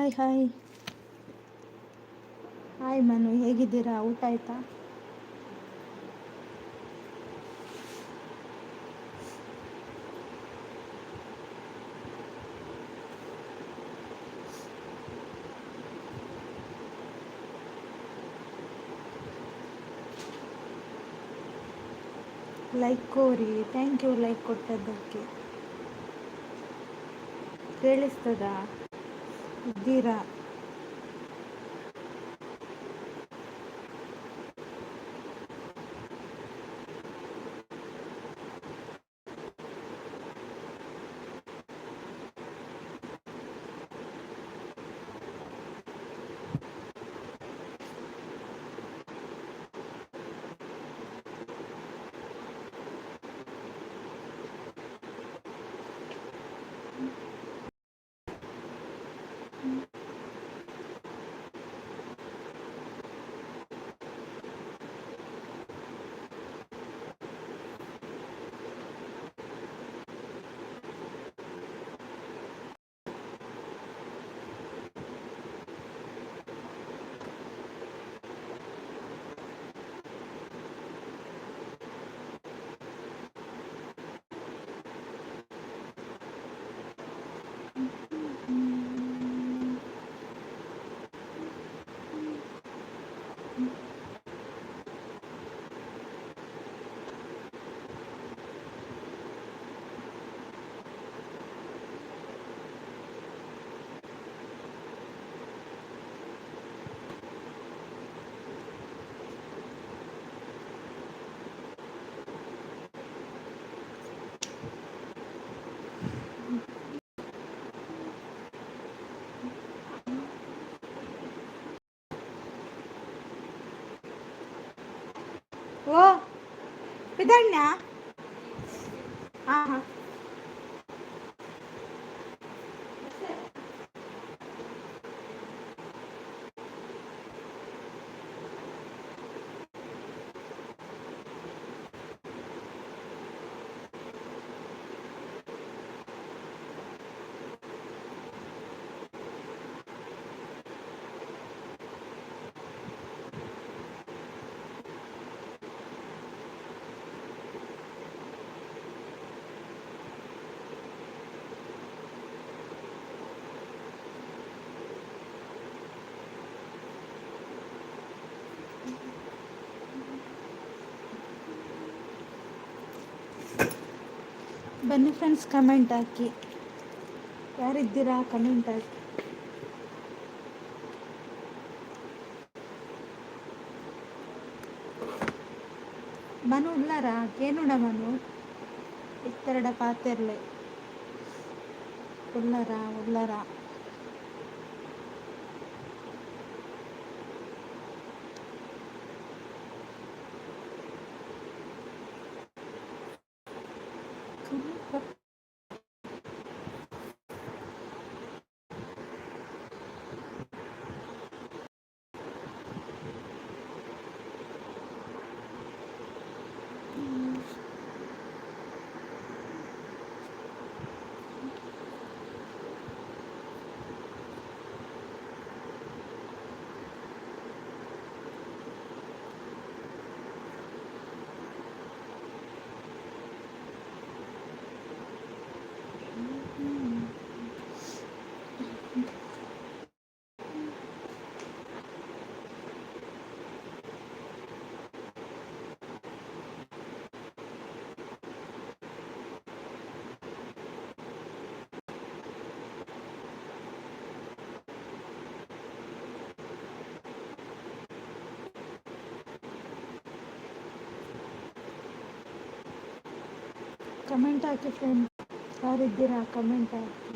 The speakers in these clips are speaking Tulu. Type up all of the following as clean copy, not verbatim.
Hi hi hi Manu, ಹೇಗಿದ್ದೀರಾ? ಊಟ ಆಯ್ತಾ? ಲೈಕ್ ಕೋರಿ, thank you like ಕೊಟ್ಟದ್ದಕ್ಕೆ. ಕೇಳಿಸ್ತದಾ? ಇದ್ದೀರಾ? ಓ ಪಿದಣ್ಣ. ಹಾಂ ಹಾಂ. ಬನ್ನಿ ಫ್ರೆಂಡ್ಸ್, ಕಮೆಂಟ್ ಹಾಕಿ. ಯಾರಿದ್ದೀರಾ? ಕಮೆಂಟ್ ಹಾಕಿ. ಮನು ಉಳ್ಳಾರ? ಕೇನುಡ ಮನು ಇತ್ತೆರಡ ಪಾತೆರ್ಲೆ. ಉಳ್ಳಾರ ಉಳ್ಳಾರ? ಕಮೆಂಟ್ ಹಾಕಿ ಫ್ರೆಂಡ್. ಯಾರಿದ್ದೀರಾ? ಕಮೆಂಟ್ ಹಾಕಿ.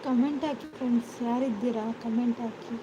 ಕಮೆಂಟ್ ಹಾಕಿ ಫ್ರೆಂಡ್ಸ್, ಯಾರಿದ್ದೀರಾ ಕಮೆಂಟ್ ಹಾಕಿ.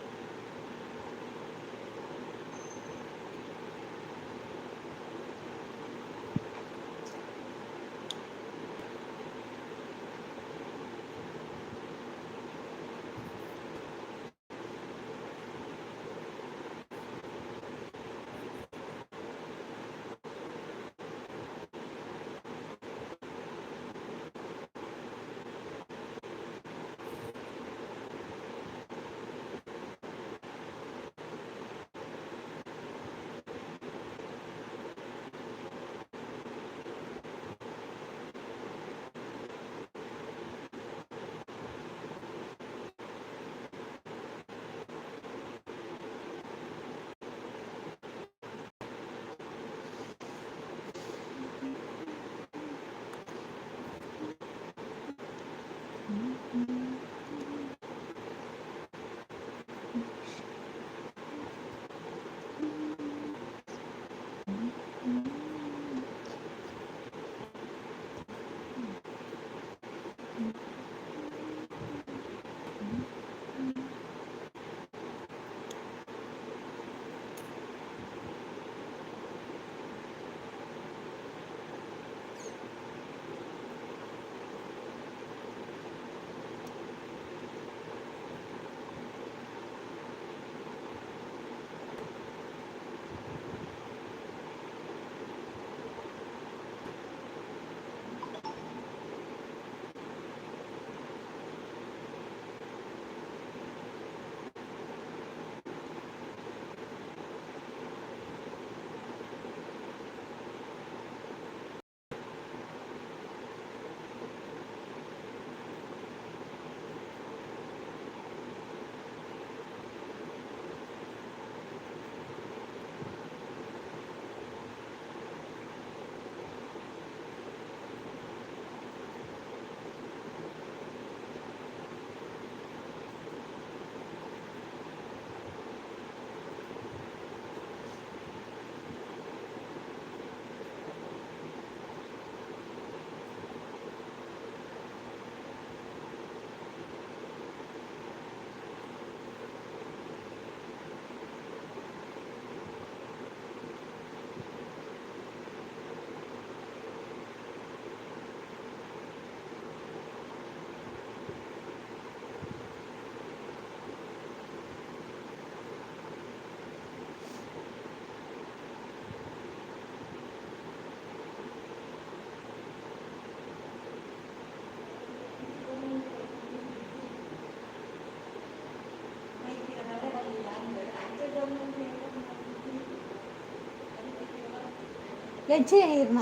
ಎಂಚಿನ ಇರ್ನ?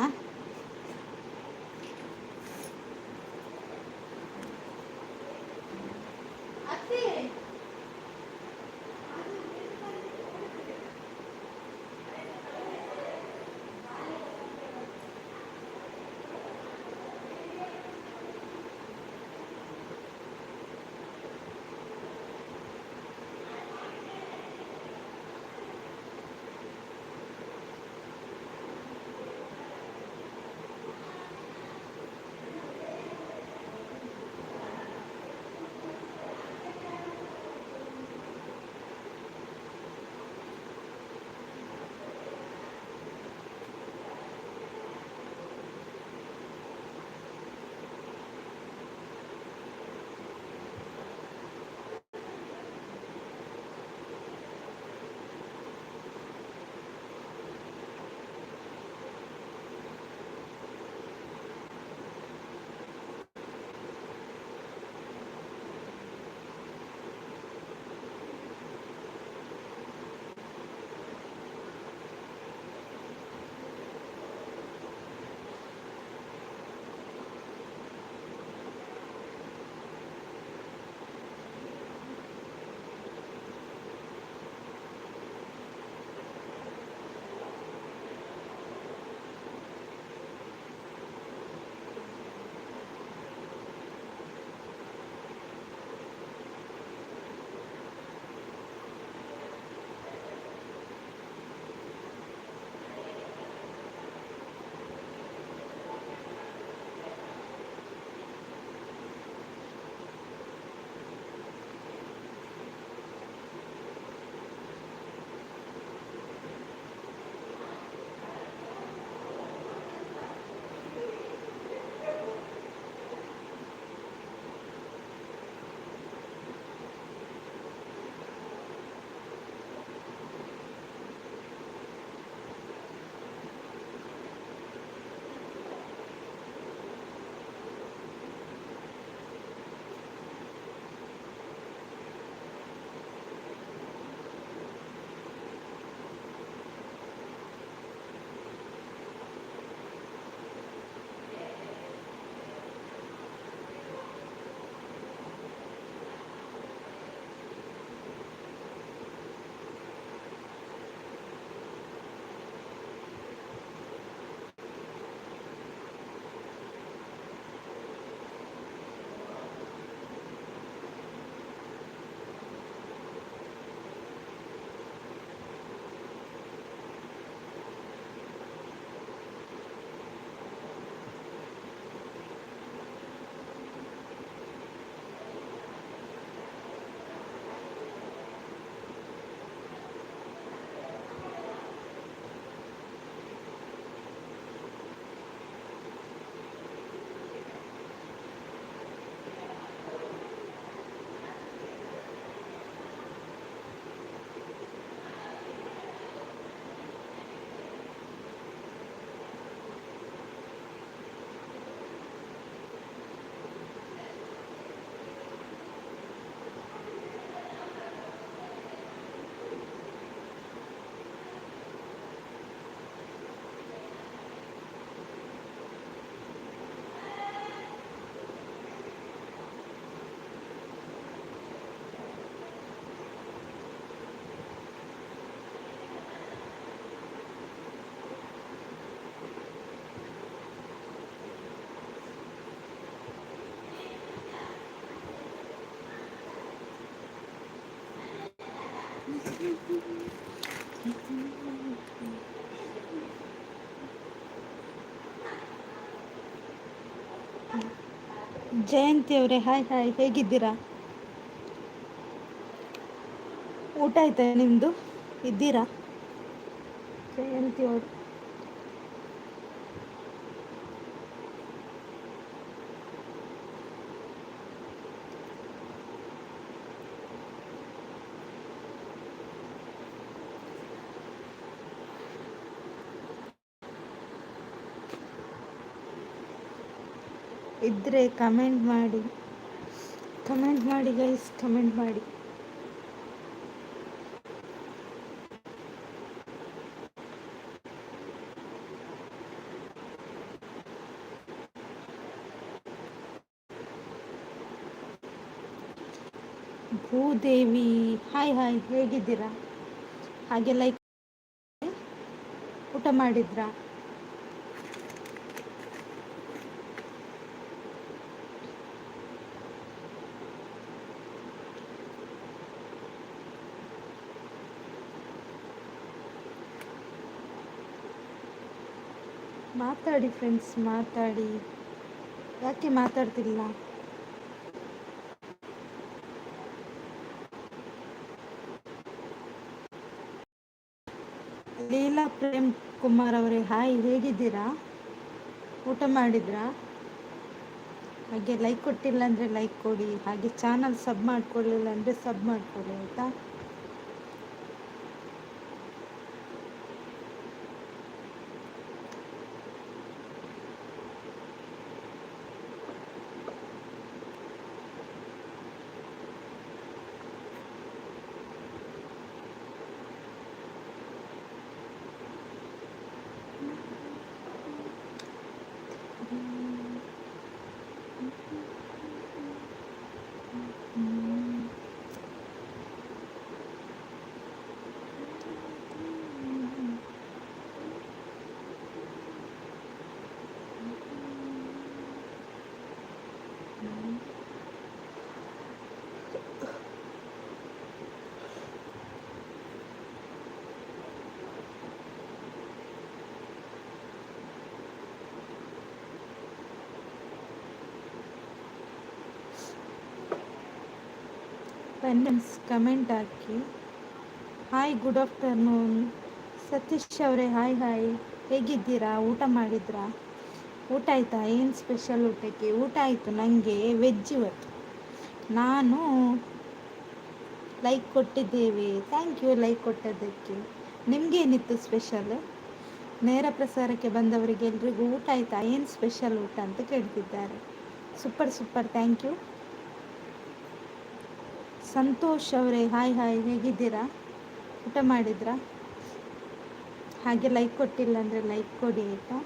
ಜಯಂತಿ ಅವರೇ ಹಾಯ್ ಹಾಯ್, ಹೇಗಿದ್ದೀರಾ? ಊಟ ಆಯ್ತಾ ನಿಮ್ಮದು? ಇದ್ದೀರಾ ಜಯಂತಿ ಅವರು? ಇದ್ದರೆ ಕಮೆಂಟ್ ಮಾಡಿ, ಕಮೆಂಟ್ ಮಾಡಿ ಗೈಸ್, ಕಮೆಂಟ್ ಮಾಡಿ. ಭೂದೇವಿ ಹಾಯ್ ಹಾಯ್, ಹೇಗಿದ್ದೀರಾ? ಹಾಗೆ ಲೈಕ್. ಊಟ ಮಾಡಿದ್ರಾ? ಮಾತಾಡಿ ಫ್ರೆಂಡ್ಸ್, ಮಾತಾಡಿ. ಯಾಕೆ ಮಾತಾಡ್ತಿಲ್ಲ? ಲೀಲಾ ಪ್ರೇಮ್ ಕುಮಾರ್ ಅವರೇ ಹಾಯ್, ಹೇಗಿದ್ದೀರಾ? ಊಟ ಮಾಡಿದ್ರಾ? ಹಾಗೆ ಲೈಕ್ ಕೊಟ್ಟಿಲ್ಲ ಅಂದರೆ ಲೈಕ್ ಕೊಡಿ, ಹಾಗೆ ಚಾನಲ್ ಸಬ್ ಮಾಡಿಕೊಳ್ಳಿಲ್ಲ ಅಂದರೆ ಸಬ್ ಮಾಡಿಕೊಳ್ಳಿ, ಆಯಿತಾ? Friends comment hockey. Hi, good afternoon Satish ಅವರೇ, ಹಾಯ್ ಹಾಯ್, ಹೇಗಿದ್ದೀರಾ? ಊಟ ಮಾಡಿದ್ರಾ? ಊಟ ಆಯಿತಾ? ಏನು ಸ್ಪೆಷಲ್ ಊಟಕ್ಕೆ? ಊಟ ಆಯಿತು, ನನಗೆ ವೆಜ್ ಇವತ್ತು. ನಾನು ಲೈಕ್ ಕೊಟ್ಟಿದ್ದೇವೆ, thank you like ಕೊಟ್ಟದ್ದಕ್ಕೆ. ನಿಮಗೇನಿತ್ತು ಸ್ಪೆಷಲ್? ನೇರ ಪ್ರಸಾರಕ್ಕೆ ಬಂದವರಿಗೆ ಎಲ್ರಿಗೂ ಊಟ ಆಯಿತಾ, ಏನು ಸ್ಪೆಷಲ್ ಊಟ ಅಂತ ಕೇಳ್ತಿದ್ದಾರೆ. Super super, thank you. Santosh ಅವರೇ ಹಾಯ್ ಹಾಯ್, ಹೇಗಿದ್ದೀರಾ? ಊಟ ಮಾಡಿದ್ರಾ? ಹಾಗೆ ಲೈಕ್ ಕೊಟ್ಟಿಲ್ಲ ಅಂದರೆ ಲೈಕ್ ಕೊಡಿ, ಆಯಿತಾ?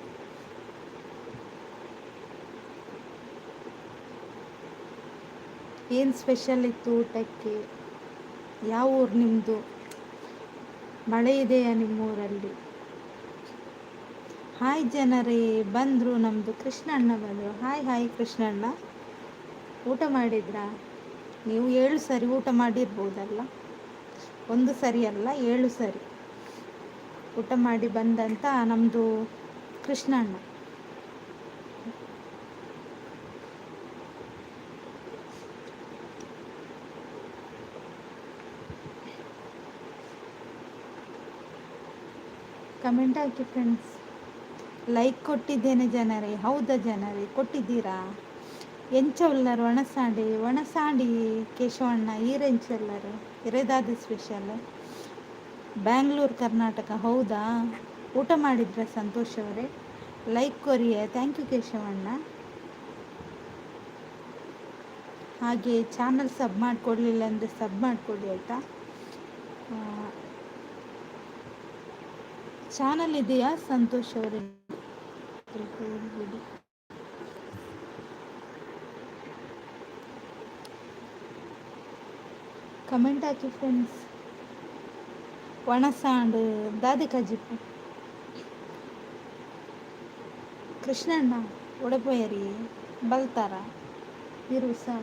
ಏನು ಸ್ಪೆಷಲ್ ಇತ್ತು ಊಟಕ್ಕೆ? ಯಾವ ಊರು ನಿಮ್ಮದು? ಮಳೆ ಇದೆಯಾ ನಿಮ್ಮೂರಲ್ಲಿ? ಹಾಯ್ ಜನರೇ, ಬಂದರು ನಮ್ಮದು ಕೃಷ್ಣಣ್ಣ ಬಂದರು. ಹಾಯ್ ಹಾಯ್ ಕೃಷ್ಣಣ್ಣ, ಊಟ ಮಾಡಿದ್ರಾ? ನೀವು 7 ಸರಿ ಊಟ ಮಾಡಿರ್ಬೋದಲ್ಲ, ಒಂದು ಸರಿ ಅಲ್ಲ, 7 ಸರಿ ಊಟ ಮಾಡಿ ಬಂದಂತ ನಮ್ಮದು ಕೃಷ್ಣಣ್ಣ. ಕಮೆಂಟ್ ಹಾಕಿ ಫ್ರೆಂಡ್ಸ್. ಲೈಕ್ ಕೊಟ್ಟಿದ್ದೇನೆ ಜನರೇ. ಹೌದಾ ಜನರೇ, ಕೊಟ್ಟಿದ್ದೀರಾ? ಎಂಚ ಉಲ್ಲರು? ಒಣಸಾಂಡಿ ಒಣಸಾಂಡಿ ಕೇಶವಣ್ಣ ಈರೆಂಚೆಲ್ಲರು ಇರೆದಾದ ಸ್ಪೆಷಲ್? ಬ್ಯಾಂಗ್ಳೂರು ಕರ್ನಾಟಕ, ಹೌದಾ? ಊಟ ಮಾಡಿದ್ರ ಸಂತೋಷ್ ಅವರೇ? ಲೈಕ್ ಕೊರಿಯ, thank you ಕೇಶವಣ್ಣ. ಹಾಗೆ ಚಾನಲ್ ಸಬ್ ಮಾಡಿಕೊಡ್ಲಿಲ್ಲ ಅಂದರೆ ಸಬ್ ಮಾಡಿಕೊಡಿ, ಆಯಿತಾ? ಚಾನಲ್ ಇದೆಯಾ ಸಂತೋಷ್ ಅವರೇ? ಕಮೆಂಟ್ ಹಾಕಿ ಫ್ರೆಂಡ್ಸ್. ಒಣಸಾಂಡು ದಾದೆ ಕಜಿಪು ಕೃಷ್ಣಣ್ಣ ಒಡಪೋಯರಿ ಬಲ್ತಾರ ಇರು sir.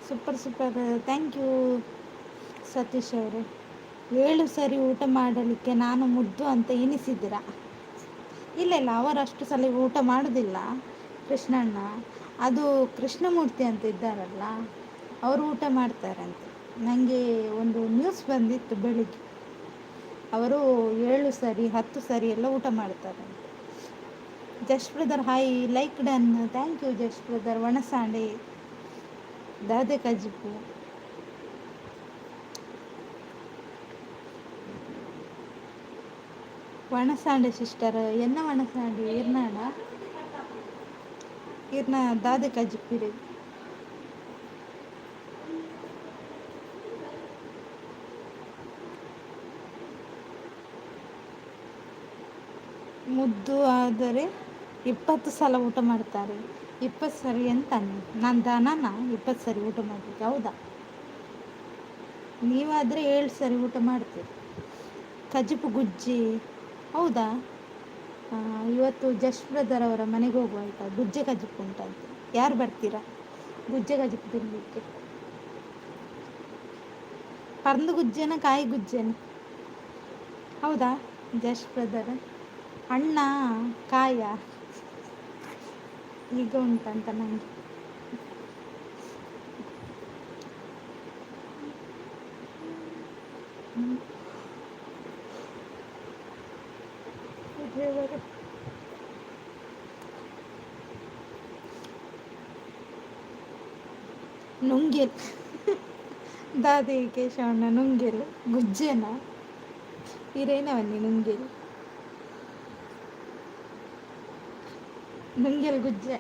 Super super, thank you Satish ಅವರೇ. 7 ಸರಿ ಊಟ ಮಾಡಲಿಕ್ಕೆ ನಾನು ಮುದ್ದು ಅಂತ ಎನಿಸಿದ್ದೀರಾ? ಇಲ್ಲ ಇಲ್ಲ, ಅವರು ಅಷ್ಟು ಸಲ ಊಟ ಮಾಡೋದಿಲ್ಲ ಕೃಷ್ಣಣ್ಣ. ಅದು ಕೃಷ್ಣಮೂರ್ತಿ ಅಂತ ಇದ್ದಾರಲ್ಲ, ಅವರು ಊಟ ಮಾಡ್ತಾರಂತೆ. ನನಗೆ ಒಂದು ನ್ಯೂಸ್ ಬಂದಿತ್ತು ಬೆಳಿಗ್ಗೆ, ಅವರು 7 ಸರಿ 10 ಸರಿ ಎಲ್ಲ ಊಟ ಮಾಡ್ತಾರಂತೆ. Just brother hi, like done, thank you just brother. ವಣಸಾಂಡೆ ದಾದೆ ಕಜಿಪು. ವಣಸಾಂಡೆ ಸಿಸ್ಟರ್, ಎನ್ನ ವಣಸಾಂಡೆ ಇರ್ನಾಡ ಇರ್ನ ದಾದೆ ಕಜಿಪಿರಿ. ಮುದ್ದು ಆದರೆ 20 ಸಲ ಊಟ ಮಾಡ್ತಾರೆ. 20 ಸರಿ ಅಂತ ನಾನು ದನನ 20 ಸರಿ ಊಟ ಮಾಡಲಿಕ್ಕೆ? ಹೌದಾ? ನೀವಾದರೆ 7 ಸರಿ ಊಟ ಮಾಡ್ತೀರಿ. ಕಜಿಪು ಗುಜ್ಜಿ, ಹೌದಾ? ಇವತ್ತು ಜಸ್ಟ್ ಬ್ರದರ್ ಅವರ ಮನೆಗೆ ಹೋಗುವ ಆಯಿತಾ? ಗುಜ್ಜೆ ಕಜಿಪು ಉಂಟಂತೆ, ಯಾರು ಬರ್ತೀರಾ ಗುಜ್ಜೆ ಕಜಿಪು ತಿನ್ನಲಿಕ್ಕೆ? ಪರ್ಂದು ಗುಜ್ಜೆನ ಕಾಯಿ ಗುಜ್ಜೆನ? ಹೌದಾ ಜಸ್ಟ್ ಬ್ರದರ್? ಅಣ್ಣ ಕಾಯ ಈಗ ಉಂಟಂತ ನನಗೆ. ದೇವರೇ. ನುಂಗೆಲ್ ದಾದೆ ಕೇಶವಣ್ಣ, ನುಂಗೆಲ್ ಗುಜ್ಜೆನ ಇರೇನವನ್ನಿ ನುಂಗೆಲ್ ನುಂಗೆಲ್ ಗುಜ್ಜೆ.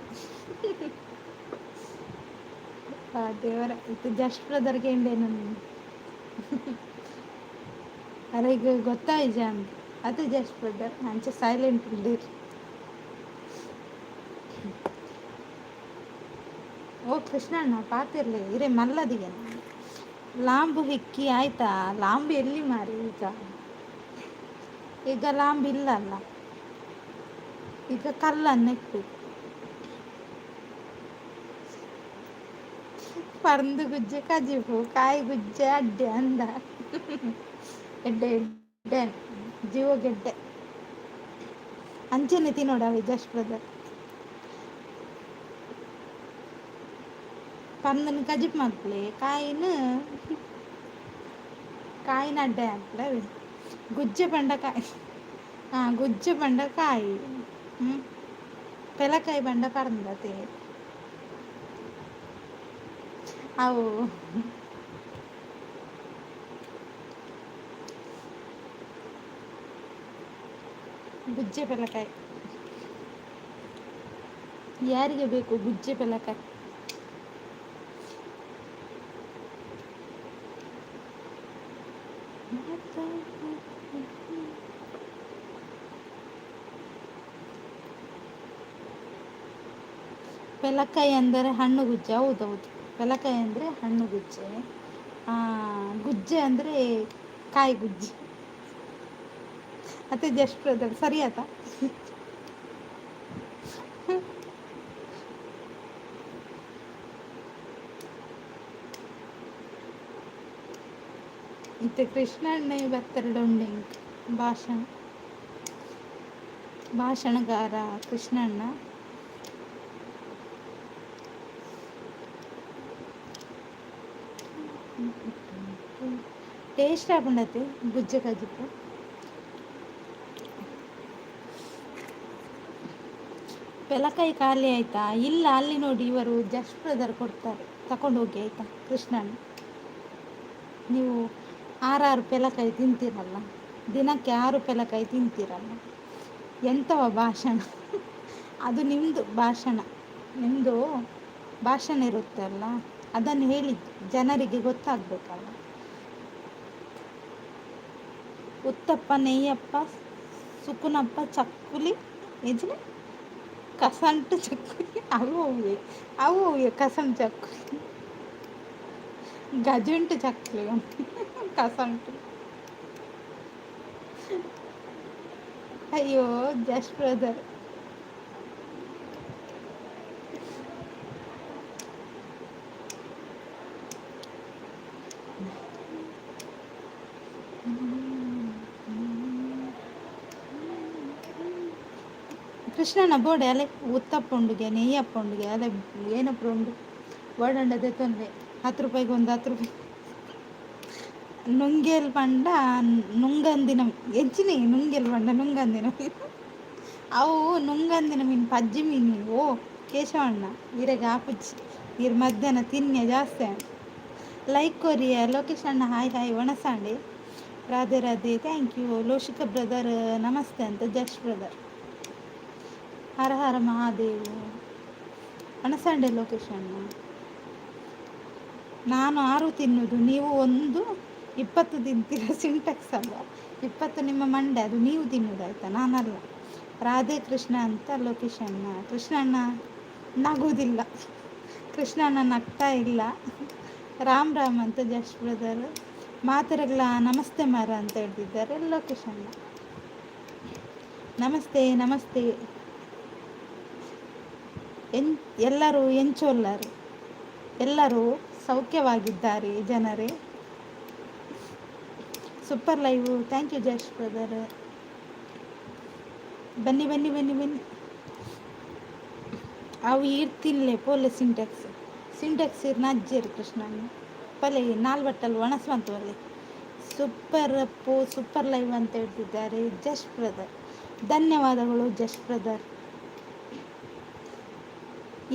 ಆ ದೇವರ, ಇದು ಜಸ್ಟ್ ಬ್ರದರ್ಗೆ ಎಂಡೇನು ಅರೆಗ್ ಗೊತ್ತಾಯಿಜ ಅಂತ ಅದು ಜಸ್ಟ್ ಬ್ರದರ್ ಅಂಚೆ ಸೈಲೆಂಟ್ ಉಳ್ಳೇರ್. ಓ ಕೃಷ್ಣಣ್ಣ ಪಾತಿರ್ಲಿ ಇರೆ ಮಲ್ಲದಿಗೆ ಲಾಂಬು ಹಿಕ್ಕಿ ಆಯ್ತಾ? ಲಾಂಬು ಎಲ್ಲಿ ಮಾರಿ ಈಗ? ಈಗ ಲಾಂಬು ಇಲ್ಲ ಅಲ್ಲ, ಈಗ ಕಲ್ಲನ್ನು ಇಕ್ಬೇಕು. ಪರ್ಂದು ಗುಜ್ಜೆ ಕಜಿಪು, ಕಾಯಿ ಗುಜ್ಜೆ ಅಡ್ಡೆ ಅಂದ. ಎಡ್ಡೆ ಎಡ್ಡೆ ಜೀವಗೆಡ್ಡೆ ಅಂಚೆನೆ ತಿನ್ನೋಡವೆ ಜಸ್ಟ್ ಬ್ರದರ್. ಪಂದನ್ ಕಜಿಪ್ ಮಲ್ಪಲೆ, ಕಾಯಿನ ಕಾಯಿನ ಅಡ್ಡೆ ಹಾಕ್ಲೆ. ಗುಜ್ಜೆ ಪಂಡ ಕಾಯಿ, ಹಾಂ ಗುಜ್ಜೆ ಪಂಡ ಕಾಯಿ, ಹ್ಞೂ ಪೆಲಕಾಯಿ ಪಂಡ ಪರಂದತೆ ಅವು. ಗುಜ್ಜೆ ಪೆಲಕಾಯಿ ಯಾರಿಗೆ ಬೇಕು? ಗುಜ್ಜೆ ಪೆಲಕಾಯಿ ಪೆಲಕಾಯಿ ಅಂದರೆ ಹಣ್ಣು ಗುಜ್ಜೆ. ಹೌದೌದು, ಪೆಲಕಾಯಿ ಅಂದರೆ ಹಣ್ಣು ಗುಜ್ಜೆ, ಗುಜ್ಜೆ ಅಂದರೆ ಕಾಯಿ ಗುಜ್ಜೆ. ಅತ್ತೆ ಜಸ್ಟ್ ಬ್ರದರ್ ಸರಿ ಆತಾ? ಇತ್ತೆ ಕೃಷ್ಣಣ್ಣೆ ಬತ್ತರಡ ಉಂಡೆ ಭಾಷಣ ಭಾಷಣಗಾರ ಕೃಷ್ಣಣ್ಣ. ಟೇಸ್ಟ್ ಆಪುಂಡತೆ ಗುಜ್ಜೆ ಕಜಿಪು. ಪೆಲಕಾಯಿ ಖಾಲಿ ಆಯಿತಾ? ಇಲ್ಲ, ಅಲ್ಲಿ ನೋಡಿ ಇವರು ಜಸ್ಟ್ ಬ್ರದರ್ ಕೊಡ್ತಾರೆ, ತಕೊಂಡು ಹೋಗಿ ಆಯಿತಾ ಕೃಷ್ಣಣ್ಣ. ನೀವು ಆರಾರು ಪೆಲಕಾಯಿ ತಿಂತೀರಲ್ಲ, ದಿನಕ್ಕೆ 6 ಪೆಲಕಾಯಿ ತಿಂತೀರಲ್ಲ, ಎಂಥವ ಭಾಷಣ ಅದು? ನಿಮ್ಮದು ಭಾಷಣ, ನಿಮ್ಮದು ಭಾಷಣ ಇರುತ್ತಲ್ಲ, ಅದನ್ನು ಹೇಳಿದ್ದು ಜನರಿಗೆ ಗೊತ್ತಾಗಬೇಕಲ್ಲ. ಉತ್ತಪ್ಪ ನೆಯ್ಯಪ್ಪ ಸುಕುನಪ್ಪ ಚಕ್ಕುಲಿ ನಿಜನೇ ಕಸಂಟು ಚಕ್ಕುಲಿ ಅವು ಅವುಯೇ ಅವು ಅವುಯೇ ಕಸಂಟು ಚಕ್ಕುಲಿ ಗಜಂಟು ಚಕ್ಕುಲಿ ಕಸಂಟು. ಅಯ್ಯೋ ಜಸ್ಟ್ ಬ್ರದರ್. ಕೃಷ್ಣನ ಬೋಡೆ ಅಲೆ ಉತ್ತಪ್ಪ ಉಂಡುಗೆ, ನೆಯ್ಯಪ್ಪ ಉಂಡುಗೆ, ಅಲೆ ಏನಪ್ಪ ಉಂಡು ಬೋಡಂಡದೆ ತೊಂದರೆ. 10 ರೂಪಾಯಿಗೆ ಒಂದು, 10 ರೂಪಾಯಿ. ನುಂಗೇಲ್ ಪಂಡ ನುಂಗಂದಿನ ಎಂಚಿನಿ? ನುಂಗೇಲ್ ಪಂಡ ನುಂಗಂದಿನ ಮೀನು. ಅವು ನುಂಗಂದಿನ ಮೀನು, ಪಜ್ಜಿ ಮೀನು. ಓ ಕೇಶವಣ್ಣ, ಈರೆಗೆ ಆಪುಜಿ, ಈರ್ ಮಧ್ಯಾಹ್ನ ತಿನ್ಯ ಜಾಸ್ತಿ. ಲೈಕ್ ಕೊರಿಯ ಲೋಕೇಶ್ ಅಣ್ಣ. ಹಾಯ್ ಹಾಯ್, ಒಣಸಾಂಡೆ. Radhe Radhe, thank you. Loshika brother ನಮಸ್ತೆ ಅಂತ ಜಸ್ಟ್ ಬ್ರದರ್. ಹರ ಹರ ಮಹಾದೇವ್. ಒಣಸಾಂಡೆ ಲೋಕೇಶ್ ಅಣ್ಣ. ನಾನು ಆರು ತಿನ್ನುವುದು, ನೀವು ಒಂದು 20 ತಿಂತೀರ. ಸಿಂಟೆಕ್ಸ್ ಅಲ್ಲ, 20 ನಿಮ್ಮ ಮಂಡೆ ಅದು. ನೀವು ತಿನ್ನುವುದಾಯ್ತಾ, ನಾನಲ್ಲ. ರಾಧೆ ಕೃಷ್ಣ ಅಂತ ಲೋಕೇಶ್ ಅಣ್ಣ. ಕೃಷ್ಣಣ್ಣ ನಗುವುದಿಲ್ಲ, ಕೃಷ್ಣಣ್ಣ ನಗ್ತಾ ಇಲ್ಲ. ರಾಮ್ ರಾಮ್ ಅಂತ ಜಸ್ಟ್ ಬ್ರದರ್. ಮಾತೆರೆಗ್ಲ ನಮಸ್ತೆ ಮಾರ ಅಂತ ಹೇಳ್ತಿದ್ದಾರೆ ಲೋಕೇಶ್ ಅಣ್ಣ. ನಮಸ್ತೆ ನಮಸ್ತೆ. ಎಲ್ಲರೂ ಎಂಚೊಲ್ಲರು? ಎಲ್ಲರೂ ಸೌಖ್ಯವಾಗಿದ್ದಾರೆ ಜನರೇ. Super live, thank you just brother. ಬನ್ನಿ ಬನ್ನಿ ಬನ್ನಿ ಬನ್ನಿ. ಅವು ಈರ್ ತಿನ್ಲೆ ಪೋಲೆ ಸಿಂಟೆಕ್ಸ್. ಸಿಂಟೆಕ್ಸ್ ಇರ್ ನಜ್ಜೇರು ಕೃಷ್ಣಣ್ಣ. ಪಲೆ ನಾಲ್ ಬಟ್ಟಲ್ ಒಣಸ್ವಂತ ಒಲ್ಲೆ. ಸೂಪರ್ ಅಪ್ಪು, ಸೂಪರ್ ಲೈವ್ ಅಂತ ಹೇಳ್ತಿದ್ದಾರೆ ಜಸ್ಟ್ ಬ್ರದರ್. ಧನ್ಯವಾದಗಳು ಜಸ್ಟ್ ಬ್ರದರ್.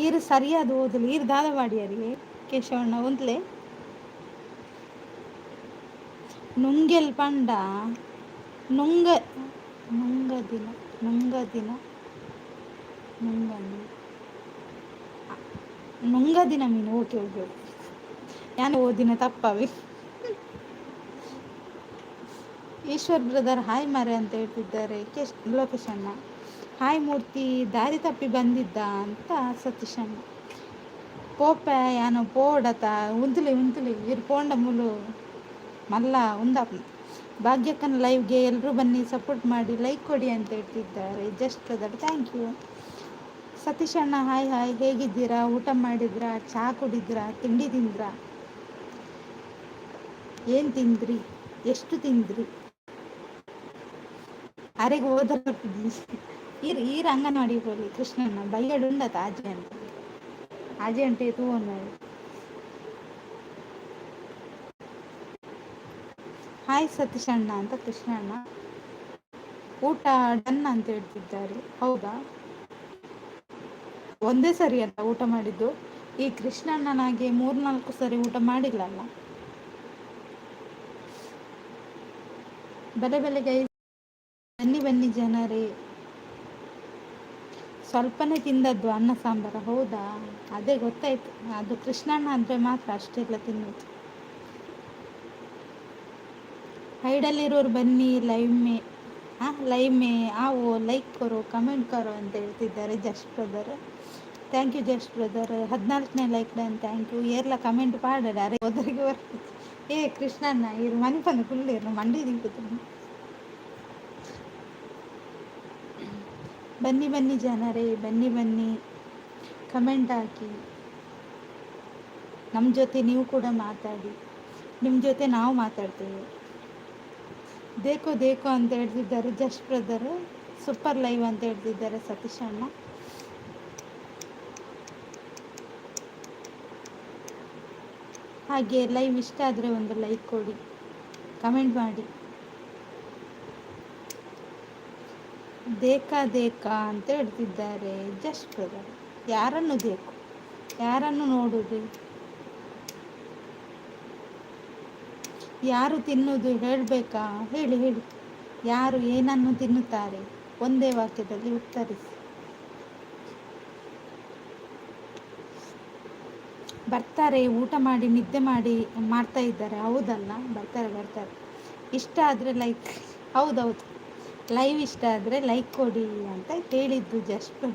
ಈರು ಸರಿಯಾದ ಓದಲು ಈರು ದಾದವಾಡಿಯರಿಗೆ ಕೇಶವಣ್ಣ ಉಂತ್ಲೆ. ನುಂಗೆಲ್ ಪಂಡ ನುಂಗ ನುಂಗದಿನ ನುಂಗದಿನ ನುಂಗ ನುಂಗದಿನ ಮೀನು. ಓಕೆ ಓಕೆ, ಯಾನು ಓದಿನ ತಪ್ಪವಿ. ಈಶ್ವರ್ ಬ್ರದರ್ ಹಾಯ್ ಮಾರೆ ಅಂತ ಹೇಳ್ತಿದ್ದಾರೆ ಕೇಶ್ ಲೋಕೇಶ್ ಅಣ್ಣ. ಹಾಯ್ ಮೂರ್ತಿ, ದಾರಿ ತಪ್ಪಿ ಬಂದಿದ್ದ ಅಂತ ಸತೀಶ್ ಅಣ್ಣ. ಪೋಪ ಯಾನು ಪೋಡತ ಉಂತುಲಿ ಉಂತುಲಿ. ಇರ್ ಪೋಂಡ ಮುಲು ಮಲ್ಲ ಉಂದಾಪ್. ಭಾಗ್ಯಕ್ಕನ ಲೈವ್ಗೆ ಎಲ್ಲರೂ ಬನ್ನಿ, ಸಪೋರ್ಟ್ ಮಾಡಿ, ಲೈಕ್ ಕೊಡಿ ಅಂತ ಹೇಳ್ತಿದ್ದಾರೆ just brother. Thank you. Satish ಅಣ್ಣ ಹಾಯ್ ಹಾಯ್, ಹೇಗಿದ್ದೀರಾ? ಊಟ ಮಾಡಿದ್ರಾ? ಚಹಾ ಕುಡಿದ್ರಾ? ತಿಂಡಿ ತಿಂದ್ರಾ? ಏನು ತಿಂದ್ರಿ? ಎಷ್ಟು ತಿಂದ್ರಿ? ಅರೆಗೆ ಹೋದ ಈರ್ ಈರ್ ಅಂಗನವಾಡಿ ಹೋಗಿ ಕೃಷ್ಣಣ್ಣ ಬಯ್ಯಡುಂಡತ ಆಜೆ ಅಂತ ಆಜೆ ಅಂಟೆ ತೂವೊಂದು. ಹಾಯ್ ಸತೀಶ್ ಅಣ್ಣ ಅಂತ ಕೃಷ್ಣಣ್ಣ. ಊಟ ಡನ್ ಅಂತ ಹೇಳ್ತಿದ್ದಾರೆ. ಹೌದಾ? ಒಂದೇ ಸರಿ ಅಲ್ಲ ಊಟ ಮಾಡಿದ್ದು. ಈ ಕೃಷ್ಣಣ್ಣನಾಗೆ ಮೂರ್ನಾಲ್ಕು ಸರಿ ಊಟ ಮಾಡಿಲ್ಲಲ್ಲ. ಬೆಲೆ ಬೆಲೆಗೆ ಬನ್ನಿ ಬನ್ನಿ ಜನರೇ. ಸ್ವಲ್ಪನೇ ತಿಂದದ್ದು ಅನ್ನ ಸಾಂಬಾರ. ಹೌದಾ? ಅದೇ ಗೊತ್ತಾಯ್ತು ಅದು. ಕೃಷ್ಣಣ್ಣ ಅಂದರೆ ಮಾತ್ರ ಅಷ್ಟೆಲ್ಲ ತಿನ್ನೋದು. ಹೈಡಲ್ಲಿರೋರು ಬನ್ನಿ ಲೈವ್ ಮೇ. ಹಾಂ, ಲೈವ್ ಮೇ ಆವೋ, ಲೈಕ್ करो, ಕಮೆಂಟ್ करो ಅಂತ ಹೇಳ್ತಿದ್ದಾರೆ just brother. Thank you just brother. 14ನೇ like done, thank you. ಏರ್ಲ comment ಪಾಡಡ. ಅರೆ ಒದರಿಗೆ ಬರ್ತದೆ. ಏ ಕೃಷ್ಣಣ್ಣ, ಇರು ಮನಿಪಂದು ಕುಳ್ಳಿರು ಮಂಡಿ ದಿಕ್ಕುತ್ತು. ಬನ್ನಿ ಬನ್ನಿ ಜನರೇ, ಬನ್ನಿ ಬನ್ನಿ, ಕಮೆಂಟ್ ಹಾಕಿ. ನಮ್ಮ ಜೊತೆ ನೀವು ಕೂಡ ಮಾತಾಡಿ, ನಿಮ್ಮ ಜೊತೆ ನಾವು ಮಾತಾಡ್ತೇವೆ. देखो देखो ಅಂತ ಹೇಳ್ತಿದ್ದಾರೆ ಜಸ್ಟ್ ಬ್ರದರ್. ಸೂಪರ್ ಲೈವ್ ಅಂತ ಹೇಳ್ತಿದ್ದಾರೆ ಸತೀಶ್ ಅಣ್ಣ. ಹಾಗೆ ಲೈವ್ ಇಷ್ಟ ಆದರೆ ಒಂದು ಲೈಕ್ ಕೊಡಿ, ಕಮೆಂಟ್ ಮಾಡಿ. देखा देखा ಅಂತ ಹೇಳ್ತಿದ್ದಾರೆ ಜಸ್ಟ್ ಬ್ರದರ್. ಯಾರನ್ನು देखो? ಯಾರನ್ನು ನೋಡುವುದು? ಯಾರು ತಿನ್ನುವುದು ಹೇಳಬೇಕಾ? ಹೇಳಿ ಹೇಳಿ, ಯಾರು ಏನನ್ನು ತಿನ್ನುತ್ತಾರೆ? ಒಂದೇ ವಾಕ್ಯದಲ್ಲಿ ಉತ್ತರಿಸಿ. ಬರ್ತಾರೆ, ಊಟ ಮಾಡಿ ನಿದ್ದೆ ಮಾಡಿ ಮಾಡ್ತಾ ಇದ್ದಾರೆ. ಹೌದಲ್ಲ? ಬರ್ತಾರೆ ಬರ್ತಾರೆ. ಇಷ್ಟ ಆದರೆ ಲೈಕ್. ಹೌದೌದು, ಲೈವ್ ಇಷ್ಟ ಆದರೆ ಲೈಕ್ ಕೊಡಿ ಅಂತ ಹೇಳಿದ್ದು ಜಸ್ಟ್.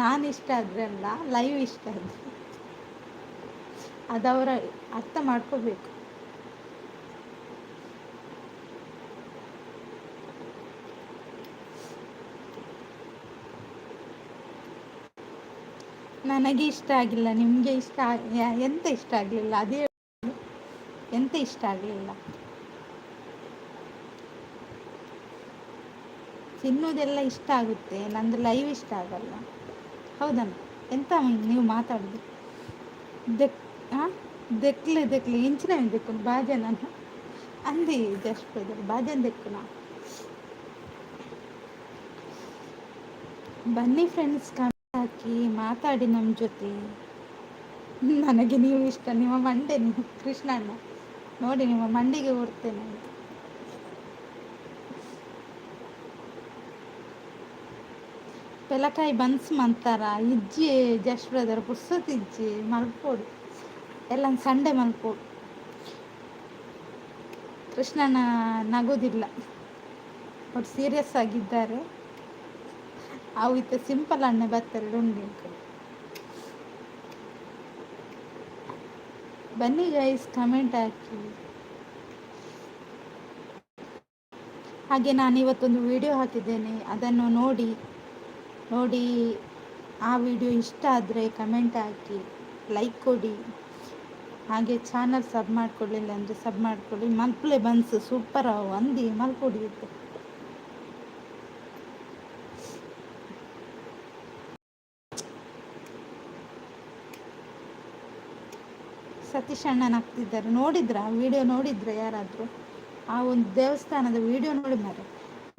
ನಾನು ಇಷ್ಟ ಆದರೆ ಅಲ್ಲ, ಲೈವ್ ಇಷ್ಟ ಆದರೆ. ಅದವರ ಅರ್ಥ ಮಾಡ್ಕೋಬೇಕು. ನನಗೆ ಇಷ್ಟ ಆಗಿಲ್ಲ, ನಿಮಗೆ ಇಷ್ಟ ಎಂತ ಇಷ್ಟ ಆಗಲಿಲ್ಲ? ಅದೇ ಎಂತ ಇಷ್ಟ ಆಗಲಿಲ್ಲ? ತಿನ್ನೋದೆಲ್ಲ ಇಷ್ಟ ಆಗುತ್ತೆ, ನಂದು ಲೈವ್ ಇಷ್ಟ ಆಗಲ್ಲ, ಹೌದಲ್ಲ? ಎಂತ ನೀವು ಮಾತಾಡೋದು? ದೆಕ್ ಹಾಂ ದೆಕ್ಲೆ ದೆಕ್ಲೆ ಇಂಚಿನ ದೆಕ್ಕು ಬಾಜನ ಅಂದಿ ಜಸ್ಟ್ ಬಾಜನ್ ದೆಕ್ಕುನ. ಬನ್ನಿ ಫ್ರೆಂಡ್ಸ್, ಕಮೆಂಟ್ ಹಾಕಿ, ಮಾತಾಡಿ ನಮ್ಮ ಜೊತೆ. ನನಗೆ ನೀವು ಇಷ್ಟ, ನಿಮ್ಮ ಮಂಡೆ ನೀವು ಕೃಷ್ಣಣ್ಣ ನೋಡಿ, ನಿಮ್ಮ ಮಂಡಿಗೆ ಓಡ್ತೇನೆ. ಪೆಲಕಾಯಿ ಬನ್ಸ್ ಮಂತಾರ ಇಜ್ಜಿ ಜಸ್ಟ್ ಬ್ರದರ್, ಪುರ್ಸೊತ್ತು ಇಜ್ಜಿ ಮಲ್ಪೋಡು, ಎಲ್ಲ ಸಂಡೆ ಮಲ್ಪೋಡು. ಕೃಷ್ಣನ ನಗೋದಿಲ್ಲ, ಒಟ್ಟು ಸೀರಿಯಸ್ ಆಗಿದ್ದಾರೆ. ಅವು ಇತ್ತ ಸಿಂಪಲ್ ಅಣ್ಣೆ ಬತ್ತಾರೆ ಉಂಡು. ಬನ್ನಿ ಗೈಸ್, ಕಮೆಂಟ್ ಹಾಕಿ. ಹಾಗೆ ನಾನು ಇವತ್ತೊಂದು ವಿಡಿಯೋ ಹಾಕಿದ್ದೇನೆ, ಅದನ್ನು ನೋಡಿ ನೋಡಿ. ಆ ವಿಡಿಯೋ ಇಷ್ಟ ಆದರೆ ಕಮೆಂಟ್ ಹಾಕಿ, ಲೈಕ್ ಕೊಡಿ. ಹಾಗೆ ಚಾನಲ್ ಸಬ್ ಮಾಡಿಕೊಳ್ಳಿಲ್ಲ ಅಂದರೆ ಸಬ್ ಮಾಡಿಕೊಳ್ಳಿ. ಮಲ್ಪುಲೆ ಬನ್ಸ್ ಸೂಪರ್ ಅವು ಅಂದಿ ಮಲ್ಪೊಡಿ ಇತ್ತು. ಸತೀಶ್ ಅಣ್ಣನ ಹಾಕ್ತಿದ್ದಾರೆ, ನೋಡಿದ್ರಾ? ವಿಡಿಯೋ ನೋಡಿದ್ರ ಯಾರಾದರೂ? ಆ ಒಂದು ದೇವಸ್ಥಾನದ ವಿಡಿಯೋ ನೋಡಿ ಮಾರೆ.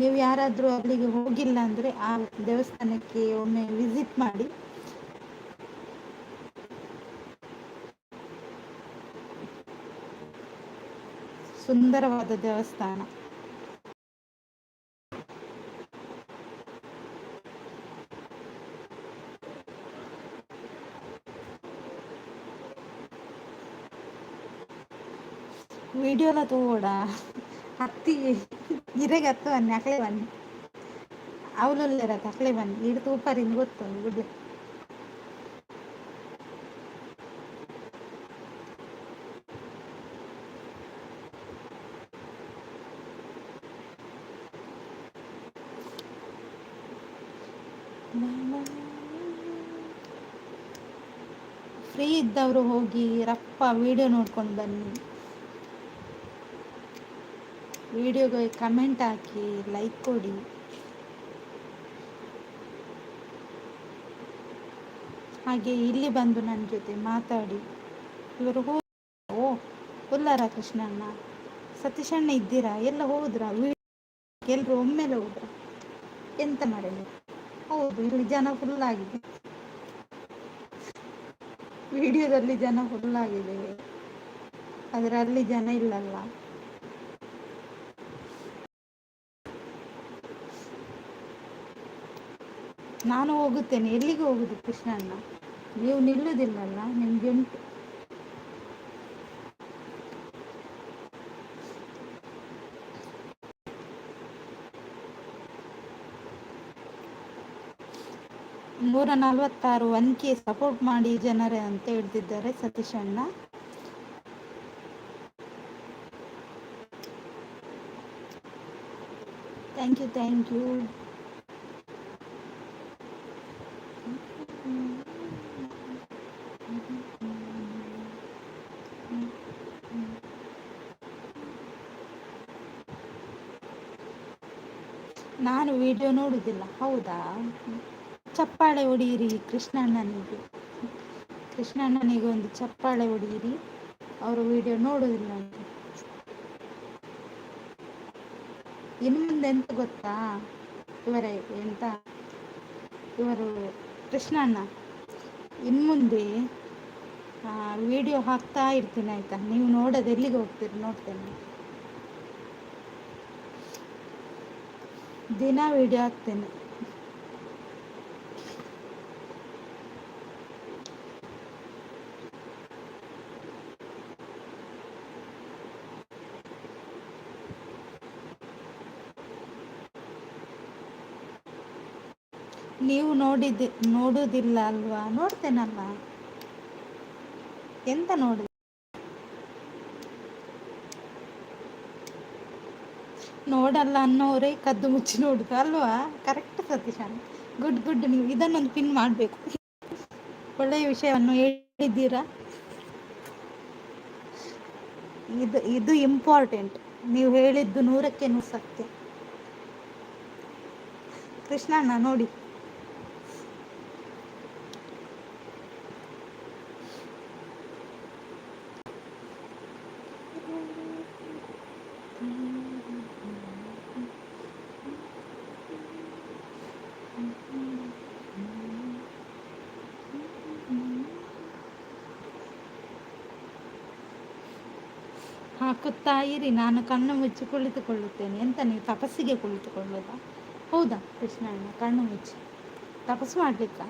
ನೀವು ಯಾರಾದರೂ ಅಲ್ಲಿಗೆ ಹೋಗಿಲ್ಲ ಅಂದರೆ ಆ ದೇವಸ್ಥಾನಕ್ಕೆ ಒಮ್ಮೆ ವಿಸಿಟ್ ಮಾಡಿ. ಸುಂದರವಾದ ದೇವಸ್ಥಾನ. ವಿಡಿಯೋಲ ತೂವೊಡ ಹತ್ತಿ ಇರೆಗೆ ಹತ್ತು ಬನ್ನಿ, ಅಕ್ಲೆ ಬನ್ನಿ, ಅವಲುಲ್ಲೆರತ್ ಅಕ್ಲೆ ಬನ್ನಿ, ಇಡು ತೂಪರಿಂದ ಗೊತ್ತುಂಡು ಬುಡ್ಲೆ. ಫ್ರೀ ಇದ್ದವರು ಹೋಗಿ ರಪ್ಪ ವಿಡಿಯೋ ನೋಡ್ಕೊಂಡು ಬನ್ನಿ. ವಿಡಿಯೋಗೆ ಕಮೆಂಟ್ ಹಾಕಿ, ಲೈಕ್ ಕೊಡಿ. ಹಾಗೆ ಇಲ್ಲಿ ಬಂದು ನನ್ನ ಜೊತೆ ಮಾತಾಡಿ. ಇವರು ಓ ಉಲ್ಲಾರ ಕೃಷ್ಣಣ್ಣ, ಸತೀಶಣ್ಣ ಇದ್ದೀರಾ? ಎಲ್ಲ ಹೋದ್ರಾ? ಎಲ್ಲರೂ ಒಮ್ಮೆಲೆ ಹೋದ್ರ? ಎಂತ ಮಾಡಿದ್ರು? ಹೌದು, ಇಲ್ಲಿ ಜನ ಫುಲ್ ಆಗಿದೆ. ವಿಡಿಯೋದಲ್ಲಿ ಜನ ಫುಲ್ ಆಗಿದೆ, ಆದರೆ ಅಲ್ಲಿ ಜನ ಇಲ್ಲಲ್ಲ. ನಾನು ಹೋಗುತ್ತೇನೆ. ಎಲ್ಲಿಗೆ ಹೋಗುದು ಕೃಷ್ಣಣ್ಣ? ನೀವು ನಿಲ್ಲುವುದಿಲ್ಲಲ್ಲ, ನಿಮ್ಗೆ ಉಂಟು. 146 1K support ಮಾಡಿ ಜನರೇ ಅಂತ ಹೇಳ್ತಿದ್ದಾರೆ ಸತೀಶ್ ಅಣ್ಣ. Thank you, thank you. ನಾನು ವಿಡಿಯೋ ನೋಡುವುದಿಲ್ಲ, ಹೌದಾ? ಚಪ್ಪಾಳೆ ಹೊಡೆಯಿರಿ ಕೃಷ್ಣಣ್ಣನಿಗೆ. ಕೃಷ್ಣಣ್ಣನಿಗೆ ಒಂದು ಚಪ್ಪಾಳೆ ಹೊಡೆಯಿರಿ. ಅವರು ವಿಡಿಯೋ ನೋಡುವುದಿಲ್ಲ ಅಂತ. ಇನ್ನು ಮುಂದೆ ಎಂತ ಗೊತ್ತಾ, ಇವರೇ ಎಂತ ಇವರು ಕೃಷ್ಣಣ್ಣ, ಇನ್ನು ಮುಂದೆ ವಿಡಿಯೋ ಹಾಕ್ತಾ ಇರ್ತೀನಿ ಆಯಿತಾ? ನೀವು ನೋಡೋದು ಎಲ್ಲಿಗೆ ಹೋಗ್ತೀರಿ ನೋಡ್ತೇನೆ. ದಿನ ವಿಡಿಯೋ ಹಾಕ್ತೇನೆ. ನೀವು ನೋಡುವುದಿಲ್ಲ ಅಲ್ವಾ? ನೋಡ್ತೇನಲ್ಲ, ಎಂತ ನೋಡುದು? ನೋಡಲ್ಲ ಅನ್ನೋರೇ ಕದ್ದು ಮುಚ್ಚಿ ನೋಡುದು ಅಲ್ವಾ? Correct Satish, good good. ನೀವು ಇದನ್ನೊಂದು ಪಿನ್ ಮಾಡಬೇಕು. ಒಳ್ಳೆಯ ವಿಷಯವನ್ನು ಹೇಳಿದ್ದೀರಾ. ಇದು ಇದು ಇಂಪಾರ್ಟೆಂಟ್. ನೀವು ಹೇಳಿದ್ದು 100ಕ್ಕೆ 100 ಸತ್ಯ. ಕೃಷ್ಣಣ್ಣ ನೋಡಿ. ಹಾಕುತ್ತಾ ಇರಿ, ನಾನು ಕಣ್ಣು ಮುಚ್ಚಿ ಕುಳಿತುಕೊಳ್ಳುತ್ತೇನೆ. ಎಂತ ನೀವು ತಪಸ್ಸಿಗೆ ಕುಳಿತುಕೊಳ್ಳೋದಾ? ಹೌದಾ ಕೃಷ್ಣಣ್ಣ, ಕಣ್ಣು ಮುಚ್ಚಿ ತಪಸ್ಸು ಮಾಡಲಿಕ್ಕ?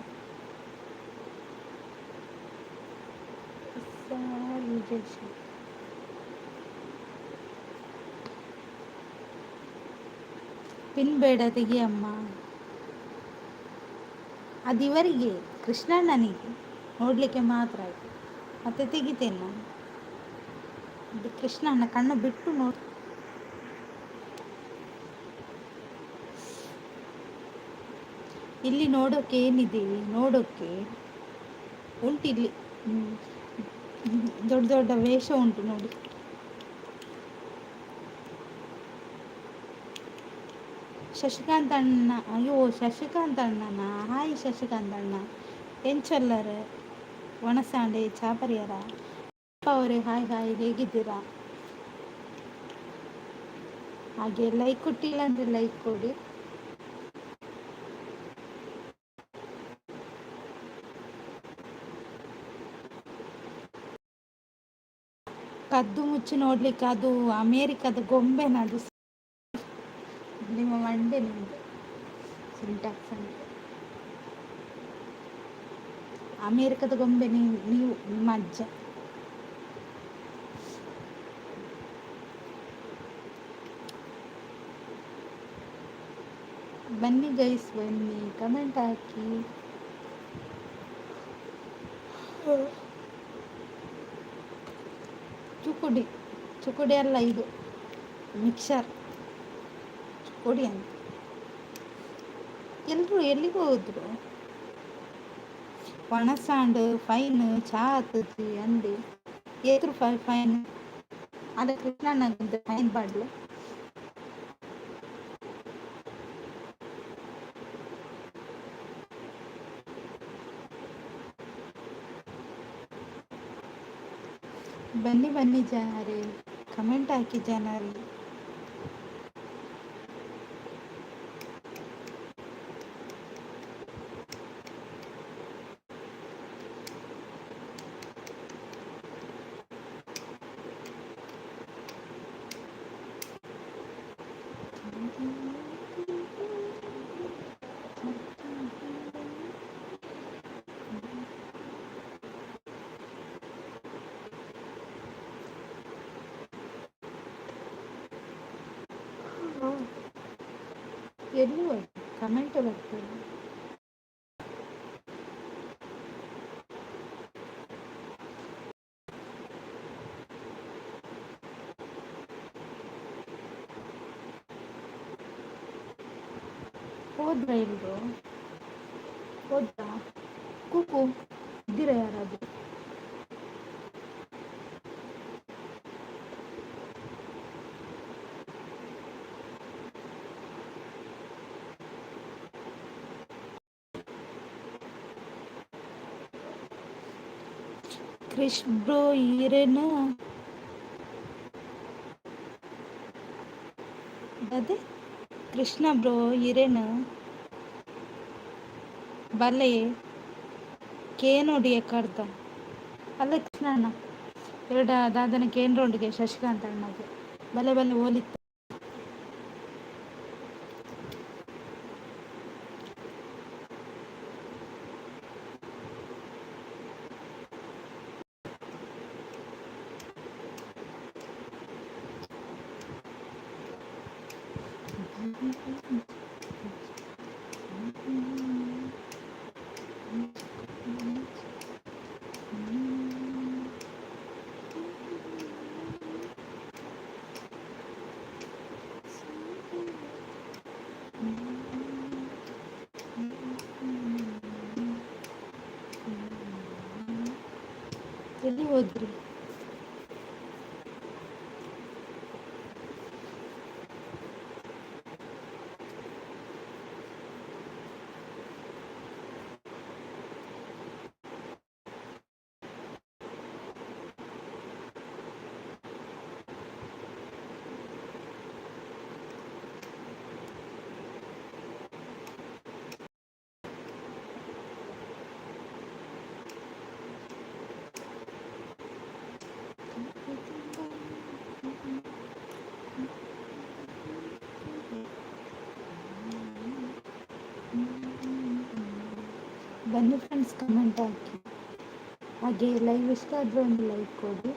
ಪಿನ್ ಬೇಡ ತೆಗಿಯಮ್ಮ. ಅದಿವರಿಗೆ ಕೃಷ್ಣಣ್ಣನಿಗೆ ನೋಡಲಿಕ್ಕೆ ಮಾತ್ರ ಆಯಿತು, ಮತ್ತೆ ತೆಗಿತೇನೆ ನಾನು. ಅದು ಕೃಷ್ಣಣ್ಣ ಕಣ್ಣು ಬಿಟ್ಟು ನೋಡಿ. ಇಲ್ಲಿ ನೋಡೋಕೆ ಏನಿದೆ? ನೋಡೋಕ್ಕೆ ಉಂಟು ಇಲ್ಲಿ ದೊಡ್ಡ ದೊಡ್ಡ ವೇಷ ಉಂಟು ನೋಡಿ. ಶಶಿಕಾಂತ್ ಅಣ್ಣ, ಅಯ್ಯೋ ಶಶಿಕಾಂತ್ ಅಣ್ಣನ, ಹಾಯ್ ಶಶಿಕಾಂತ್ ಅಣ್ಣ, ಎಂಚೊಲ್ಲರ್ ಒಣಸಾಂಡೆ ಚಾಪರಿಯರ ಅವರೇ, ಹಾಯ್ ಹಾಯ್, ಹೇಗಿದ್ದೀರಾ? ಹಾಗೆ ಲೈಕ್ ಕೊಟ್ಟಿಲ್ಲ ಅಂದರೆ ಲೈಕ್ ಕೊಡಿ. ಕದ್ದು ಮುಚ್ಚಿ ನೋಡ್ಲಿಕ್ಕೆ ಅದು ಅಮೇರಿಕದ ಗೊಂಬೆನದು? ನಿಮ್ಮ ಮಂಡೆ ನಿಮ್ಮದು ಸಿಂಟ್ಯಾಕ್ಸ್ ಅಂತ. ಅಮೇರಿಕದ ಗೊಂಬೆ ನೀವು ನೀವು ನಿಮ್ಮ ಅಜ್ಜ. ಬನ್ನಿ ಗೈಸ್, ಬನ್ನಿ, ಕಮೆಂಟ್ ಹಾಕಿ. ಚುಕುಡಿ, ಚುಕುಡಿ ಅಲ್ಲ ಇದು ಮಿಕ್ಸರ್, ಚುಕುಡಿ ಅಂತ. ಎಲ್ಲರೂ ಎಲ್ಲಿಗೆ ಹೋದ್ರು? ಒಣಸಾಂಡ್ ಫೈನ್ ಚಾ ಆತುಜಿ ಅಂದೆ. ಏತ್ ರೂಪಾಯಿ ಫೈನ್? ಅಲ್ಲ ಕೃಷ್ಣಣ್ಣಗೆ ಫೈನ್ ಬಾಡ್ಲು. ಬನ್ನಿ ಬನ್ನಿ ಜನರೇ, ಕಮೆಂಟ್ ಹಾಕಿ ಜನರೇ. ಎಲ್ಲಿ ಹೋದ್ರು? ಕಮೆಂಟ್ ಬರ್ತದೆ. ಹೋದ್ರ ಎಲ್ರು? ಹೋದ್ರಾ? ಕೂಕು ಇದ್ದೀರಾ ಯಾರಾದರೂ? ಕ್ರಿಶ್ ಬ್ರೋ ಈರೇನು ಅದೇ ಕೃಷ್ಣ ಬ್ರೋ ಈರೇನು ಬಲ್ಲೆ ಕೇನೋಡಿಯ ಕರ್ದ ಅಲ್ಲ ಕೃಷ್ಣ ಅಣ್ಣ, ಎರಡ ದಾದನ ಕೇಂದ್ರೊಂಡಿಗೆ ಶಶಿಕಾಂತ್ ಅಣ್ಣಗೆ ಬಲೆ ಬಲೆ ಹೋಲಿತ್ತು. ಎಲ್ಲಿ ಹೋದ್ರಿ? ಬನ್ನಿ ಫ್ರೆಂಡ್ಸ್, ಕಮೆಂಟ್ ಹಾಕಿ. ಹಾಗೆ ಲೈವ್ ಇಷ್ಟ ಆದರೆ ಒಂದು ಲೈಕ್ ಕೊಡಿ.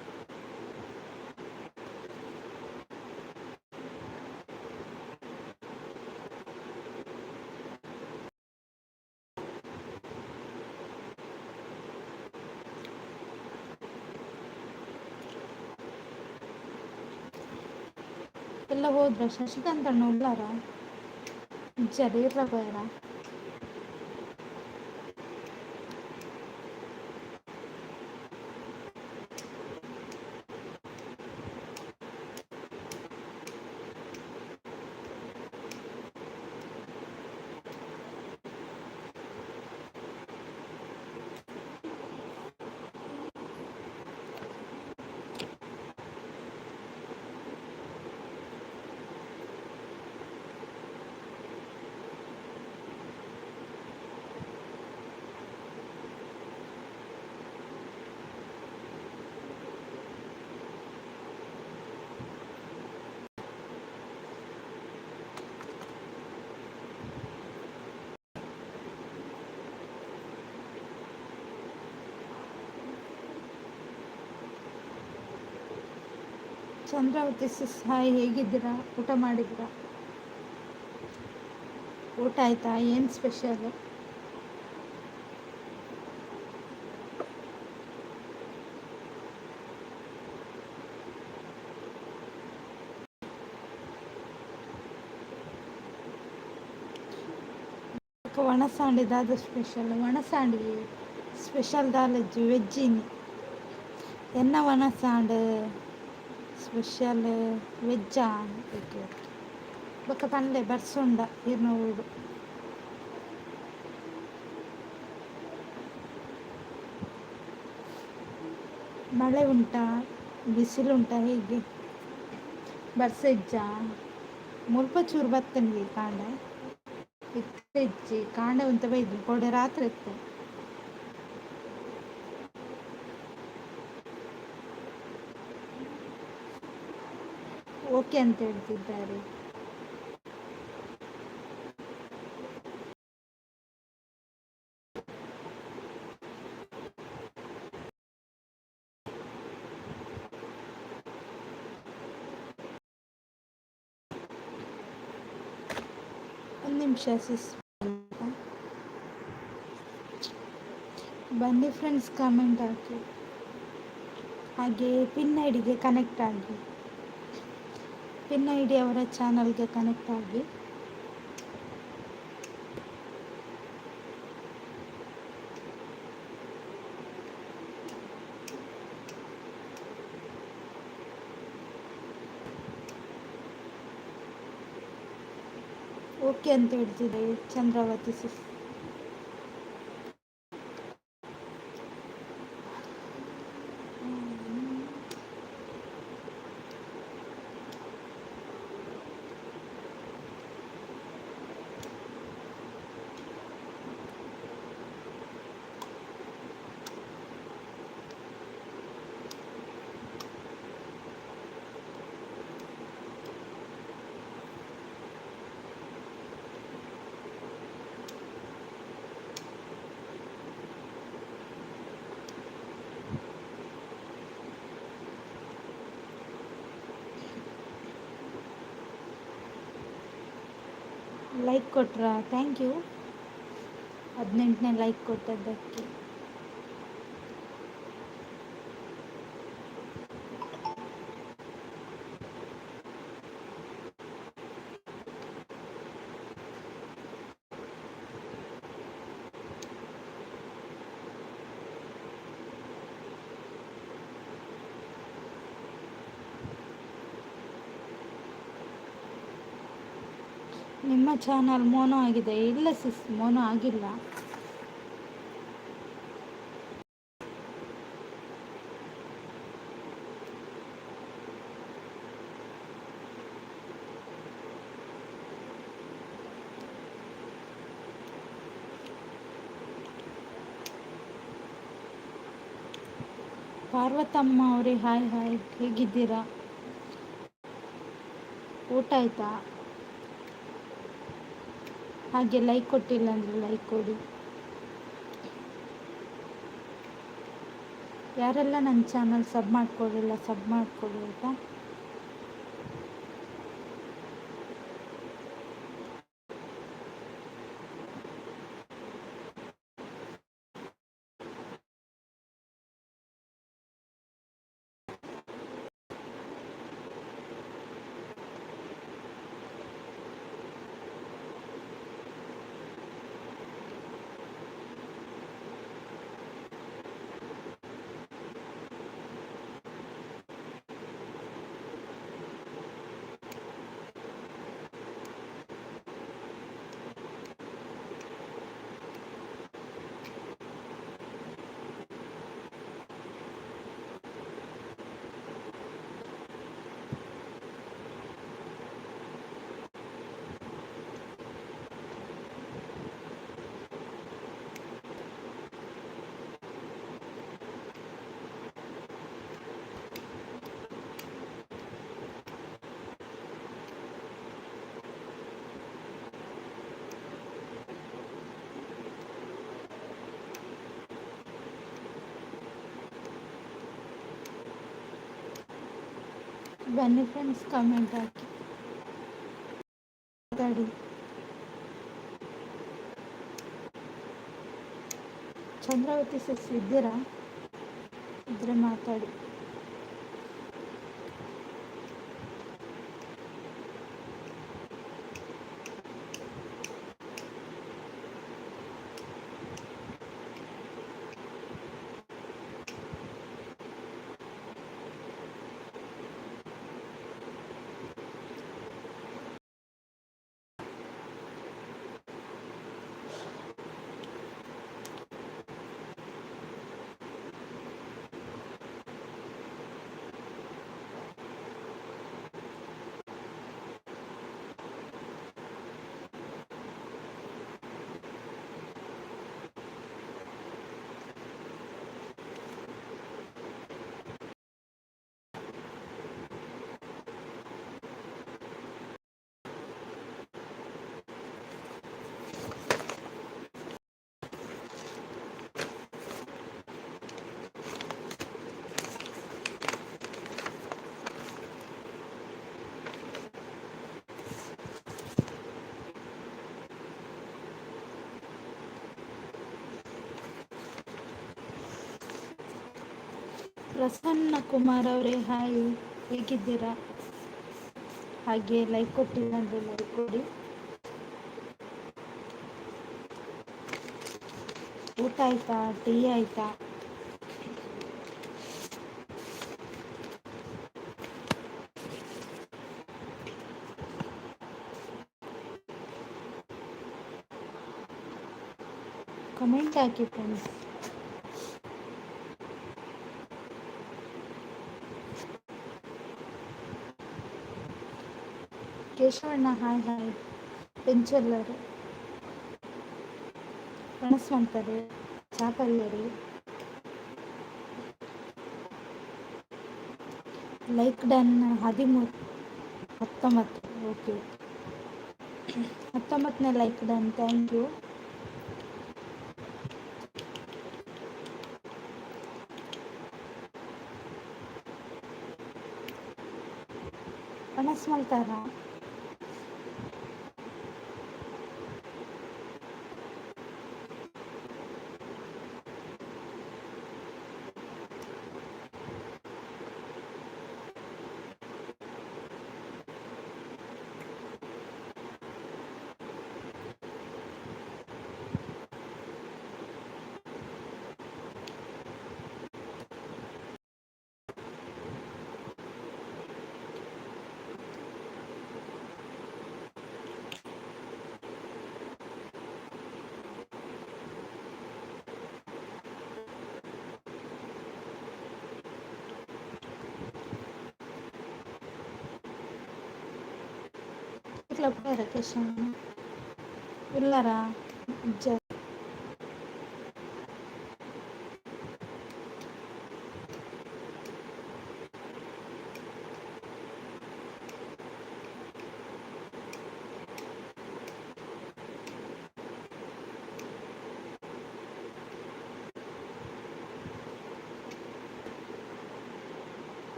ಎಲ್ಲ ಹೋದ್ರ? ಶಶಿಕಾಂತ್ ಅಣ್ಣ ಉಳ್ಳಾರ? ಜರೀರ ಬೇಡ. ಚಂದ್ರಾವತಿ ಸಿಸ್, ಹಾಯ್, ಹೇಗಿದ್ದೀರಾ? ಊಟ ಮಾಡಿದ್ದೀರಾ? ಊಟ ಆಯಿತಾ? ಏನು ಸ್ಪೆಷಲ್? ಒಣಸಾಂಡಿ ದಾದ ಸ್ಪೆಷಲ್? ಒಣಸಾಂಡಿ ಸ್ಪೆಷಲ್ ದಾಲಜ್ಜಿ ವೆಜ್ಜಿನಿ ಎನ್ನ ಒಣಸಾಂಡ್ ಸ್ಪೆಷಲ್ ವೆಜ್ಜಾ? Okay okay. ಬೊಕ್ಕ ಪನ್ಲೆ ಬರ್ಸುಂಡ ಇರ್ನ ಊರು? ಮಳೆ ಉಂಟಾ, ಬಿಸಿಲುಂಟಾ, ಹೇಗೆ? ಬರ್ಸ ಇಜ್ಜಾ? ಮುಲ್ಪ ಚೂರು ಬತ್ತನಿಗೆ ಕಾಂಡೆ, ಇತ್ತೆ ಇಜ್ಜಿ. ಕಾಂಡೆ ಉಂತ ಬೈದು ಕೋಡೆ ರಾತ್ರಿ ಇತ್ತು. ಓಕೆ ಅಂತ ಹೇಳ್ತಿದ್ದಾರೆ. ಒಂದು ನಿಮಿಷ ಸಿಸ್. ಬನ್ನಿ ಫ್ರೆಂಡ್ಸ್, ಕಮೆಂಟ್ ಹಾಕಿ. ಹಾಗೆ ಪಿನ್ ಐಡಿಗೆ ಕನೆಕ್ಟ್ ಆಗಿ, ಪಿನ್ ಐಡಿ ಅವರ ಚಾನಲ್ಗೆ ಕನೆಕ್ಟ್ ಆಗಿ. ಓಕೆ ಅಂತ ಹೇಳ್ತಿದ್ದೆ ಚಂದ್ರಾವತಿ ಸಿಸ್. ಲೈಕ್ ಕೊಟ್ರಾ? Thank you. 18ನೇ ಲೈಕ್ ಕೊಟ್ಟದ್ದಕ್ಕೆ. ನಿಮ್ಮ ಚಾನಲ್ ಮೋನೋ ಆಗಿದೆ? ಇಲ್ಲ ಸಿಸ್, ಮೋನೋ ಆಗಿಲ್ಲ. ಪಾರ್ವತಮ್ಮ ಅವರೇ, ಹಾಯ್ ಹಾಯ್, ಹೇಗಿದ್ದೀರಾ? ಊಟ ಆಯಿತಾ? ಹಾಗೆ ಲೈಕ್ ಕೊಟ್ಟಿಲ್ಲ ಅಂದರೆ ಲೈಕ್ ಕೊಡಿ. ಯಾರೆಲ್ಲ ನನ್ನ ಚಾನಲ್ ಸಬ್ ಮಾಡ್ಕೊಳ್ಳಿಲ್ಲ, ಸಬ್ ಮಾಡ್ಕೊಳ್ಳಿ ಆಯಿತಾ. ಬನ್ನಿ ಫ್ರೆಂಡ್ಸ್, ಕಮೆಂಟ್ ಹಾಕಿ, ಮಾತಾಡಿ. ಚಂದ್ರಾವತಿ ಸಿಸ್ ಇದ್ದೀರಾ? ಇದ್ರೆ ಮಾತಾಡಿ. ಪ್ರಸನ್ನ ಕುಮಾರ್ ಅವರೇ ಹಾಯ್, ಹೇಗಿದ್ದೀರಾ? ಹಾಗೆ ಲೈಕ್ ಕೊಟ್ಟಿಲ್ಲ ಅಂದರೆ ಲೈಕ್ ಕೊಡಿ. ಊಟ ಆಯ್ತಾ? ಟೀ ಆಯ್ತಾ? ಕಮೆಂಟ್ ಹಾಕಿ ಫ್ರೆಂಡ್ಸ್. ಕೇಶವಣ್ಣ ಹಾಯ್ ಹಾಯ್. ಪೆಂಚಲ್ಲರು ಕಣಸ್ವಂತರು ಚಾಪಲ್ಯರು ಲೈಕ್ ಡನ್. 13, 19, ಓಕೆ, 19ನೇ ಲೈಕ್ ಡನ್. Thank you. ಕಣಸ್ ಮಲ್ತಾರಾ? ಇట్లా ಕೇಶವಣ್ಣ ಇಲ್ಲಾರಾ? ಜ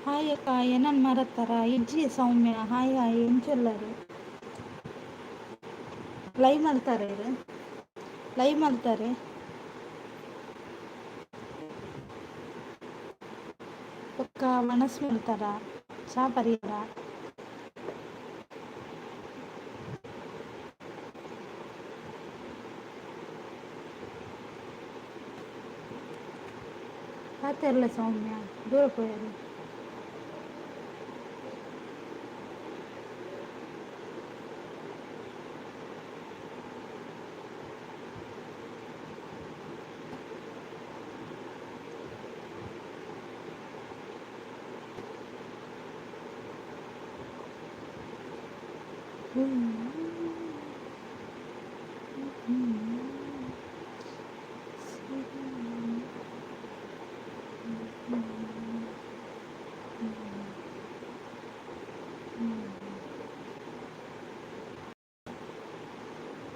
ಹಾಯ್ ಅಕ್ಕ, ಏನನ್ ಮರತ್ತಾರ? ಇಜ್ಜಿ ಸೌಮ್ಯ, ಹಾಯ್ ಹಾಯ್. ಎಂಚೊಲ್ಲರು? ಲೈವ್ ಮಾಡ್ತಾರೆ, ಲೈವ್ ಮಾಡ್ತಾರೆ. ಪಕ್ಕ ಒಣಸ್ ಮಾಡ್ತಾರ, ಚಾ ಪರಿಯಾರ? ಪಾತೆರ್ಲ ಸೌಮ್ಯ, ದೂರ ಪೋಯರು.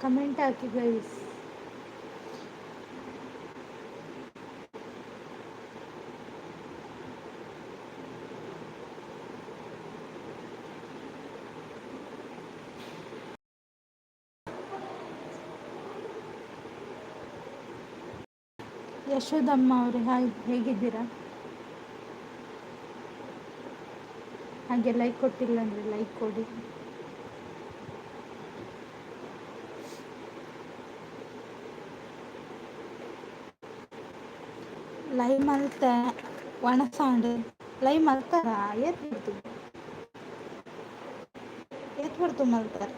ಕಮೆಂಟ್ ಹಾಕಿ ಗೈಸ್. ಯಶೋದಮ್ಮ ಅವರೇ, ಹಾಯ್, ಹೇಗಿದ್ದೀರಾ? ಹಾಗೆ ಲೈಕ್ ಕೊಟ್ಟಿಲ್ಲ ಅಂದರೆ ಲೈಕ್ ಕೊಡಿ. ಲೈವ್ ಮಲ್ತ ಒಣಸಾಂಡ್ ಲೈವ್ ಮಲ್ತಾರ? ಏತ್ ಬಿಡ್ತು, ಏತ್ ಬಿಡ್ತು ಮಲ್ತಾರ?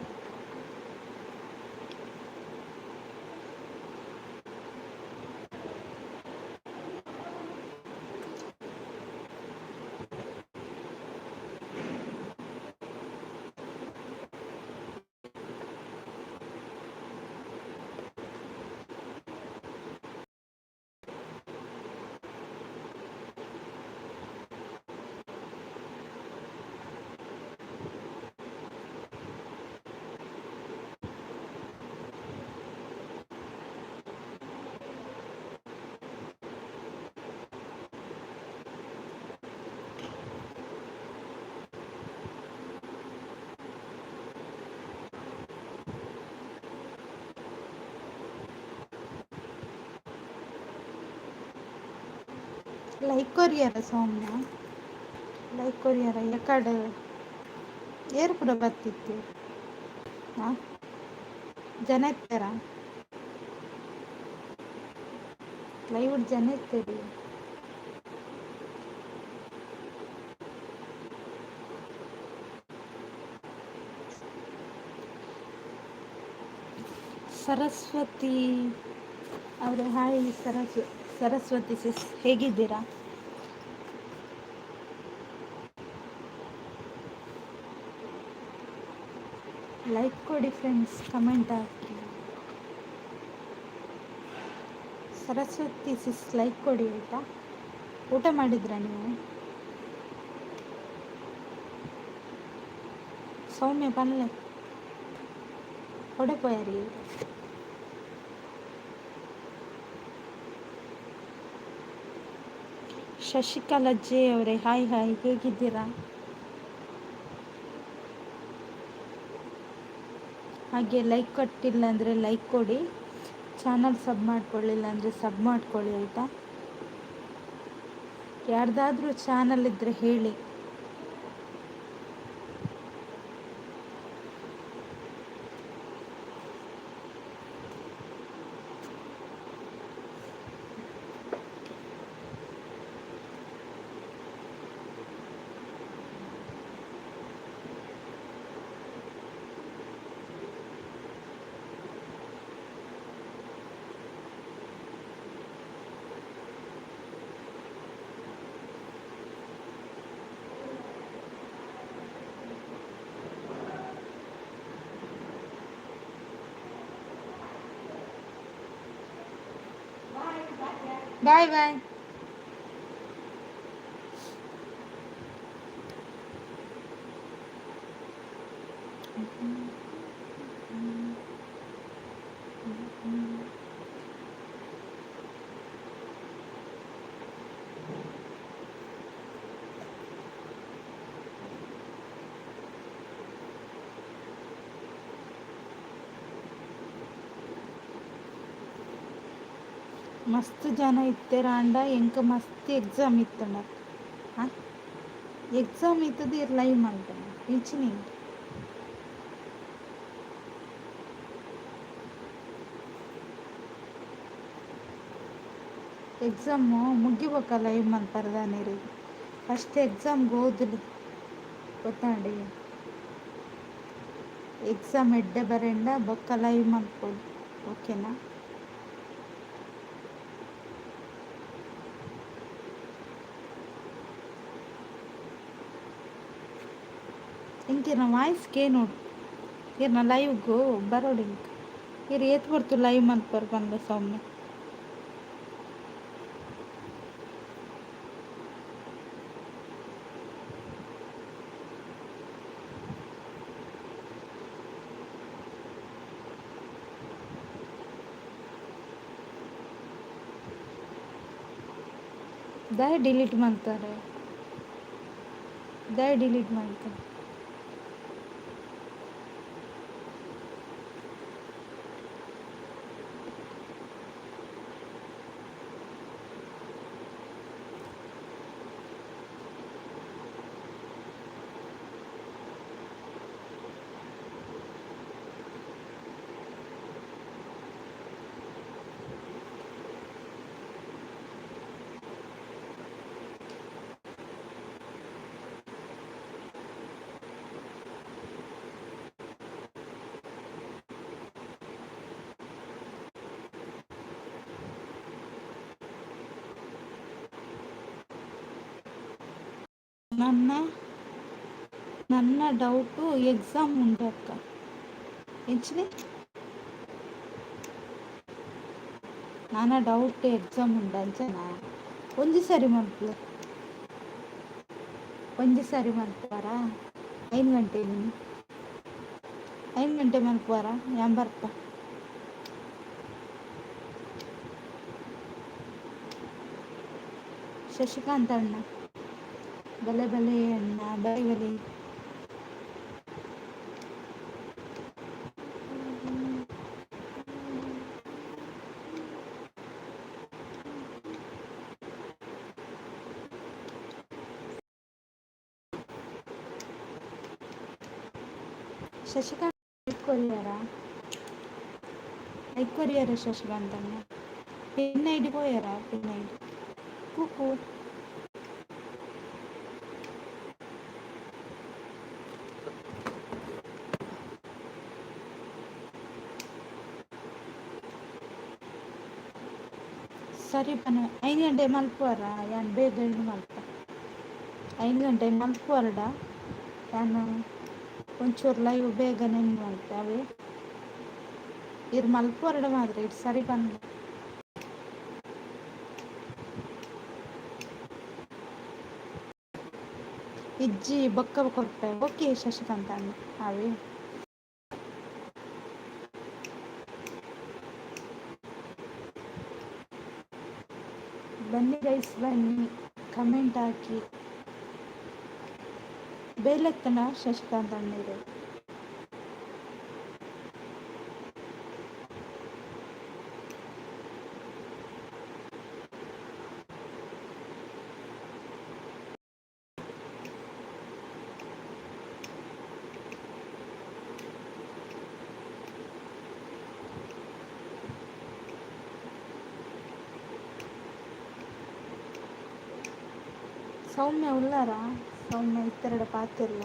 ಲೈಕ್ ಕೊರಿಯರ ಸೌಮ್ಯ? ಲೈಕ್ ಕೊರಿಯರ? ಎಕಡೆ ಏರ್ ಪೂರ ಬತ್ತಿತ್ತು? ಹಾಂ, ಜನ ಇತ್ತಾರ ಲೈವ್? ಜನ ಇತ್ತೀರಿ? ಸರಸ್ವತಿ ಅವರೇ, ಹಾಯ್. ಸರಸ್ವತಿ ಸಿಸ್, ಹೇಗಿದ್ದೀರಾ? ಲೈಕ್ ಕೊಡಿ ಫ್ರೆಂಡ್ಸ್, ಕಮೆಂಟ್ ಹಾಕಿ. ಸರಸ್ವತಿ ಸಿಸ್, ಲೈಕ್ ಕೊಡಿ ಆಯಿತಾ? ಊಟ ಮಾಡಿದ್ರಾ ನೀವು? ಸೌಮ್ಯ ಪನ್ಲೆ, ಹೊಡೆಪೋಯಾರಿ. ಶಶಿಕಲಾ ಜೆ ಅವರೇ, ಹಾಯ್ ಹಾಯ್, ಹೇಗಿದ್ದೀರಾ? ಹಾಗೆ ಲೈಕ್ ಕೊಟ್ಟಿಲ್ಲ ಅಂದರೆ ಲೈಕ್ ಕೊಡಿ. ಚಾನಲ್ ಸಬ್ ಮಾಡ್ಕೊಳ್ಳಿಲ್ಲ ಅಂದರೆ ಸಬ್ ಮಾಡ್ಕೊಳ್ಳಿ ಆಯಿತಾ? ಯಾರ್ದಾದ್ರೂ ಚಾನಲ್ ಇದ್ದರೆ ಹೇಳಿ. Bye bye. ಮಸ್ತ್ ಜನ ಇತ್ತೆರಾಂಡ ಎಂಕ್ ಮಸ್ತ್ ಎಕ್ಸಾಮ್ ಇತ್ತಂಡ. ಹಾಂ, ಎಕ್ಸಾಮ್ ಇತ್ತದ ಇರ್ ಲೈವ್ ಮಲ್ಪುನ ಇಂಚಿನಿ. ಎಕ್ಸಾಮು ಮುಗಿಬೊಕ್ಕ ಲೈವ್ ಮಲ್ಪರದಾನೇರಿ. ಫಸ್ಟ್ ಎಕ್ಸಾಮ್ಗೆ ಓದಲಿ ಗೊತ್ತಾಂಡಿ. ಎಕ್ಸಾಮ್ ಎಡ್ಡೆ ಬರೆಂಡ ಬೊಕ್ಕ ಲೈವ್ ಮಲ್ಪೊಲಿ, ಓಕೆನಾ? ಇಂಕಿನ ವಾಯ್ಸ್ ಕೇನೋಡು, ಇರ್ನ ಲೈವ್ಗು ಬರೋಡು ಇಂಕ್. ಇರ್ ಏತ್ ಬರ್ತು ಲೈವ್ ಮಲ್ಪರ್ ಪನ್ಲೆ ಸೌಮ್ಯ. ದಾಯ ಡಿಲೀಟ್ ಮಾಡ್ತಾರೆ, ದಾಯ ಡಿಲೀಟ್ ಮಾಡ್ತಾರೆ. ನನ್ನ ನನ್ನ ಡೌಟು ಎಕ್ಸಾಮ್ ಉಂಡಕ್ಕ ಎಂಚಿನಿ? ನಾನ ಡೌಟ್ ಎಕ್ಸಾಮ್ ಉಂಡು ಅಂಚನಾ? ಒಂಜಿ ಸರಿ ಮಲ್ಪುಲೆ, ಒಂಜಿ ಸರಿ ಮಲ್ಪುವಾರಾ? 5 ಗಂಟೆ, 5 ಗಂಟೆ ಮಲ್ಪುವಾರಾ? ಯಾನ್ ಬರ್ಪ. ಶಶಿಕಾಂತ್ ಅಣ್ಣ, ಬಲೆ ಬಲೆ ಅಣ್ಣ, ಬಲೆ ಬಲೆ. ಶಶಿಕಾಂತ್ ಕೊರಿಯರಾ? ಐಕ್ ಕೊರಿಯರ ಶಶಿಕಾಂತ್ ಅಣ್ಣ? ಪಿನ್ ಐಡಿ ಪೋಯರಾ? ಪಿನ್ ಐಡಿ ಕುಕು. ಸರಿ ಪನ, 5 ಗಂಟೆ ಮಲ್ಪುವಾರ? ಯಾನ್ ಬೇಗ ಎಂಡ್ ಮಲ್ಪ. 5 ಗಂಟೆ ಮಲ್ಪುವರಡ ಯಾನ್ ಒಂಚೂರು ಲೈವ್ ಬೇಗನೆ ಎಂಡ್ ಮಲ್ಪೆ ಅವೇ. ಇರ್ ಮಲ್ಪುವರಡ ಮಾತ್ರ ಇರ್ ಸರಿ ಪನ್ಲೆ. ಇಜ್ಜಿ, ಬೊಕ್ಕ ಕೊರ್ಪೆ. ಓಕೆ ಶಶಿಕಾಂತ್ ಅಣ್ಣ, ಅವೇ. ಬನ್ನಿ ಗೈಸ್, ಬನ್ನಿ, ಕಮೆಂಟ್ ಹಾಕಿ. ಬೇಲೆತ್ತನ ಶಶಿಕಾಂತ್ ಅಣ್ಣ? ಸೌಮ್ಯ ಉಲ್ಲಾರ? ಸೌಮ್ಯ ಇತ್ತೆರಡ ಪಾತಿರ್ಲ.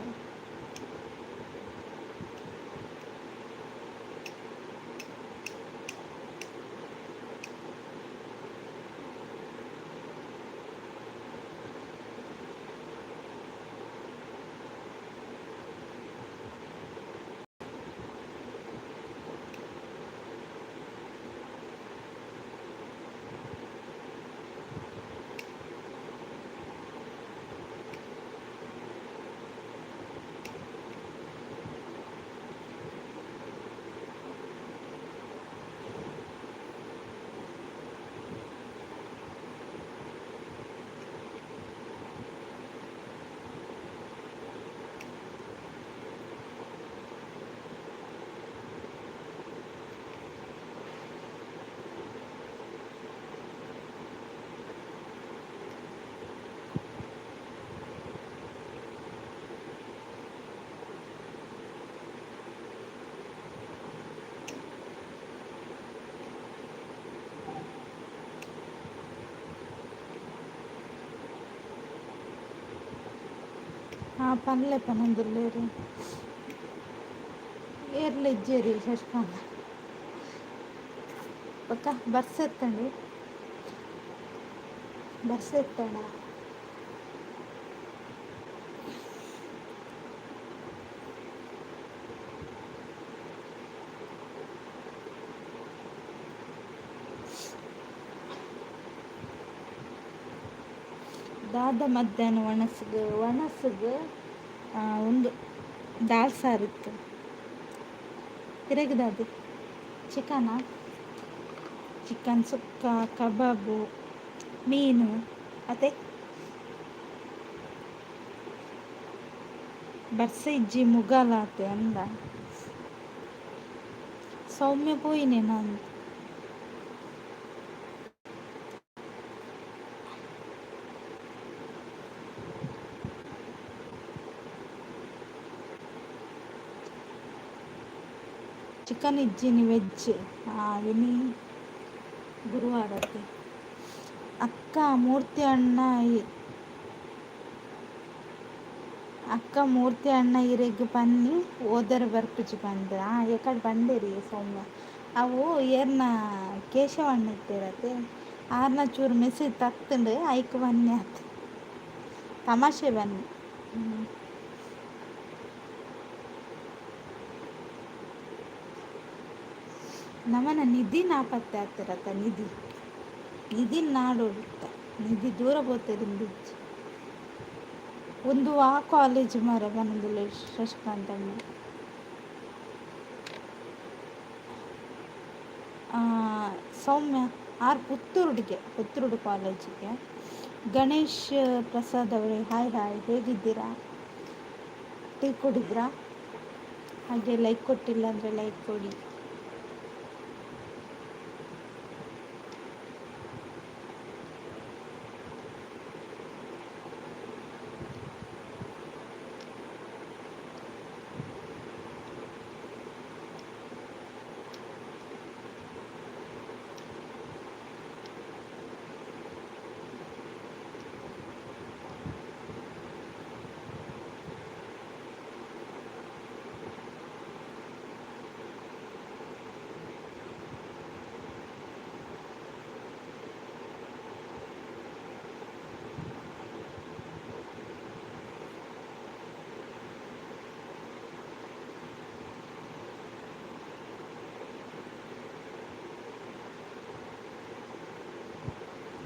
ಹಾಂ ಪನ್ಲೆ ಪನೊಂದುಲ್ಲೆರ್ ಏರ್ಲ ಇಜ್ಜೆರ್ ಶಶಿಕಾಂತ್. ಬೊಕ್ಕ ಬರ್ಸ ಇತ್ತಂಡು, ಬರ್ಸ ಇತ್ತಣ. ದಾದ ಮಧ್ಯಾಹ್ನ ಒಣಸ್ಗ್ ಒಣಸ್ಗ್ ಉಂದು ದಾಲ್ ಸಾರು ಇತ್ತು. ಇರೆಗ್ ದಾದ? ಚಿಕನಾ? ಚಿಕನ್ ಸುಕ್ಕ, ಕಬಾಬು, ಮೀನು ಅತೆ. ಬರ್ಸ ಇಜ್ಜಿ ಮುಗಾಲಾತೆ ಅಂದ. ಸೌಮ್ಯ ಪೋಯಿನೆ ನಾನು. ಚಿಕನ್ ಇಜ್ಜಿನಿ ವೆಜ್. ಇನಿ ಗುರುವಾರತೆ. ಅಕ್ಕ ಮೂರ್ತಿ ಅಣ್ಣ, ಅಕ್ಕ ಮೂರ್ತಿ ಅಣ್ಣ ಇರೆಗ್ ಪನ್ನಿ ಓದೆರೆ ಬರ್ಪುಜಿ ಪಂದ್. ಎಕಡೆ ಪಂಡೆರಿ ಸೌಮ್ಯ. ಅವು ಏರ್ನ ಕೇಶವಣ್ಣ ಇತ್ತೆರತೆ, ಆರ್ನ ಚೂರು ಮೆಸೇಜ್ ತತ್ತುಂಡು, ಐಕ್ ಬನ್ನಿ ಆತ ತಮಾಷೆ ಬನ್ನಿ. ನಮನ ನಿಧಿ ನಾಪತ್ತೆ ಆಗ್ತಿರತ್ತ. ನಿಧಿ ನಿಧಿ ನಾಡೋಡುತ್ತ ನಿಧಿ ದೂರ ಪೋತೆರಿಂದಿಜ್ಜಿ. ಒಂದು ಆ ಕಾಲೇಜ್ ಮಾರ ಪನೊಂದುಲ್ಲೆರ್ ಶಶಿಕಾಂತ್ ಅಣ್ಣ. ಸೌಮ್ಯ ಆರ್ ಪುತ್ತೂರುಡಿಗೆ, ಪುತ್ತೂರುಡು ಕಾಲೇಜಿಗೆ. ಗಣೇಶ್ ಪ್ರಸಾದ್ ಅವರೇ ಹಾಯ್ ಹಾಯ್, ಹೇಗಿದ್ದೀರಾ? ಟೀ ಕುಡಿದ್ರಾ? ಹಾಗೆ ಲೈಕ್ ಕೊಟ್ಟಿಲ್ಲ ಅಂದರೆ ಲೈಕ್ ಕೊಡಿ.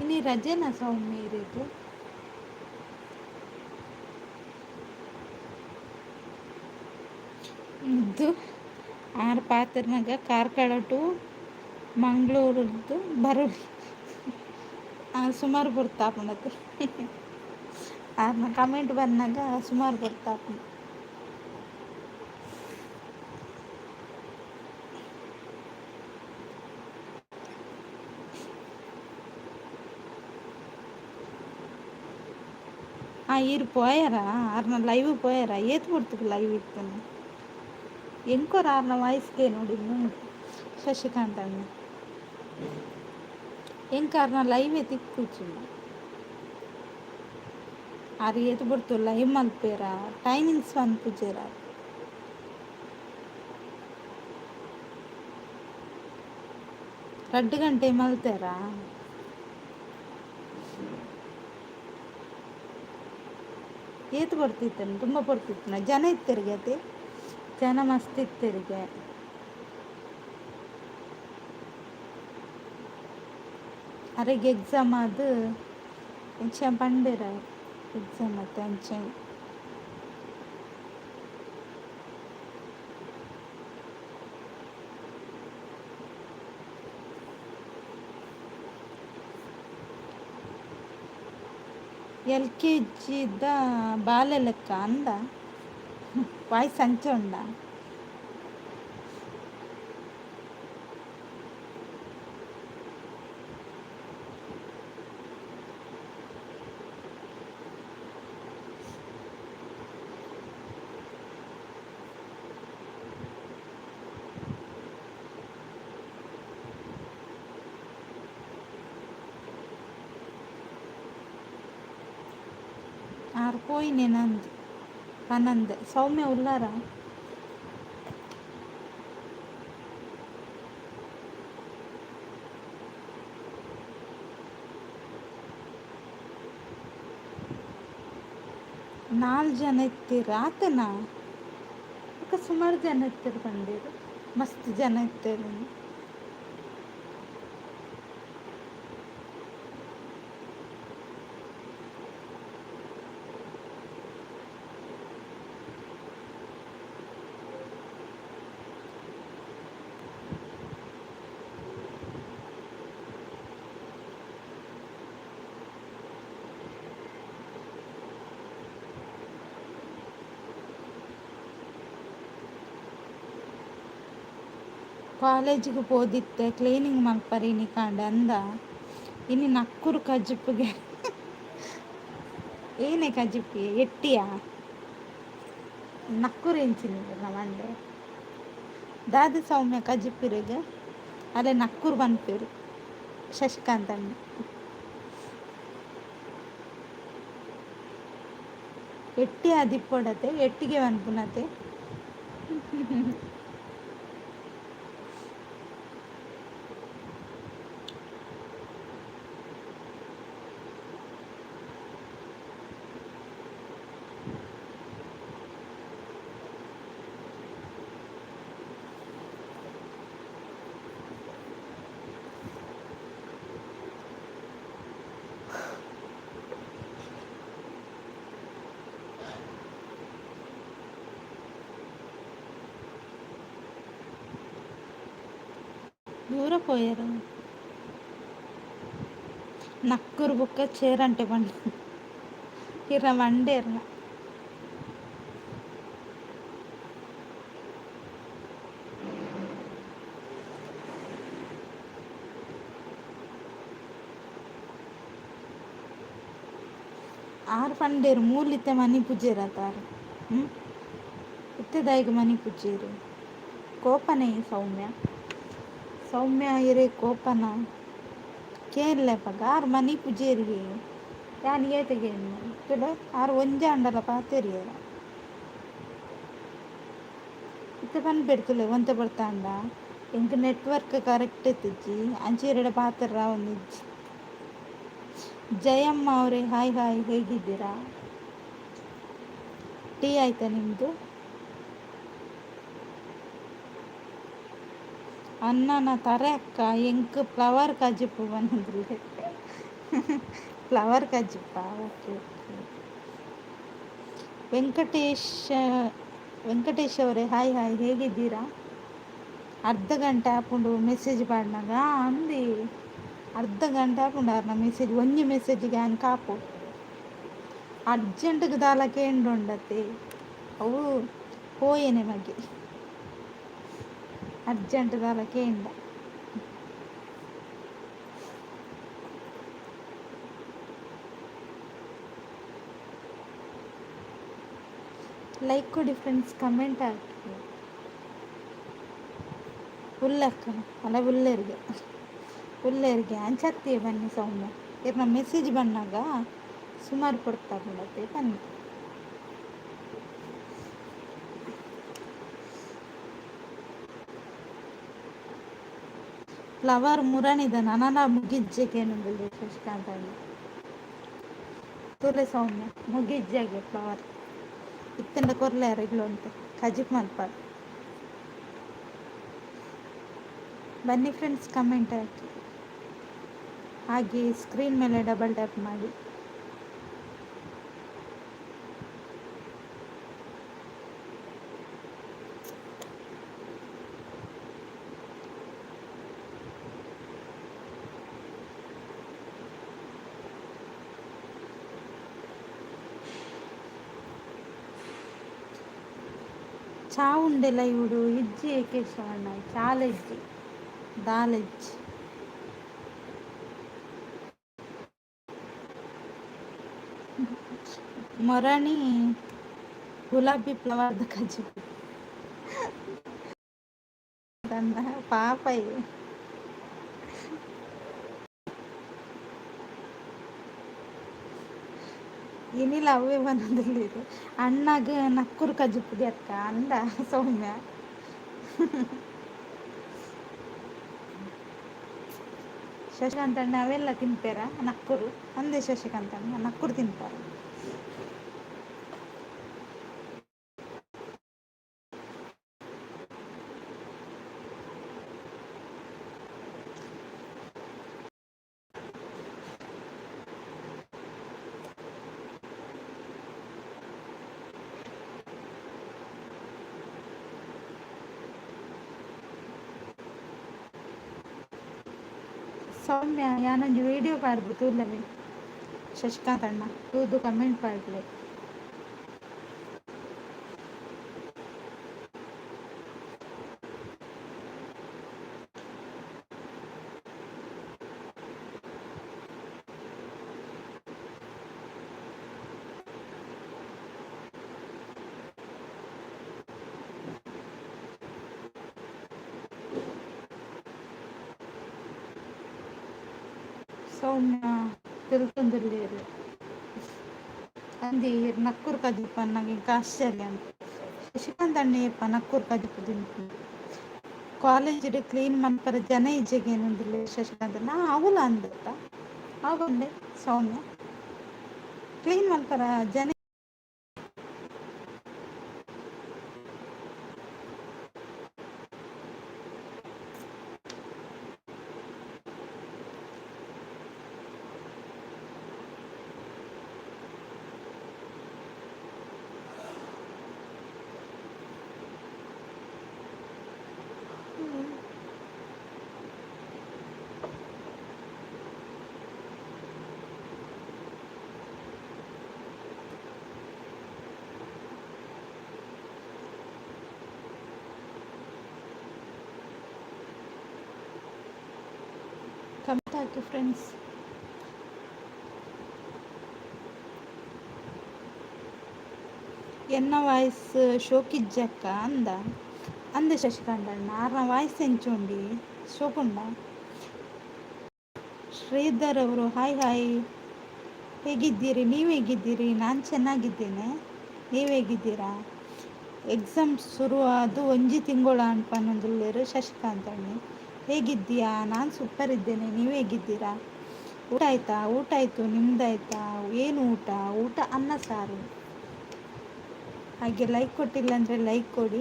ಇನಿ ರಜೆನಾ ಸೌಮ್ಯ ಇರೆಗ್? ಮುದ್ದು ಆರ್ ಪಾತೆರ್ನಗ ಕಾರ್ಕಳ ಟು ಮಂಗಳೂರುರ್ದು ಬರೊಲಿ. ಸುಮಾರು ಪೊರ್ತು ಆರ್ನ ಕಮೆಂಟ್ ಬನ್ನಗ ಸುಮಾರು ಪೊರ್ತು. ಈರ್ ಪೋಯರಾ? ಆರ್ನ ಲೈವ್ ಪೋಯರಾ? ಏತ್ ಪೊರ್ತುಗು ಲೈವ್ ಇತ್ತುಂಡು? ಎಂಕೊರ ಆರ್ನ ವಾಯ್ಸ್ ನೋಡಿ ಶಶಿಕಾಂತ್ ಅಣ್ಣ. ಎಂಕ್ ಆರ್ನ ಲೈವೇ ತಿಕ್ಕುಜಿ. ಆರ್ ಏತ್ ಪೊರ್ತು ಲೈವ್ ಮಲ್ಪೆರ, ಟೈಮಿಂಗ್ಸ್ ಪನ್ಪುಜೆರ್. ರಡ್ಡ್ ಗಂಟೆ ಮಲ್ತೆರಾ? ಏತ್ ಪೊರ್ತು ತುಂಬ ಪೊರ್ತು. ಜನ ಇತ್ತೆರ್ಗೆ ಅತೆ, ಜನ ಮಸ್ತ್ ಇತ್ತೆರ್ಗೆ. ಅರೆಗ್ ಎಕ್ಸಾಮ್ ಆದ್ ಎಂಚ ಪಂಡೆರ್ ಎಕ್ಸಾಮ್ ಅತೆ ಅಂಚ. ಎಲ್ ಕೆ ಜಿದ ಬಾಲೆ ಲೆಕ್ಕ ಅಂದ, ವಾಯ್ಸ್ ಅಂಚ ಉಂಡ. ಆರ್ ಪೋಯಿನೆ ನಂದು. ಪನಂದೆ ಸೌಮ್ಯ ಉಲ್ಲಾರ. ನಾಲ್ ಜನ ಇತ್ತೀರ ಆತನ ಬೊಕ ಸುಮಾರು ಜನ ಇತ್ತೀರ ಪಂಡೀರು, ಮಸ್ತ್ ಜನ ಇತ್ತೆರ್. ಕಾಲೇಜಿಗೆ ಪೋದಿತ್ತೆ ಕ್ಲೀನಿಂಗ್ ಮಲ್ಪರೆ ಇನಿ ಕಾಂಡೆ ಅಂದ. ಇನಿ ನಕ್ಕುರು ಕಜಿಪುಗೆ ಏನೇ ಕಜಿಪಿ ಎಟ್ಟಿಯಾ ನಕ್ಕುರು ಎಂಚಿನ ಮಂಡೆ ದಾದ ಸೌಮ್ಯ ಕಜಿಪಿರಿಗೆ ಅಲ್ಲೇ ನಕ್ಕುರು ಪನ್ಪೆರ್ ಶಶಿಕಾಂತ್ ಅಣ್ಣ. ಎಟ್ಟಿ ಆದಿಪ್ಪೊಡತೆ ಎಟ್ಟಿಗೆ ಪನ್ಪುನತೆ. ದೂರ ಪೋಯೆರ್ ನಕ್ಕುರು ಬೊಕ್ಕ ಚೇರಂಟೆ ಪಂಡ ಇರ ಮಂಡೇರ್ನ. ಆರ್ ಪಂಡೇರು ಮೂಲಿತ್ತೆ ಮನಿ ಪೂಜೆರತಾರ್ ಹ್ಞೂ ಇತ್ತೆ ಮನಿ ಪೂಜೆರು ಕೋಪನೇ ಸೌಮ್ಯ. ಸೌಮ್ಯ ಇರೆ ಕೋಪನ ಕೇನ್ಲೆ ಪಗ ಆರ್ ಮನಿ ಪೂಜೆರಿಗೆ ಯಾನ್ ಏತೆಗೆ ತುಲೆ ಆರ್ ಒಂಜೆ ಆಂಡಲ ಪಾತೆರಿಯೆರ್. ಇತ್ತೆ ಪನ್ಪೆರ್ ತುಲೆ ಒಂತೆ ಪೊರ್ತಾಂಡ ಎಂಕ್ ನೆಟ್ವರ್ಕ್ ಕರೆಕ್ಟ್ ಇತ್ತಿಜ್ಜಿ ಅಂಚ ಇರೆಡ ಪಾತೆರ್ರ ಆವೊಂದಿಜ್ಜಿ. ಜಯಮ್ಮ ಅವರೇ ಹಾಯ್ ಹಾಯ್, ಹೇಗಿದ್ದೀರಾ? ಟೀ ಆಯ್ತಾ ನಿಮ್ಮದು? ಅನ್ನನ ತರೆ ಅಕ್ಕ ಎಂಕ್ ಫ್ಲವರ್ ಕಜಿಪು ಪನೊಂದುಲ್ಲೆ. ಫ್ಲವರ್ ಕಜಿಪ ಓಕೆ ಓಕೆ. ವೆಂಕಟೇಶ್ ವೆಂಕಟೇಶ್ ಅವರೇ ಹಾಯ್ ಹಾಯ್, ಹೇಗಿದ್ದೀರಾ? ಅರ್ಧ ಗಂಟೆ ಆಪುಂಡು ಮೆಸೇಜ್ ಪಾಡ್ನಗ ಅಂದಿ ಅರ್ಧ ಗಂಟೆ ಆಪುಂಡು ಆರ್ನ ಮೆಸೇಜ್ ಒಂಜಿ ಮೆಸೇಜ್ಗೆ ಆನ್ ಕಾಪು ಅರ್ಜೆಂಟ್ಗೆ ದಾಲ ಕೇಂಡುಂಡತೆ ಅವು ಪೋಯೆನೆ ಮಗೆ ಅರ್ಜೆಂಟ್ ದಾಲ ಕೇಂಡ. ಲೈಕ್ ಕೊಡಿ ಫ್ರೆಂಡ್ಸ್, ಕಮೆಂಟ್ ಹಾಕಿ. ಉಲ್ಲಕ್ಕ ಅಲ್ಲ ಉಲ್ಲೆರ್ಗೆ ಉಲ್ಲೆರ್ಗೆ ಅಂಚತ್ತಿ ಬನ್ನಿ ಸೌಮ್ಯ ಇರ್ನ ಮೆಸೇಜ್ ಬನ್ನಾಗ ಸುಮಾರು ಕೊಡ್ತಾ ಬನ್ನಿ. ಫ್ಲವರ್ ಮುರಣಿದ ನನನ ಮುಗಿಜ್ಜೆಗೆ ಶಶಿಕಾಂತ್ ಅಣ್ಣ. ತುಲೆ ಸೌಮ್ಯ ಮುಗಿಜ್ಜೆಗೆ ಫ್ಲವರ್ ಇತ್ತಂಡ ಕೊರ್ಲೆ ಅಂತ ಕಜಿಪ್ ಮಲ್ಪಾಡ್. ಬನ್ನಿ ಫ್ರೆಂಡ್ಸ್, ಕಮೆಂಟ್ ಹಾಕಿ, ಹಾಗೆ ಸ್ಕ್ರೀನ್ ಮೇಲೆ ಡಬಲ್ ಟ್ಯಾಪ್ ಮಾಡಿ. ಚಾ ಉಂಡೆಲ ಇವುಡು ಇಜ್ಜಿ ಕೇಶವಣ್ಣ ಚಾಲೆಜ್ಜಿ ದಾಲೆಜ್ಜಿ. ಮೊರಣಿ ಗುಲಾಬಿ ಫ್ಲವರ್ದ ಕಜಿಪು ಪಾಪ. ಇನಿಲ ಅವೇ ಬನ್ನದಿಲ್ಲಿರು ಅಣ್ಣಗ ನಕ್ಕುರು ಕಜಿಪುಡಿ ಅಕ್ಕ ಅಂದ ಸೌಮ್ಯ. ಶಶಿಕಾಂತ್ ಅಣ್ಣ ಅವೆಲ್ಲ ತಿನ್ಪೇರ ನಕ್ಕುರು ಅಂದೆ? ಶಶಿಕಾಂತ್ ಅಣ್ಣ ನಕ್ಕುರು ತಿಂತಾರೆ. ಸೌಮ್ಯ ಯಾನೊಂಜಿ ವಿಡಿಯೋ ಪಾಡ್ದು ತೂಲವೆ ಶಶಿಕಾಂತ್ ಅಣ್ಣ, ತೂದು ಕಮೆಂಟ್ ಪಾಡ್ಲೆ. ಸೌಮ್ಯ ತಿಳ್ಕೊಂದಿರ್ಲೇರು ಅಂದಿ ನಕ್ಕೂರು ಕಜಿಪ ನಂಗೆ ಇಂಕ ಆಶ್ಚರ್ಯ ಅಂತ. ಶಶಿಕಾಂತ್ ಅಣ್ಣಯ್ಯಪ್ಪ ನಕ್ಕೂರು ಕಜಿಪು ತಿನ್ಪಿ ಕಾಲೇಜ್ ಕ್ಲೀನ್ ಮನ್ಪರ ಜನ ಇಜ್ಜೆಗೆ ಏನೊಂದಿಲ್ಲ ಶಶಿಕಾಂತ್ ನಾ ಅವುಲ ಅಂದತ್ತ ಆವಂದೆ ಸೌಮ್ಯ ಕ್ಲೀನ್ ಮನ್ಪರ ಜನ. ಕಮೆಂಟ್ ಹಾಕಿ ಫ್ರೆಂಡ್ಸ್. ಎನ್ನ ವಾಯ್ಸ್ ಶೋಕಿಜ್ಜಕ್ಕ ಅಂದ ಅಂದೆ ಶಶಿಕಾಂತ್ ಅಣ್ಣ. ಆರ್ನ ವಾಯ್ಸ್ ಎಂಚುಂಡಿ ಶೋಕುಂಡ? ಶ್ರೀಧರ್ ಅವರು ಹಾಯ್ ಹಾಯ್, ಹೇಗಿದ್ದೀರಿ ನೀವು? ಹೇಗಿದ್ದೀರಿ? ನಾನು ಚೆನ್ನಾಗಿದ್ದೇನೆ, ನೀವು ಹೇಗಿದ್ದೀರಾ? ಎಕ್ಸಾಮ್ ಶುರು ಅದು ಒಂಜಿ ತಿಂಗಳು ಅನ್ಪನೊಂದುಲ್ಲೆರ್ ಶಶಿಕಾಂತ್ ಅಣ್ಣೆ. ಹೇಗಿದ್ದೀಯಾ? ನಾನು ಸೂಪರ್ ಇದ್ದೇನೆ, ನೀವು ಹೇಗಿದ್ದೀರಾ? ಊಟ ಆಯ್ತಾ? ಊಟ ಆಯಿತು, ನಿಮ್ದಾಯ್ತಾ? ಏನು ಊಟ? ಊಟ ಅನ್ನ ಸಾರು. ಹಾಗೆ ಲೈಕ್ ಕೊಟ್ಟಿಲ್ಲ ಅಂದರೆ ಲೈಕ್ ಕೊಡಿ.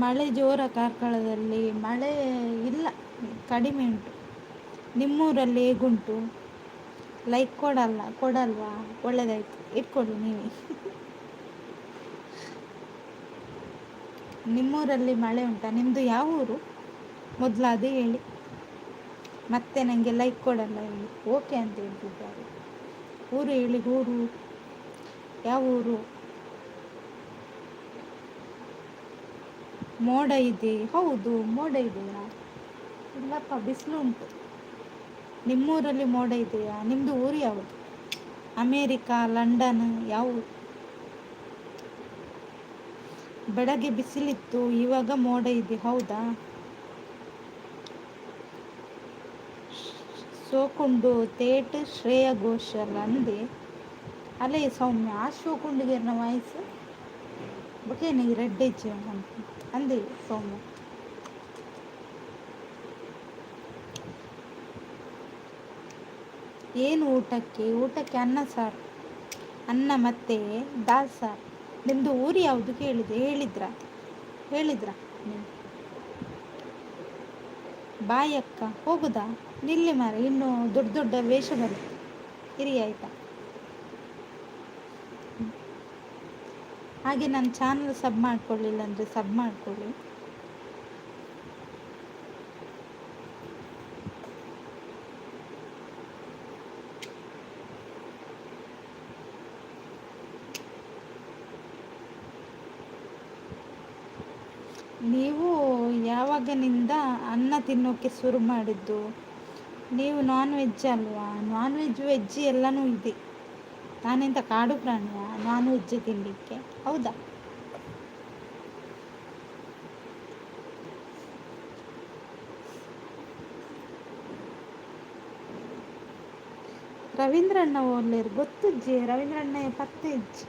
ಮಳೆ ಜೋರ ಕಾರ್ಕಳದಲ್ಲಿ? ಮಳೆ ಇಲ್ಲ, ಕಡಿಮೆ ಉಂಟು. ನಿಮ್ಮೂರಲ್ಲಿ ಹೇಗುಂಟು? ಲೈಕ್ ಕೊಡಲ್ಲ, ಕೊಡಲ್ವಾ? ಒಳ್ಳೆದಾಯ್ತು, ಇಟ್ಕೊಳ್ಳಿ ನೀವೇ. ನಿಮ್ಮೂರಲ್ಲಿ ಮಳೆ ಉಂಟಾ? ನಿಮ್ಮದು ಯಾವ ಊರು ಮೊದಲು ಅದೇ ಹೇಳಿ. ಮತ್ತೆ ನನಗೆ ಲೈಕ್ ಕೊಡಲ್ಲ ಹೇಳಿ. ಓಕೆ ಅಂತ ಹೇಳ್ತಿದ್ದಾರೆ. ಊರು ಹೇಳಿ, ಊರು ಯಾವ ಊರು? ಮೋಡ ಇದೆ, ಹೌದು ಮೋಡ ಇದೆಯಾ? ಇಲ್ಲಪ್ಪ, ಬಿಸಿಲು ಉಂಟು. ನಿಮ್ಮೂರಲ್ಲಿ ಮೋಡ ಇದೆಯಾ? ನಿಮ್ಮದು ಊರು ಯಾವುದು? ಅಮೇರಿಕಾ, ಲಂಡನ್, ಯಾವ ಊರು? ಬೆಳಗ್ಗೆ ಬಿಸಿಲಿತ್ತು, ಇವಾಗ ಮೋಡ ಇದೆ, ಹೌದಾ? ಸೋಕುಂಡು ತೇಟ್ ಶ್ರೇಯ ಘೋಷಲ್ ಅಂದೆ ಅಲ್ಲೇ ಸೌಮ್ಯ. ಆ ಶೋಕುಂಡಿಗೆ ವಾಯ್ಸ್ ಬೊಕೇನೆ ರೆಡ್ ಎಜ್ ಅಂದೆ ಸೌಮ್ಯ. ಏನು ಊಟಕ್ಕೆ? ಊಟಕ್ಕೆ ಅನ್ನ ಸಾರು, ಅನ್ನ ಮತ್ತು ದಾಲ್ ಸಾರು. ನಿಮ್ಮದು ಊರು ಯಾವುದು ಕೇಳಿದೆ, ಹೇಳಿದ್ರಾ? ಹೇಳಿದ್ರಾ ನೀವು? ಬಾಯ್ ಅಕ್ಕ, ಹೋಗುದಾ? ನಿಲ್ಲಿ ಮಾರ, ಇನ್ನು ದೊಡ್ಡ ದೊಡ್ಡ ವೇಷ ಬರುತ್ತೆ, ಇರಿ ಆಯಿತಾ? ಹಾಗೆ ನನ್ನ ಚಾನಲ್ ಸಬ್ ಮಾಡ್ಕೊಳ್ಳಿಲ್ಲ ಅಂದರೆ ಸಬ್ ಮಾಡ್ಕೊಳ್ಳಿ. ನೀವು ಯಾವಾಗಿನಿಂದ ಅನ್ನ ತಿನ್ನೋಕ್ಕೆ ಶುರು ಮಾಡಿದ್ದು? ನೀವು ನಾನ್ ವೆಜ್ ಅಲ್ವಾ? ನಾನ್ ವೆಜ್ ವೆಜ್ ಎಲ್ಲನೂ ಇದೆ. ನಾನೆಂತ ಕಾಡು ಪ್ರಾಣಿಯಾ ನಾನ್ ವೆಜ್ ತಿನ್ನಲಿಕ್ಕೆ? ಹೌದಾ? ರವೀಂದ್ರಣ್ಣ ಓಲ್ಲೇರು ಗೊತ್ತುಜ್ಜಿ, ರವೀಂದ್ರಣ್ಣ ಪತ್ತೆ ಇಜ್ಜಿ.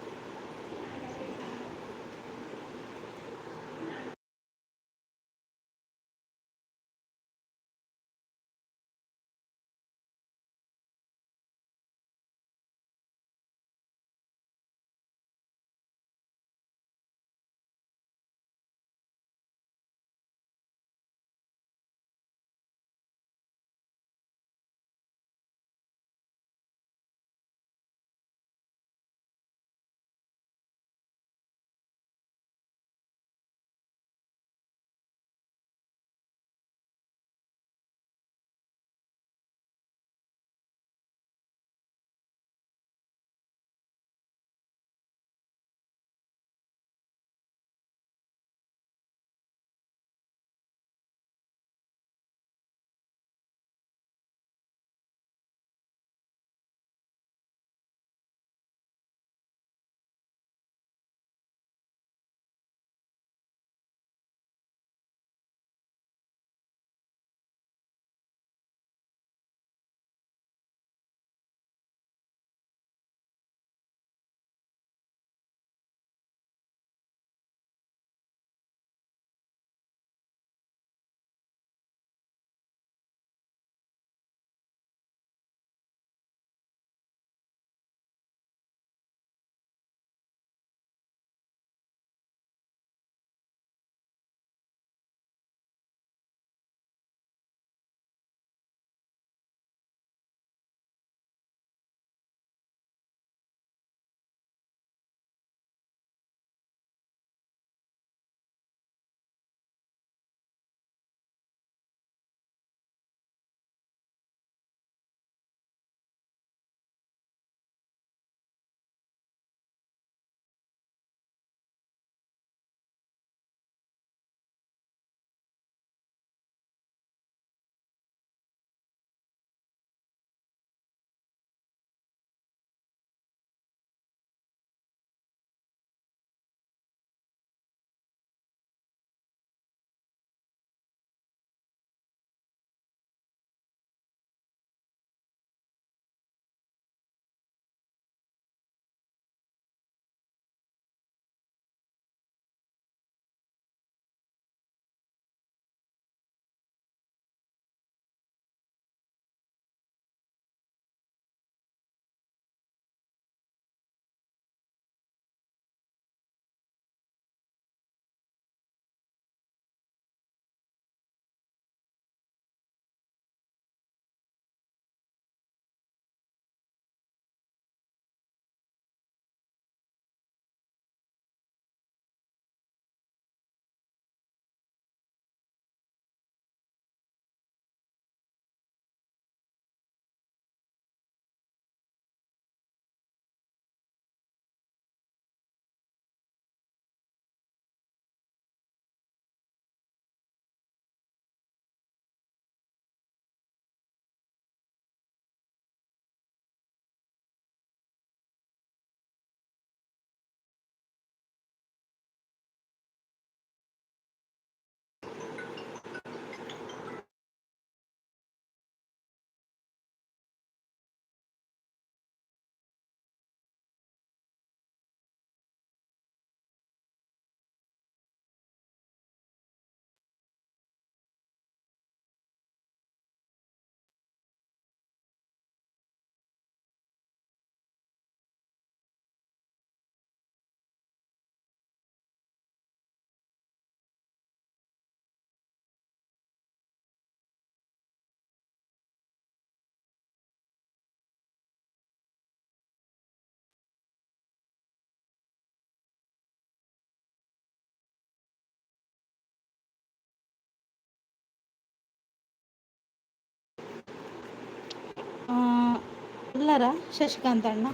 ಉಲ್ಲರ ಶಶಿಕಾಂತ್ ಅಣ್ಣ?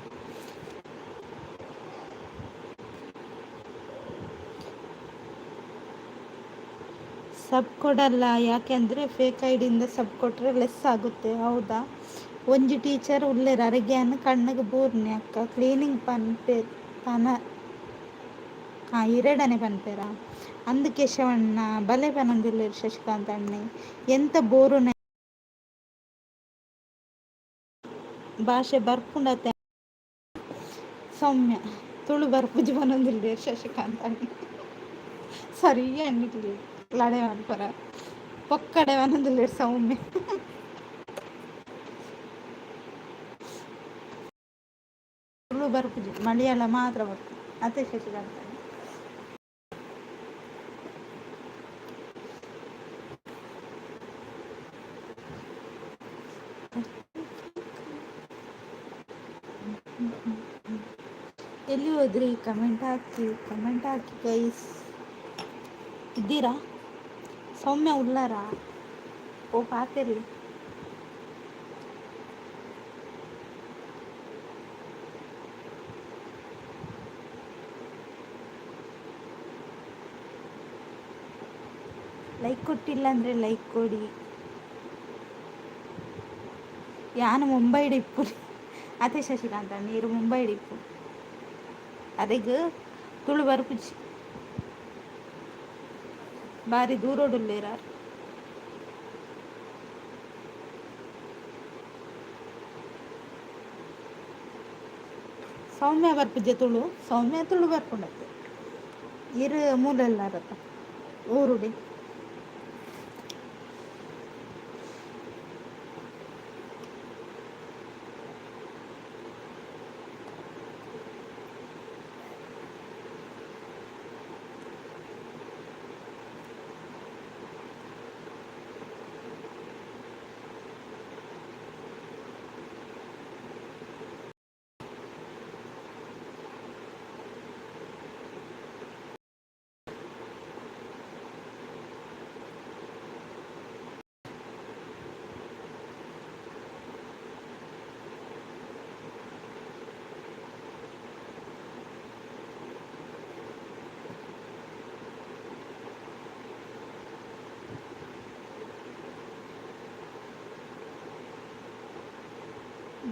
ಸಬ್ ಕೊಡಲ್ಲ, ಯಾಕೆಂದರೆ ಫೇಕ್ ಐಡಿಯಿಂದ ಸಬ್ ಕೊಟ್ಟರೆ ಲೆಸ್ ಆಗುತ್ತೆ. ಹೌದಾ? ಒಂಜಿ ಟೀಚರ್ ಉಲ್ಲೆರ್, ಅರೆಗ್ಯಾನ್ ಕಣ್ಣಗ್ ಬೂರ್ನೆ ಅಕ್ಕ ಕ್ಲೀನಿಂಗ್ ಪನ್ಪೆ ಪನ ಹಾಂ ಇರೆಡನೆ ಪನ್ಪೇರಾ? ಅಂದ್ ಕೇಶವಣ್ಣ ಬಲೆ ಪನೊಂದುಲ್ಲೆರ್ ಶಶಿಕಾಂತ್ ಅಣ್ಣೆ. ಎಂತ ಬೋರುನೆ ಭಾಷೆ ಬರ್ಪುಂಡತೆ. ಸೌಮ್ಯ ತುಳು ಬರ್ಪುಜಿ ಪನೊಂದುಲ್ಲೆರ್ ಶಶಿಕಾಂತ್ ಅಣ್ಣ. ಸರಿ ಅಣ್ಣಿಡ್ಲಿ ಲಡೆ ಮನ್ಪರ ಪೊಕ್ಕಡೆ ಪನೊಂದುಲ್ಲೆರ್ ಸೌಮ್ಯ. ತುಳು ಬರ್ಪುಜಿ, ಮಲಯಾಳ ಮಾತ್ರ ಬರ್ಪು ಅತೆ ಶಶಿಕಾಂತ್ ಅಣ್ಣ? ಎಲ್ಲಿ ಹೋದ್ರಿ? ಕಮೆಂಟ್ ಹಾಕಿ, ಕಮೆಂಟ್ ಹಾಕಿ ಗೈಸ್. ಇದ್ದೀರಾ? ಸೌಮ್ಯ ಉಲ್ಲಾರಾ? ಓ ಪಾತೆರ್ಲಿ. ಲೈಕ್ ಕೊಟ್ಟಿಲ್ಲ ಅಂದರೆ ಲೈಕ್ ಕೊಡಿ. ಯಾನು ಮುಂಬೈಡ್ ಇಪ್ಪು ಅತೆ ಶಶಿಕಾಂತ? ನೀರು ಮುಂಬೈಡ್ ಇಪ್ಪು, ಅರೆಗ್ ತುಳು ಬರ್ಪುಜಿ. ಬಾರಿ ದೂರೊಡುಲ್ಲೆರ್. ಸೌಮ್ಯ ಬರ್ಪುಜೆ ತುಳು? ಸೌಮ್ಯ ತುಳು ಬರ್ಪುಂಡತ್ತೆ. ಇರು ಮೂಲೆಲ್ಲಾರತ್ತ ಊರುಡೆ?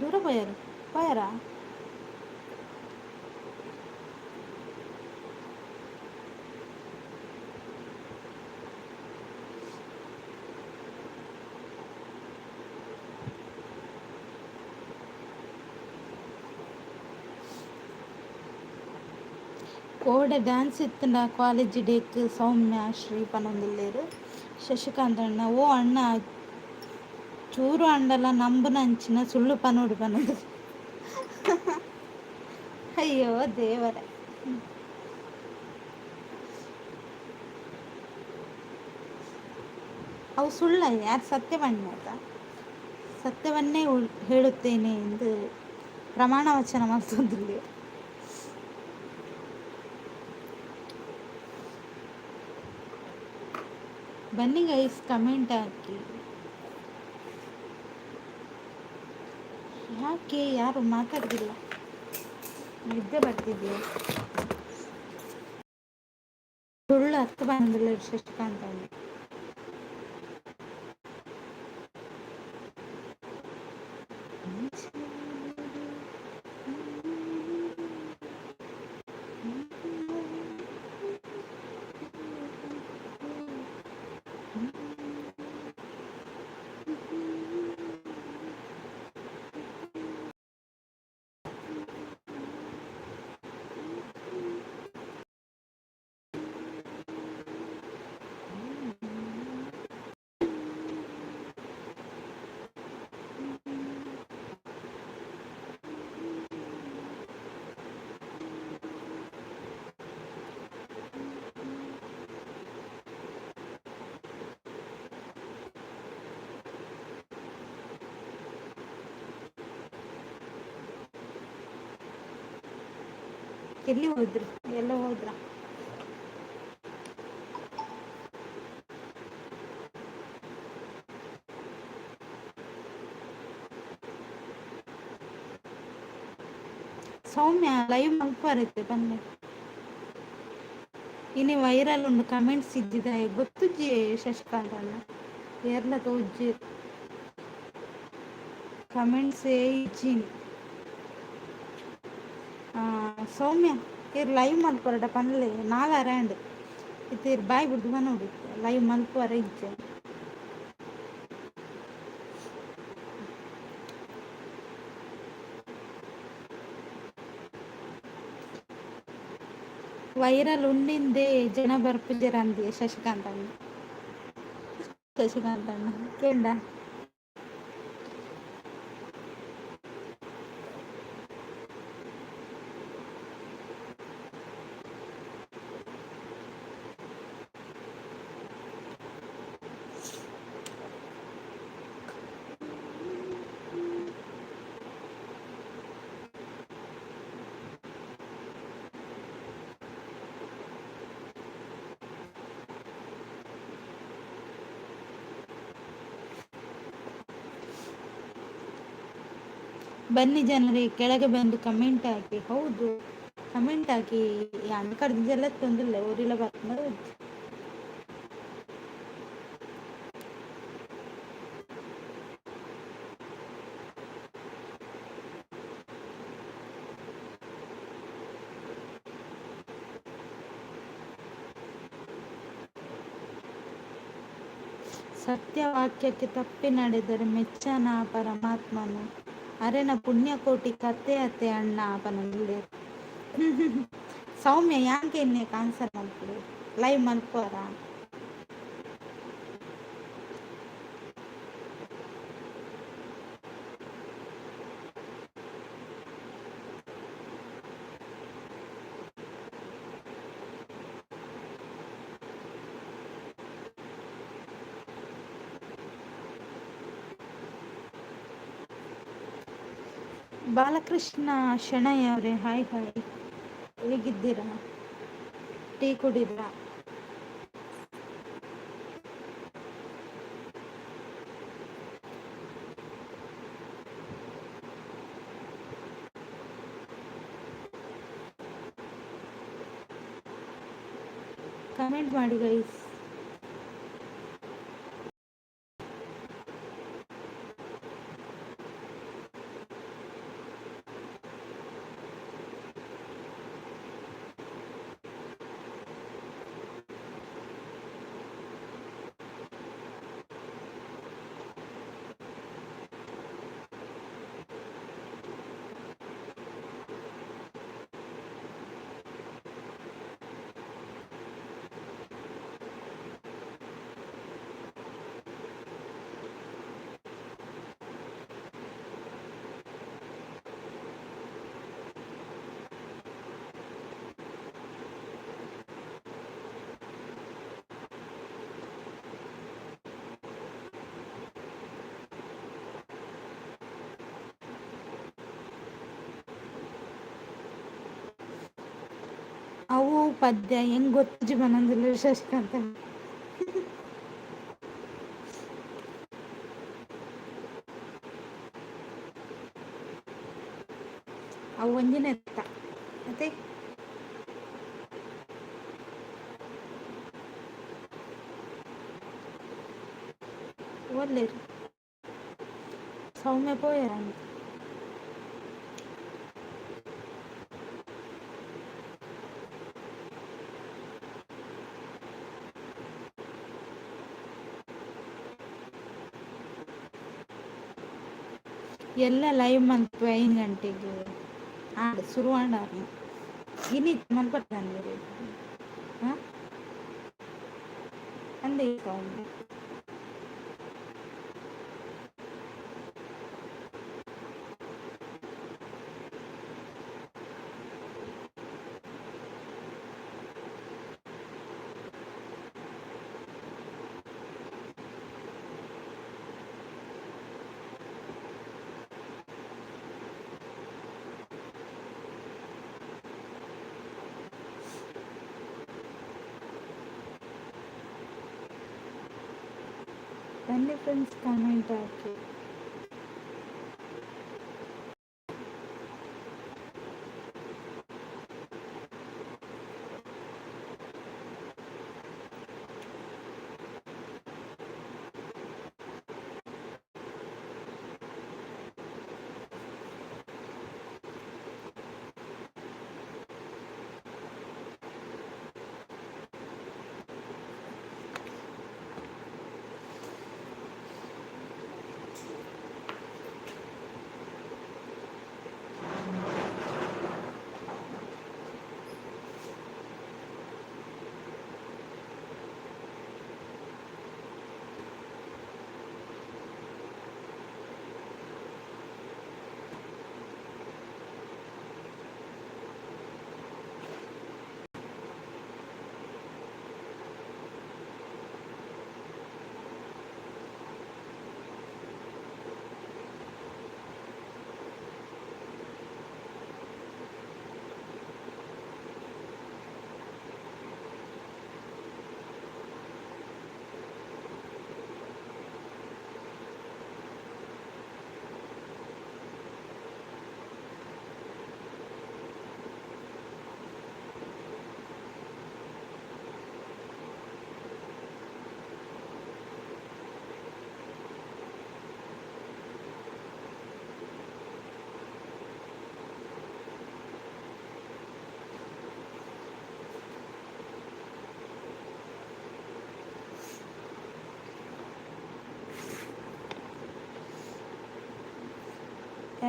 ದೂರ ಪೋಯರು ಪೋಯರಾ? ಕೋಡೆ ಡ್ಯಾನ್ಸ್ ಇತ್ತುಂಡ ಕಾಲೇಜ್ ಡೇಕ್? ಸೌಮ್ಯ ಶ್ರೀ ಪನೊಂದುಲ್ಲೆರ್ ಶಶಿಕಾಂತ್ ಅಣ್ಣ. ಓ ಅಣ್ಣ, ಚೂರು ಅಂಡಲ ನಂಬುನಂಚಿನ ಸುಳ್ಳು ಪನೋಡು ಪನೊಂದು. ಅಯ್ಯೋ ದೇವರೇ. ಅವು ಸುಳ್ಳ, ಯಾರು ಸತ್ಯ ಪಣ್ಣತ? ಸತ್ಯವನ್ನೇ ಹೇಳುತ್ತೇನೆ ಎಂದು ಪ್ರಮಾಣ ವಚನ ಮಲ್ತೊಂದುಲ್ಲೆರ್. ಬನ್ನಿ ಗೈಸ್, ಕಮೆಂಟ್ ಹಾಕಿ. ಯಾಕೆ ಯಾರು ಮಾತಾಡ್ತಿಲ್ಲ? ನಿದ್ದೆ ಬರ್ತಿದೆಯಾ? ಸುಳ್ಳು ಹತ್ತು ಬಂದಿಲ್ಲ ಶಶಿಕಾಂತ್ ಅಣ್ಣ. ಎಲ್ಲಿ ಹೋದ್ರು? ಎಲ್ಲ ಹೋದ್ರ? ಸೌಮ್ಯ ಲೈವ್ ಮಲ್ಪರೈತೆ ಬನ್ನಿ. ಇನಿ ವೈರಲ್ ಉಂಡು, ಕಮೆಂಟ್ಸ್ ಇದ್ದಿದ ಗೊತ್ತುಜ್ಜಿ ಶಶಿಕಾಂತ್ ಅಣ್ಣ. ಏರ್ಲ ತೋಜ್ಜಿ, ಕಮೆಂಟ್ಸ್ ಇಜ್ಜಿ. ಸೌಮ್ಯ, ಇರ್ ಲೈವ್ ಮಲ್ಪರಡ ಪನ್ಲೆ. ನಾಲ್ ಅರಾಂಡ್ ಇತ್ತೆ. ಇರ್ ಬಾಯ್ ಬಿಡ್ದು ಪನೊಡು, ಲೈವ್ ಮಲ್ಪುವರ ಇಜ್ಜೆ? ವೈರಲ್ ಉಂಡಿಂದೆ ಜನ ಬರ್ಪುಜೆರ್ ಅಂದೆ ಶಶಿಕಾಂತ್ ಅಣ್ಣ. ಶಶಿಕಾಂತ್ ಅಣ್ಣ ಕೇಂಡ. ಬನ್ನಿ ಜನರೇ, ಕೆಳಗೆ ಬಂದು ಕಮೆಂಟ್ ಹಾಕಿ. ಹೌದು, ಕಮೆಂಟ್ ಹಾಕಿ. ಯಾನ್ ಕಡ್ದಿಜೆಲ್ಲ ಒರಿಲ ಬರ್ಪುನ. ಸತ್ಯವಾಕ್ಯಕ್ಕೆ ತಪ್ಪಿ ನಡೆದರೆ ಮೆಚ್ಚನ ಪರಮಾತ್ಮನು. ಅರೆನ ಪುಣ್ಯಕೋಟಿ ಕತೆ ಅತೆ ಅಣ್ಣ ಪನೊಂದುಲ್ಲೆರ್. ಸೌಮ್ಯ ಯಾನ್ ಕೇನ್ನೆಕ್ ಆನ್ಸರ್ ಮಲ್ಪುಡು, ಲೈವ್ ಮಲ್ಪುವರ? ಬಾಲಕೃಷ್ಣ ಶೆಣೈ ಅವರೇ, ಹಾಯ್ ಹಾಯ್, ಹೇಗಿದ್ದೀರಾ? ಟೀ ಕುಡಿದ್ರಾ? ಕಮೆಂಟ್ ಮಾಡಿ ಗೈಸ್. ಅವು ಪದ್ಯ ಹೆಂಗ್ ಗೊತ್ತುಜಿ ಪನೊಂದುಲ್ಲೆರ್ ಶಶಿಕಾಂತ್. ಅವು ಒಂಜಿನೆತ್ತ ಅತೆ. ಓಲ್ಲೆರ್ ಸೌಮ್ಯ ಪೋಯೆರ್. ಎಲ್ಲ ಲೈವ್ ಮಲ್ಪುವೆ 5 ಗಂಟೆಗೆ ಆಂಡ್ ಸುರು ಆಂಡ್. ಇನಿ ಮಲ್ಪಟ್ಟ ಹಾಂ ಅಂದೇ ಸೌಮ್ಯ. ಬನ್ನಿ ಫ್ರೆಂಡ್ಸ್, ಕಮೆಂಟ್ ಹಾಕಿ.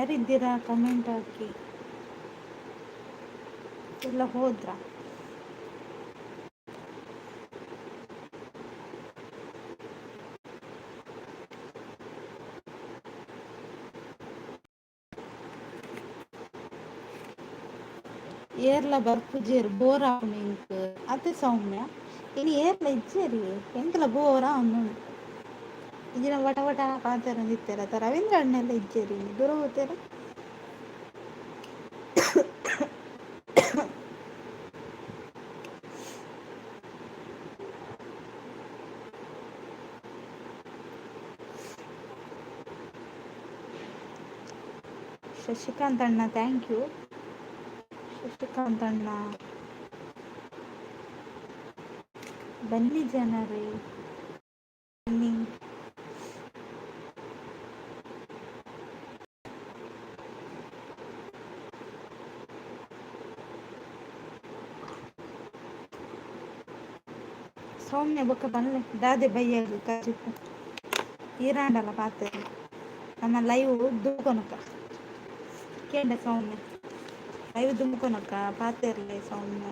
ಯಾರಿದ್ದೀರಾ? ಕಮೆಂಟ್ ಹಾಕಿ. ಎಲ್ಲ ಹೋದ್ರಾ? ಏರ್ಲ ಬರ್ಪುಜೆರ್, ಬೋರ್ ಆಪುಂಡು ಎಂಕ್. ಅತೆ ಸೌಮ್ಯ, ಇನಿ ಏರ್ಲ ಇಜ್ಜೆರ್, ಎಂಕ್ಲ ಬೋರ್ ಆವೊಂದುಂಡು. ಇಜಿನ ವಟ ವಟ ಪಾತೆರೊಂದಿತ್ತೆರ್ ಅತ? ರವೀಂದ್ರ ಅಣ್ಣೆಲ್ಲ ಇಜ್ಜೆರ್ ಇನಿ, ದೂರ ಪೋತೆರ್. ಶಶಿಕಾಂತ್ ಅಣ್ಣ, thank you Shashikant ಅಣ್ಣ. ಬನ್ನಿ ಜನರೇ, ಬನ್ನಿ. ಸೌಮ್ಯ, ಬೊಕ್ಕ ಬನ್ಲೆ. ದಾದೆ ಬಯ್ಯಗ್ ಕಜಿಪು? ಈರಾಂಡಲ ಪಾತೆರ್ಲೆ, ನಮ್ಮ ಲೈವ್ ದುಂಕೊನಕ. ಕೇಂಡ ಸೌಮ್ಯ? ಲೈವ್ ದುಂಕೊನಕ, ಪಾತೆರ್ಲೆ ಸೌಮ್ಯ.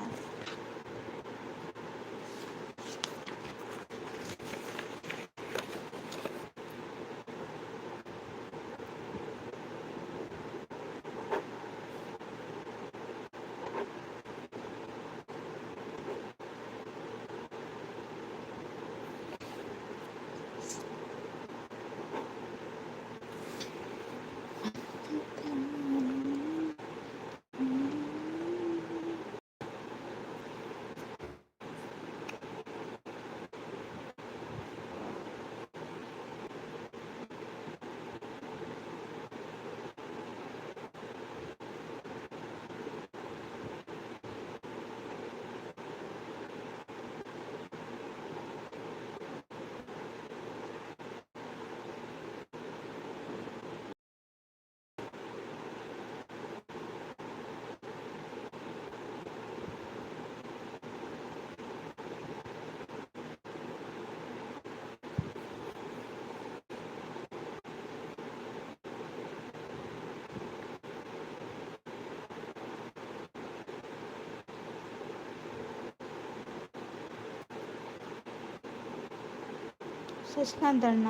ಶಶಿಕಾಂತ್ ಅಣ್ಣ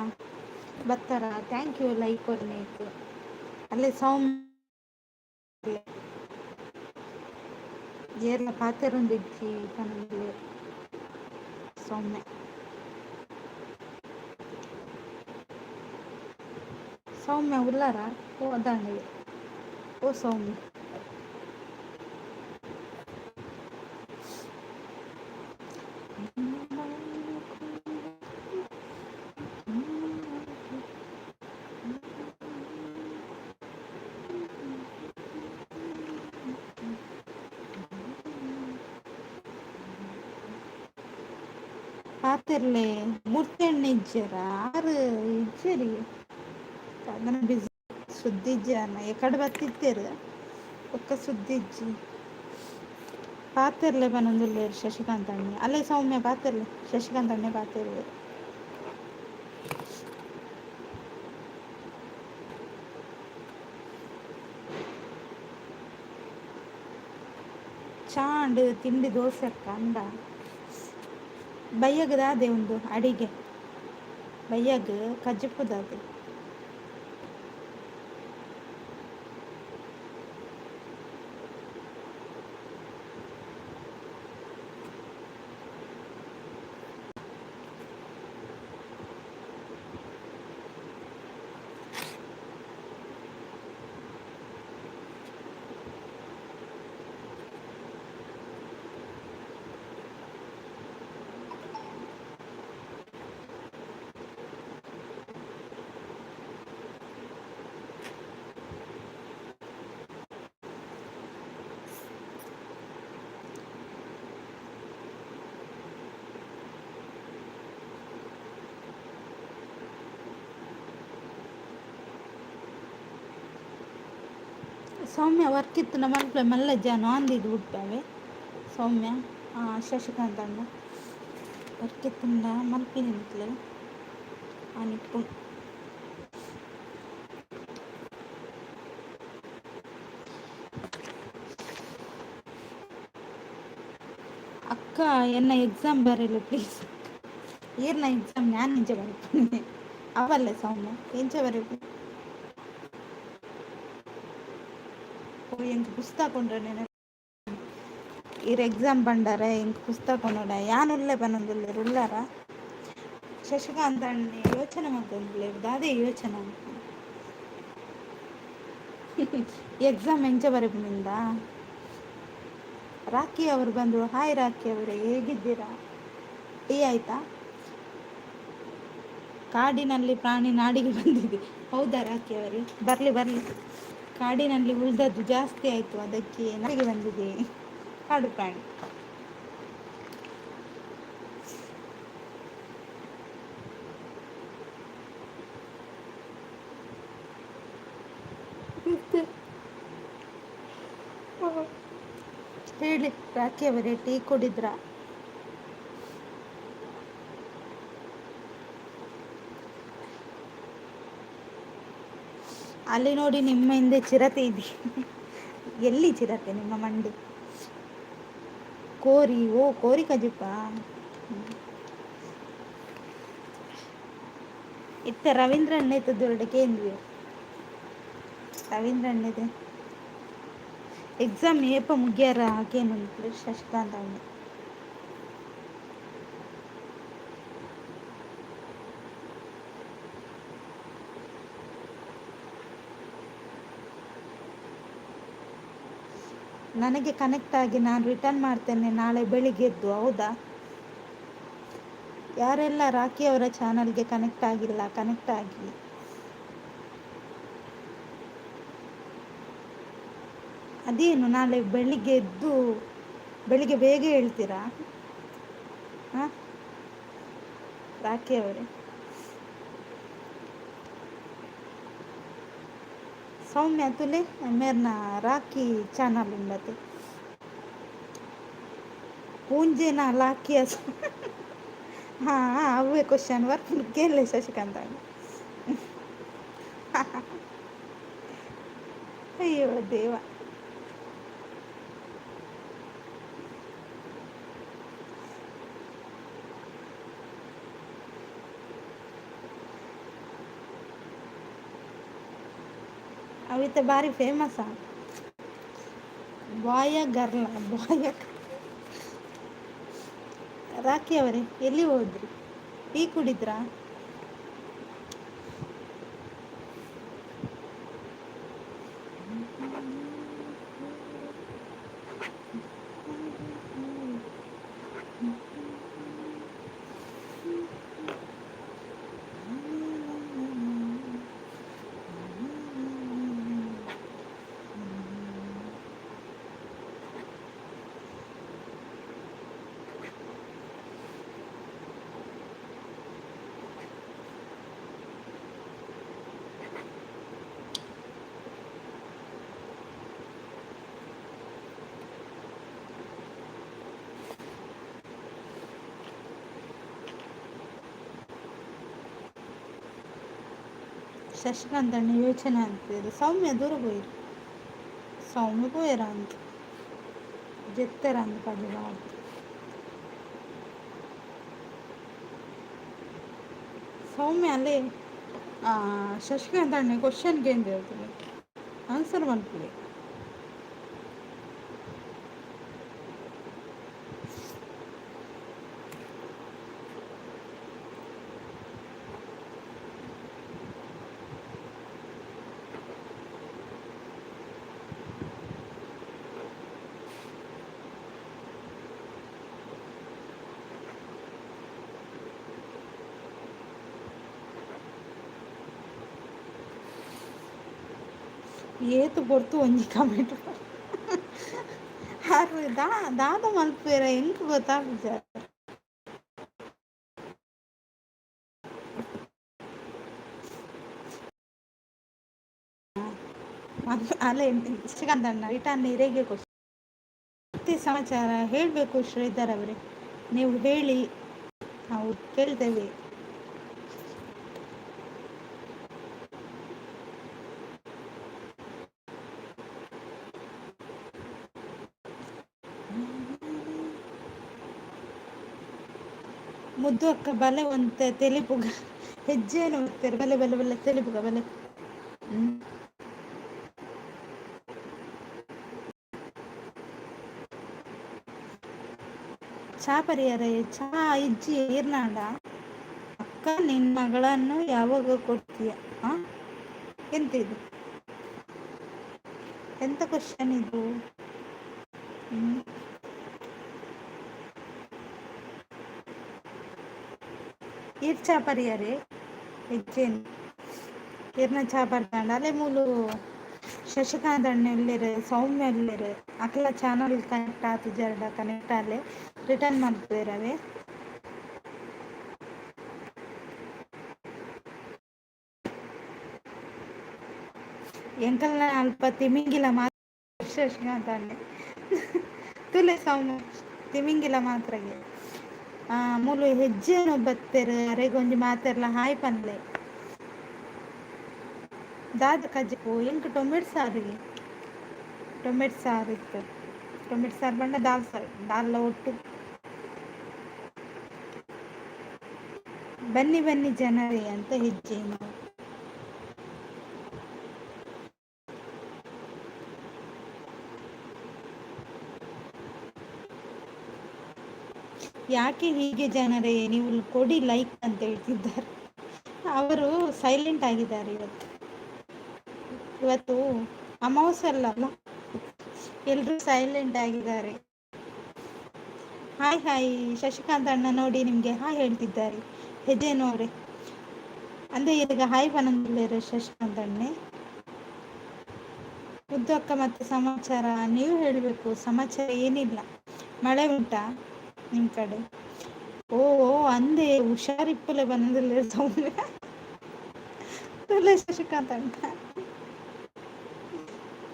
ಬತ್ತಾರ? Thank you like ಕೊರ್ನೇಕ್. ಅಲ್ಲೇ ಸೌಮ್ಯ, ಏರ್ಲ ಪಾತೆರೊಂದಿಜ್ಜಿ ಪನೊಂದುಲ್ಲೆರ್ ಸೌಮ್ಯ. ಸೌಮ್ಯ ಉಲ್ಲಾರ? ಓ ಅದಾಂಡ. ಓ ಸೌಮ್ಯ. ಪಾತೆರ್ಲೆ. ಮೂರ್ತಿ ಅಣ್ಣ ಇಜ್ಜೆರ? ಆರು ಇಜ್ಜೆರಿ, ಅದನ್ನ ಬಿಸಿ ಸುದ್ದಿ ಇಜ್ಜಿ ಅನ್ನ. ಎಕಡೆ ಬತ್ತಿತ್ತೇರು, ಬೊಕ್ಕ ಸುದ್ದಿ ಇಜ್ಜಿ. ಪಾತೆರ್ಲೆ ಪನೊಂದುಲ್ಲೆರ್ ಶಶಿಕಾಂತ್ ಅಣ್ಣೆ. ಅಲ್ಲೇ ಸೌಮ್ಯ, ಪಾತೆರ್ಲೆ. ಶಶಿಕಾಂತ್ ಅಣ್ಣೆ ಪಾತೆರ್ವೆರ್. ಚಾಂಡ್ ತಿಂಡಿ ದೋಸೆ ಅಕ್ಕ ಅಂದ. ಬಯ್ಯಗ್ ದಾದೆ ಉಂದು ಅಡಿಗೆ? ಬಯ್ಯಗ್ ಕಜಿಪು ದಾದೆ? ಸೌಮ್ಯ, ವರ್ಕ್ ಇತ್ತು ಮಲ್ಪೆ ಮಲ್ಲ ಜಾನು ಅಂದಿದ್ದು ಬಿಡ್ಪಾವೆ ಸೌಮ್ಯ. ಶಶಿಕಾಂತ್ ಅಣ್ಣ, ವರ್ಕ್ ಇತ್ತುಂಡ ಮಲ್ಪಿನಿ ನಿಕ್ಲೆ ಆನಿಪ್ಪು. ಅಕ್ಕ, ಎನ್ನ ಎಕ್ಸಾಮ್ ಬರಲಿ ಪ್ಲೀಸ್. ಈರ್ನ ಎಕ್ಸಾಮ್ ನಾನು ಎಂಚ ಬರೆಪುನೆ? ಅವಲ್ಲ ಸೌಮ್ಯ, ಎಂಚ ಬರೆಪು? ಎಂಕ್ ಪುಸ್ತಕ ಉಂಡು. ಈರ್ ಎಕ್ಸಾಮ್ ಬಂಡಾರ, ಎಂಕ್ ಪುಸ್ತಕ ಉಂಡ. ಯಾನುಲ್ಲೆ ಪನೊಂದುಲ್ಲೆರ್, ಉಲ್ಲಾರ? ಶಶಿಕಾಂತ್ ಅಣ್ಣೆ ಯೋಚನೆ ಮಲ್ತೊಂದುಲ್ಲೆರ್. ದಾದೆ ಯೋಚನೆ? ಎಕ್ಸಾಮ್ ಎಂಚ ಬರೆಪುನಿಂದ. ರಾಖಿ ಅವರು ಬಂದರು. ಹಾಯ್ ರಾಖಿ ಅವರೇ, ಹೇಗಿದ್ದೀರಾ? ಟೀ ಆಯ್ತಾ? ಕಾಡಿನಲ್ಲಿ ಪ್ರಾಣಿ ನಾಡಿಗೆ ಬಂದಿದೆ. ಹೌದಾ ರಾಖಿ ಅವರೇ? ಬರಲಿ ಬರಲಿ. ಕಾಡಿನಲ್ಲಿ ಉಳಿದದ್ದು ಜಾಸ್ತಿ ಆಯಿತು, ಅದಕ್ಕೆ ನಾಡಿಗೆ ಬಂದಿದೆ ಕಾಡು ಪ್ರಾಣಿ. ಹೇಳಿ ರಾಖಿ ಅವರೇ, ಟೀ ಕುಡಿದ್ರಾ? ಅಲ್ಲಿ ನೋಡಿ, ನಿಮ್ಮ ಹಿಂದೆ ಚಿರತೆ ಇದೆ. ಎಲ್ಲಿ ಚಿರತೆ? ನಿಮ್ಮ ಮಂಡಿ ಕೋರಿ. ಓ, ಕೋರಿ ಕಜಿಪ. ಇತ್ತ ರವೀಂದ್ರ ಅಣ್ಣ ಇತ್ತದೊರಡು ಕೇಂದ್ವಿ. ರವೀಂದ್ರ ಅಣ್ಣದೆ ಎಕ್ಸಾಮ್ ಏಪ ಮುಗಿಯಾರ ಕೇನುಂದು ಶಶಿಕಾಂತ್ ಅಣ್ಣ. ನನಗೆ ಕನೆಕ್ಟ್ ಆಗಿ, ನಾನು ರಿಟರ್ನ್ ಮಾಡ್ತೇನೆ ನಾಳೆ ಬೆಳಿಗ್ಗೆ ಎದ್ದು. ಹೌದಾ? ಯಾರೆಲ್ಲ ರಾಖಿ ಅವರ ಚಾನಲ್ಗೆ ಕನೆಕ್ಟ್ ಆಗಿಲ್ಲ, ಕನೆಕ್ಟ್ ಆಗಿ. ಅದೇನು ನಾಳೆ ಬೆಳಿಗ್ಗೆ ಎದ್ದು, ಬೆಳಿಗ್ಗೆ ಬೇಗ ಹೇಳ್ತೀರಾ? ಹಾಂ ರಾಖಿ ಅವರೇ. ಸೌಮ್ಯ ತುಲೆ, ಮೇರ್ನ ರಾಖಿ ಚಾನಲ್ ಉಂಡತೆ. ಪೂಂಜೆನ ಲಾಕಿ? ಹಾಂ, ಅವೇ ಕ್ವಶನ್ ವರ್ಕ್ ಕೇಳಲೆ ಶಶಿಕಾಂತ್. ಅಯ್ಯೋ ದೇವ. ಅವಿತ ಬಾರಿ ಫೇಮಸ್. ಬಾಯ ಗರ್ಲ ಬಾಯ. ರಾಖಿ ಅವರೇ, ಎಲ್ಲಿ ಹೋದ್ರಿ? ಟೀ ಕುಡಿದ್ರಾ? ಶಶಿಕಾಂತ್ ಅಣ್ಣ ಯೋಚನೆ ಆಗ್ತಿದೆ. ಸೌಮ್ಯ ದೂರ ಪೋಯಿರು. ಸೌಮ್ಯ ಪೋಯರ ಅಂತ ಜೆತ್ತೆರ ಅಂದ್ ಪಜೆ ಬಾರ್ದು. ಸೌಮ್ಯ ಅಲ್ಲೇ. ಶಶಿಕಾಂತ್ ಅಣ್ಣ ಕ್ವಶನ್ ಕೇಂದ್ರ ಆನ್ಸರ್ ಮಲ್ಪುಲೆ. ಏತು ಪೊರ್ತು ಒಂಜಿ ಕಮೆಂಟ್ ಆರ್ ದಾದ ಮಲ್ಪುವೆರ ಎಂಕ್ ಗೊತ್ತಾಪುಜ. ಅಲ್ಲ ಶಶಿಕಾಂತ್ ಅಣ್ಣ, ರಿಟರ್ನ್ ಇರೆಗೆ ಮತ್ತೆ ಸಮಾಚಾರ ಹೇಳಬೇಕು. ಶ್ರೀಧರ್ ಅವರೇ, ನೀವು ಹೇಳಿ, ನಾವು ಕೇಳ್ತೇವೆ. ಮುದ್ದು ಅಕ್ಕ ಬಲೆ ಒಂತೆ ತೆಲಿಪುಗ. ಹೆಜ್ಜೆಯನ್ನು ಬರ್ತಾರೆ. ಬಲೆ ಬಲೆ ಬಲೆ ತೆಲಿಪುಗ ಬಲೆ. ಚಾ ಪರಿಯಾರ? ಚಾ ಇಜ್ಜಿ ಈರ್ನಾಂಡ. ಅಕ್ಕ, ನಿನ್ನ ಮಗಳನ್ನು ಯಾವಾಗ ಕೊಡ್ತೀಯ? ಆ, ಎಂತ ಇದು? ಎಂತ ಕ್ವಶನ್ ಇದು? ಈರ್ ಚಾ ಪರಿಯರೆ? ಹೆಜ್ಜೆನ್ ಈರ್ನ ಚಾ ಪರ್ದಾಂಡ. ಅಲೆ ಮೂಲು ಶಶಿಕಾಂತ್ ಅಣ್ಣ ಉಲ್ಲೆರ್, ಸೌಮ್ಯ ಉಲ್ಲೆರ್. ಅಕ್ಲ ಚಾನಲ್ ಕನೆಕ್ಟ್ ಆತುಜೆರ್ಡ ಕನೆಕ್ಟ್ ಆಲೆ, ರಿಟರ್ನ್ ಮಲ್ಪುವೆರ್ ಅವೆ. ಎಂಕಲ್ನ ಅಲ್ಪ ತಿಮಿಂಗಿಲ ಮಾತ್ರ. ಶಶಿಕಾಂತ್ ಅಣ್ಣೆ ತುಲೆ ಸೌಮ್ಯ, ತಿಮಿಂಗಿಲ ಮಾತ್ರಗೆ. ಮೂಲು ಹೆಜ್ಜೆನು ಬತ್ತೆರ್, ಅರೆಗೊಂಜಿ ಮಾತೆರ್ಲ ಹಾಯ್ ಪನ್ಲೆ. ದಾದ ಕಜಿಪು? ಎಂಕ್ ಟೊಮೆಟೊ ಸಾರಿಗೆ, ಟೊಮೆಟೊ ಸಾರು ಇತ್ತು. ಟೊಮೆಟೊ ಸಾರು ಪಂಡ ದಾಲ್ ಸಾರು, ದಾಲ್ಲ ಒಟ್ಟು. ಬನ್ನಿ ಬನ್ನಿ ಜನರೇ ಅಂತ ಹೆಜ್ಜೆನು. ಯಾಕೆ ಹೀಗೆ ಜನರೇ ನೀವು, ಕೊಡಿ ಲೈಕ್ ಅಂತ ಹೇಳ್ತಿದ್ದಾರೆ. ಅವರು ಸೈಲೆಂಟ್ ಆಗಿದ್ದಾರೆ ಇವತ್ತು. ಇವತ್ತು ಅಮಾವಾಸ್ಯೆ ಅಲ್ಲ, ಎಲ್ಲರೂ ಸೈಲೆಂಟ್ ಆಗಿದ್ದಾರೆ. ಹಾಯ್ ಹಾಯ್ ಶಶಿಕಾಂತ್ ಅಣ್ಣ, ನೋಡಿ ನಿಮಗೆ ಹಾಯ್ ಹೇಳ್ತಿದ್ದಾರೆ ಹೆಜ್ಜೆನು ಅವರೇ. ಅಂದ್ರೆ ಈಗ ಹಾಯ್ ಪನಂದಿಲ್ಲೇರು ಶಶಿಕಾಂತ್ ಅಣ್ಣೆ. ಮುದ್ದು ಅಕ್ಕ, ಮತ್ತೆ ಸಮಾಚಾರ? ನೀವು ಹೇಳಬೇಕು. ಸಮಾಚಾರ ಏನಿಲ್ಲ. ಮಳೆ ಉಂಟಾ ನಿಮ್ಮ ಕಡೆ? ಓ ಓ ಅಂದೆ, ಹುಷಾರಿಪ್ಪಲೆ ಬಂದಿಲ್ಲ ಸೌಮ್ಯ. ತುಲೆ ಶಶಿಕಾಂತ್ ಅಣ್ಣ.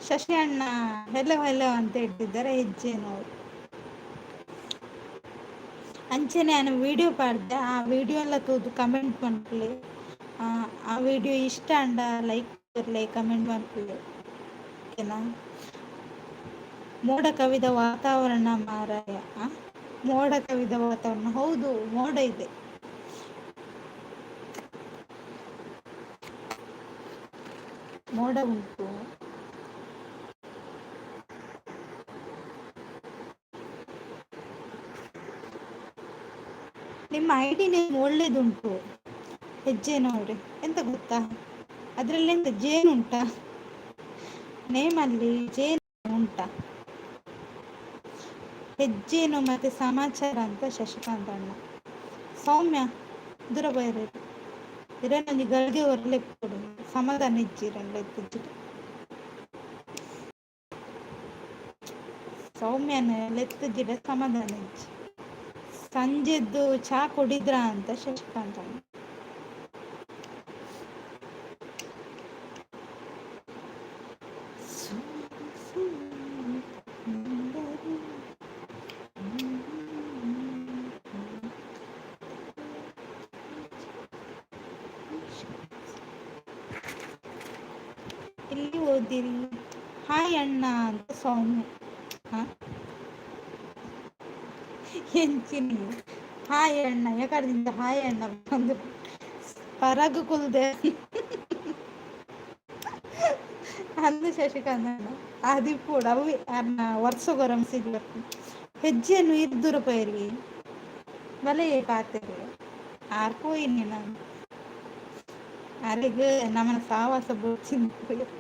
ಶಶಿ ಅಣ್ಣ ಹೆಲೋ ಹೆಲೋ ಅಂತ ಹೇಳ್ತಿದ್ದಾರೆ ಹೆಜ್ಜೆನು ಅವರು. ಅಂಚನೆ ನಾನು ವಿಡಿಯೋ ಪಾಡ್ದೆ, ಆ ವಿಡಿಯೋ ಎಲ್ಲ ತೂದು ಕಮೆಂಟ್ ಮನ್ಪುಲೆ. ಆ ವಿಡಿಯೋ ಇಷ್ಟ ಅಂಡ ಲೈಕ್ ಕೊರ್ಲೆ, ಕಮೆಂಟ್ ಮನ್ಪುಲೆ, ಓಕೆನಾ? ಮೋಡ ಕವಿದ ವಾತಾವರಣ ಮಾರಾಯ. ಮೋಡ ಕವಿದ ವಾತಾವರಣ, ಹೌದು, ಮೋಡ ಇದೆ. ಮೋಡ ಉಂಟು. ನಿಮ್ಮ ಐಡಿ ನೇಮ್ ಒಳ್ಳೇದುಂಟು ಹೆಜ್ಜೆನವ್ರೆ. ಎಂತ ಗೊತ್ತಾ, ಅದರಲ್ಲಿ ಎಂತ ಜೇನು ಉಂಟಾ? ನೇಮಲ್ಲಿ ಜೇನು ಉಂಟಾ? ಹೆಜ್ಜೇನು ಮತ್ತೆ ಸಮಾಚಾರ ಅಂತ ಶಶಿಕಾಂತ್ ಅಣ್ಣ. ಸೌಮ್ಯ, ದೂರ ಬೈರೆ. ಇರನೊಂಜಿ ಗಳಿಗೆ ಒರ್ಲೆಪ್ಪೊಡು, ಸಮಾಧಾನ ಇಜ್ಜಿ ಲೆತ್ತುಜ್ಜಿಡ. ಸೌಮ್ಯನ ಲೆತ್ತುಜ್ಜಿಡ ಸಮಾಧಾನ ಇಜ್ಜಿ. ಸಂಜೆದ್ದು ಚಾ ಕುಡಿದ್ರ ಅಂತ ಶಶಿಕಾಂತ್ ಅಣ್ಣ. ಎಲ್ಲಿ ಓದಿರಿ? ಹಾಯ್ ಅಣ್ಣ ಅಂತ ಸೌಮ್ಯ. ಹಾ, ಎಂಚಿನಿ ಹಾಯ್ ಅಣ್ಣ? ಯಾಕಡ್ದಿಂದ ಹಾಯ್ ಅಣ್ಣ ಬಂದು ಪರಗು ಕುಲ್ದೆ ಅಂದು ಶಶಿಕಾಂತ್ ಅಣ್ಣ. ಅದಿಪ್ಪೊಡು ಅವು ಅರ್ನ ವರ್ಷಗೊರ ಮೆಸೇಜ್ ಬರ್ಪುಂಡು. ಹೆಜ್ಜೆಯನ್ನು ಇರ್ದುರ ಪೈರಿ ಬಲೆ ಪಾತೆರೆ. ಆರ್ ಪೋಯಿನಿ ನಾನು. ಅರೆಗ್ ನಮನ ಸಾವಾಸ ಬೊಡ್ಚಿಂದ್ ಪೋಯೆರ್.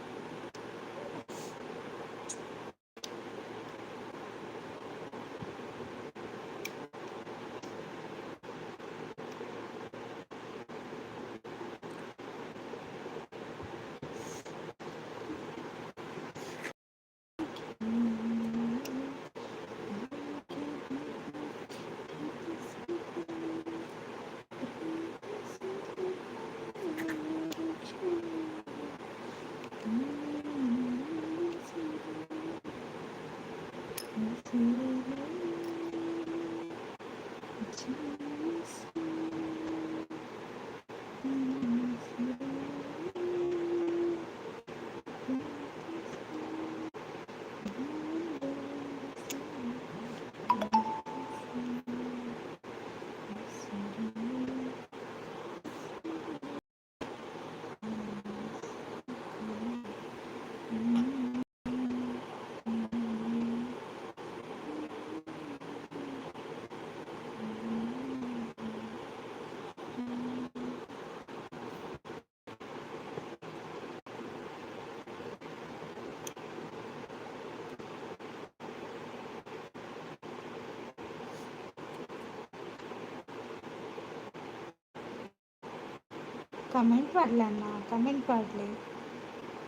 ಕಮೆಂಟ್ ಪಾಡ್ಲೆ ಅಣ್ಣ, ಕಮೆಂಟ್ ಪಾಡ್ಲೆ.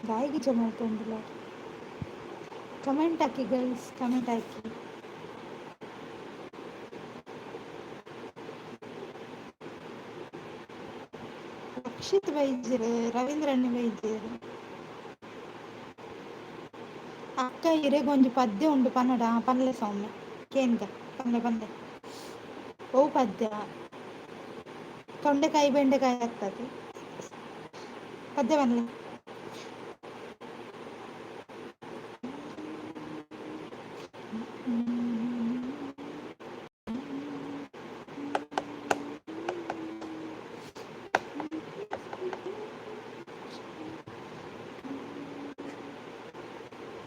ದಾಯಿಗಿಜ ಮಲ್ತೊಂದುಲ್ಲ? ಕಮೆಂಟ್ ಹಾಕಿ ಗೈಸ್, ಕಮೆಂಟ್ ಹಾಕಿ. ರಕ್ಷಿತ್ ಬೈಜೇರು, ರವೀಂದ್ರಣ್ಣ ಬೈಜೇರು. ಅಕ್ಕ, ಇರೆಗೊಂಜಿ ಪದ್ಯ ಉಂಡು ಪನ್ನಡ. ಪನ್ಲೆ ಸೌಮ್ಯ, ಕೇನ್ಗ, ಪನ್ಲೆ ಪನ್ಲೆ. ಓ ಪದ್ಯ? ತೊಂಡೆಕಾಯಿ ಬೆಂಡೆಕಾಯಿ ಆಗ್ತದೆ. ಪದ್ಯ ಪನ್ಲೆ.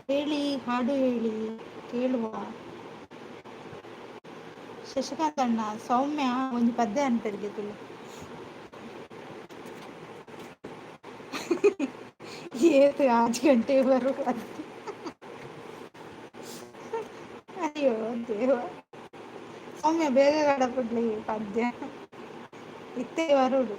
ಹೇಳಿ, ಹಾಡು ಹೇಳಿ, ಕೇಳುವ. ಶಶಿಕಾಂತ್ ಅಣ್ಣ, ಸೌಮ್ಯ ಒಂಜಿ ಪದ್ಯ ಅನ್ಪೆರ್ಗೆ ತುಳು. ಏತ್ 6 ಗಂಟೆ ಬರುವ. ಅಯ್ಯೋ ದೇವ, ಸೌಮ್ಯ ಬೇಗ ಕಡಪಡ್ಲಿ ಪದ್ಯ, ಇತ್ತೆ ಬರುಡು.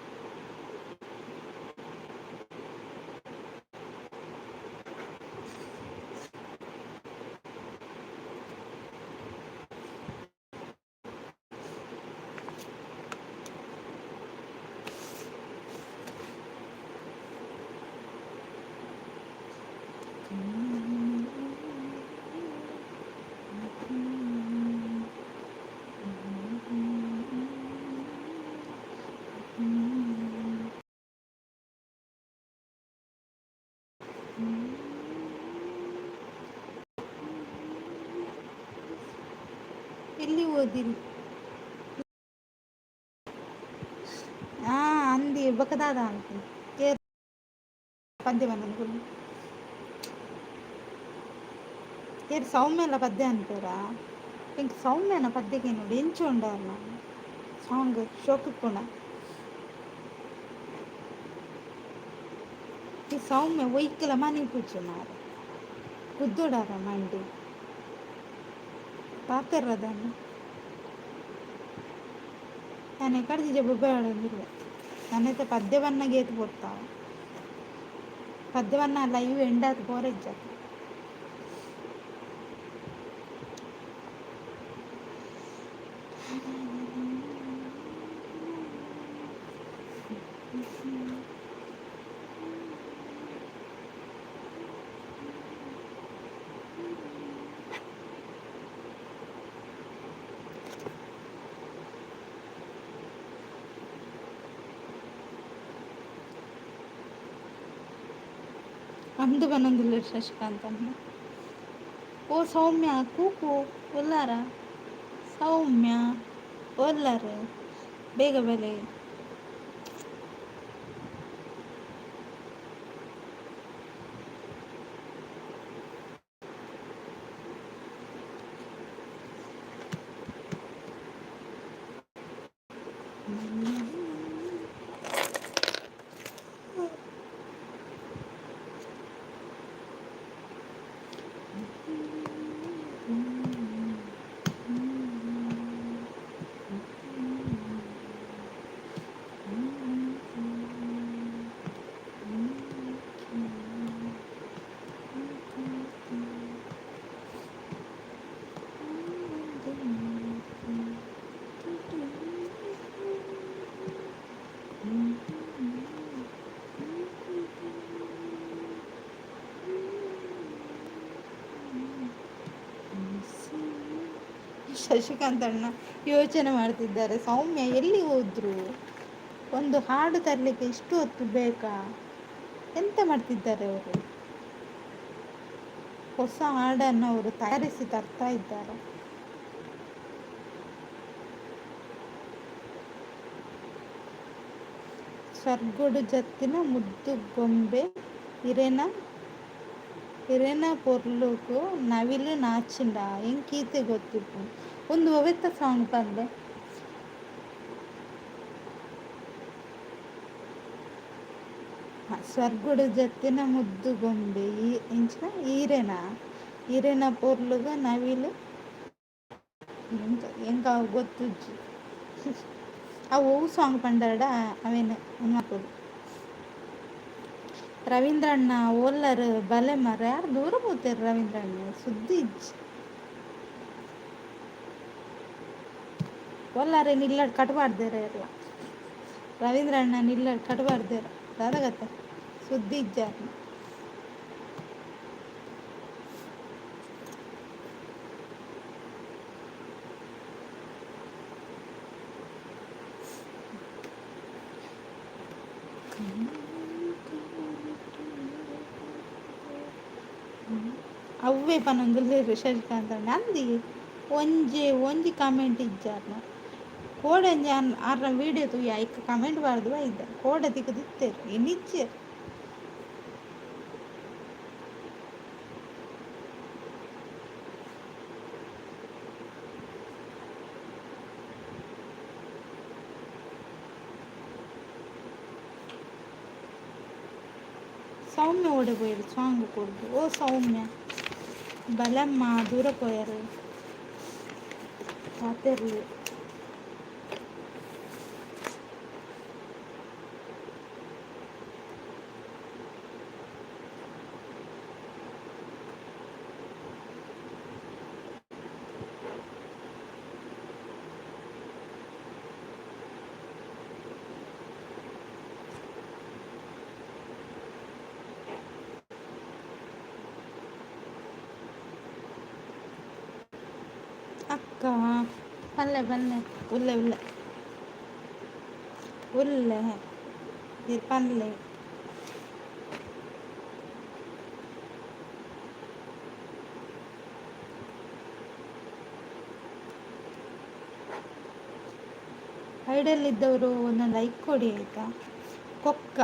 ಎಲ್ಲಿ ಓದಿರಿ? ಆ ಅಂದಿ ಬೊಕದಾದ ಅಂತ ಪದ್ಯ ಬಂದ. ಏರ್ ಸೌಮ್ಯಲ ಪದ್ಯ ಅನ್ಪೇರಾ? ಎಂಕ್ ಸೌಮ್ಯನ ಪದ್ಯಕ್ಕೆ ನೋಡಿ ಎಂಚ ಉಂಡಾರ್ನ ಸಾಂಗ್ ಶೋಕುಪ್ಪುಂಡ. ಈ ಸೌಮ್ಯ ಒಯ್ಕಲ ಮನಿ ಪೂಜೆ ಮಾರ ಕುದ್ದೊಡಾರ ಮಂಡಿ ಪಾತೆರ್ರದನ್ನು ನಾನು ಎಕಡೆ ಬೊಬ್ಬೆ. ನಾನೈತೆ ಪದ್ಯವನ್ನ ಗೇತು ಪೋರ್ತಾವ. ಪದ್ಯವನ್ನ ಲೈವ್ ಎಂಡಾತ್ ಬೋರೆಜ್ಜ. ಅಂದು ಬನ್ನೊಂದುಲ್ಲೆರ್ ಶಶಿಕಾಂತ್ ಅಣ್ಣ. ಓ ಸೌಮ್ಯ, ಕೂಕು, ಉಲ್ಲಾರ? ಸೌಮ್ಯ ಒಲ್ಲಾರ? ಬೇಗ ಬಲೆ. ಶಶಿಕಾಂತ್ ಅಣ್ಣ ಯೋಚನೆ ಮಾಡ್ತಿದ್ದಾರೆ, ಸೌಮ್ಯ ಎಲ್ಲಿ ಹೋದ್ರು? ಒಂದು ಹಾಡು ತರಲಿಕ್ಕೆ ಇಷ್ಟು ಹೊತ್ತು ಬೇಕಾ? ಎಂತ ಮಾಡ್ತಿದ್ದಾರೆ ಅವರು? ಹೊಸ ಹಾಡನ್ನು ಅವರು ತಯಾರಿಸಿ ತರ್ತಾ ಇದ್ದಾರೆ. ಸ್ವರ್ಗೊಡು ಜತ್ತಿನ ಮುದ್ದು ಗೊಂಬೆ ಇರೆನ ಇರೆನ ಪೊರ್ಲುಗು ನವಿಲು ನಾಚಿಂಡ. ಎಂಕೀತೆ ಗೊತ್ತಿಪ್ಪು. ಒಂದು ಒವೆತ್ತ ಸಾಂಗ್ ಪನ್ಲೆ. ಸ್ವರ್ಗೊಡು ಜತ್ತಿನ ಮುದ್ದು ಗೊಂಬೆ ಈ ಎಂಚಿನ ಈರೆನ ಈರೆನ ಪೊರ್ಲುಗು ನವಿಲು ಎಂಕ ಎಂಕ ಅವು ಗೊತ್ತುಜ್ಜಿ. ಅವು ಒವು ಸಾಂಗ್ ಪಂಡರ್ಡ ಅವೇನು ಮಲ್ಪೊಡು. ರವೀಂದ್ರಣ್ಣ ಓಲ್ಲರ್ ಬಲೆ ಮರ ಯಾರು ದೂರ ಪೋತೇರು ರವೀಂದ್ರಣ್ಣ ಸುದ್ದಿ ಇಜ್ಜಿ. ಓಲ್ಲಾರೆ ನಿಲ್ಲಡ್ ಕಟ್ಬಾರ್ದೇರ ಎಲ್ಲ ರವೀಂದ್ರಣ್ಣ ನಿಲ್ಲಡ್ ಕಟ್ಬಾರ್ದೇರ ದಾದಗತ್ತೆ ಸುದ್ದಿ ಇಜ್ಜಾರ್ನ. ಅವ್ವೇ ಪನೊಂದುಲ್ಲೆರ್ ಶಶಿಕಾಂತ್ ಅಣ್ಣ ಅಂದಿ ಒಂಜಿ ಒಂಜಿ ಕಮೆಂಟ್ ಇಜ್ಜಾರ್ನ. ಕೋಡೆ ಒಂಜಿ ಆರ್ನ ವೀಡಿಯೋ ತೂಯ ಐಕ್ ಕಮೆಂಟ್ ಪಾಡ್ದ್ ಬೈದ ಕೋಡೆ ತಿಕ್ಕುದಿತ್ತೆರ್ ಇನಿಜ್ಜೆರ್. ಸೌಮ್ಯ ಓಡೆ ಪೋಯೆರ್ ಸಾಂಗ್ ಕೊರ್ದು ಓ ಸೌಮ್ಯ ಬಲಮ್ಮ ದೂರ ಪೋಯೆರ್ ಪಾತೆರ್ಲೆ. ಅಕ್ಕ ಪಲ್ಲೆ ಪಲ್ಲೆ ಉಲ್ಲೆ ಉಲ್ಲೆ ಉಲ್ಲೆ ಇರ್ ಪಲ್ಲೆ. ಐಡಲ್ಲಿದ್ದವರು ಒಂದೊಂದು ಲೈಕ್ ಕೊಡಿ ಆಯಿತಾ. ಕೊಕ್ಕ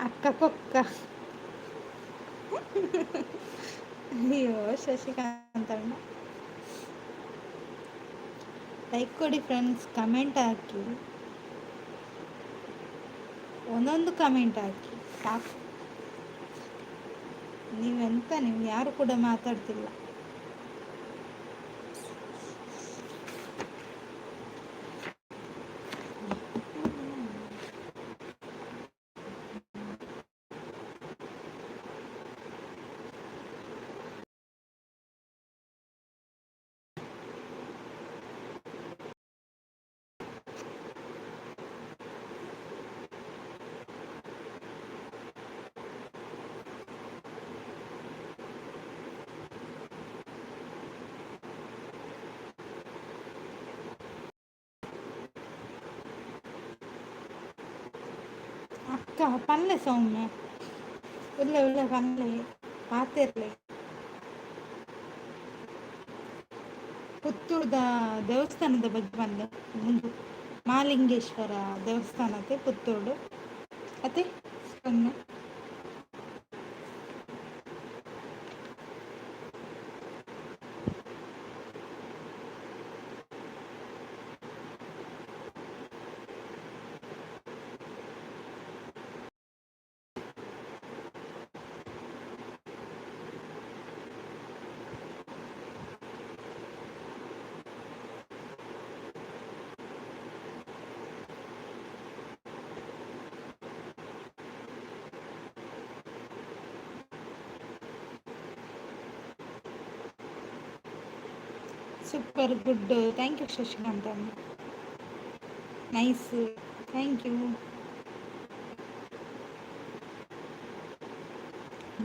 ಅಕ್ಕ ಕೊಕ್ಕ. ಅಯ್ಯೋ ಶಶಿಕಾಂತ್ ಅಣ್ಣ ಲೈಕ್ ಕೊಡಿ ಫ್ರೆಂಡ್ಸ್, ಕಮೆಂಟ್ ಹಾಕಿ, ಒಂದೊಂದು ಕಮೆಂಟ್ ಹಾಕಿ ಸಾಕು. ನೀವೆಂತ ನೀವು ಯಾರು ಕೂಡ ಮಾತಾಡ್ತಿಲ್ಲ. ಅಕ್ಕ ಪಲ್ಲೆ ಸೌಮ್ಯ ಉಲ್ಲೆ ಉಲ್ಲೆ ಪಲ್ಲೆ ಪಾತೆರ್ಲೆ. ಪುತ್ತೂರ್ದ ದೇವಸ್ಥಾನದ ಬಗ್ಗೆ ಪನ್ಲೆ. ಉಂದು ಮಾಲಿಂಗೇಶ್ವರ ದೇವಸ್ಥಾನತೆ ಪುತ್ತೂರ್ಡು ಅತೆ ಸೌಮ್ಯ. Super good thank you Shashikant ಅಣ್ಣ. Nice thank you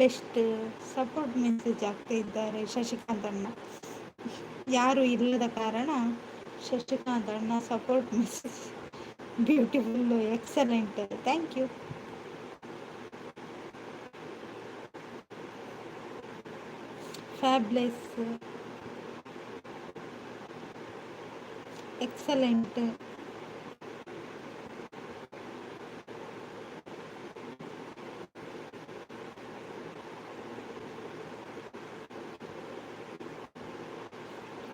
best support message ಆಗ್ತಾ ಇದ್ದಾರೆ ಶಶಿಕಾಂತ್ ಅಣ್ಣ. ಯಾರು ಇಲ್ಲದ ಕಾರಣ ಶಶಿಕಾಂತ್ ಅಣ್ಣ support message beautiful excellent thank you. Fabulous excellent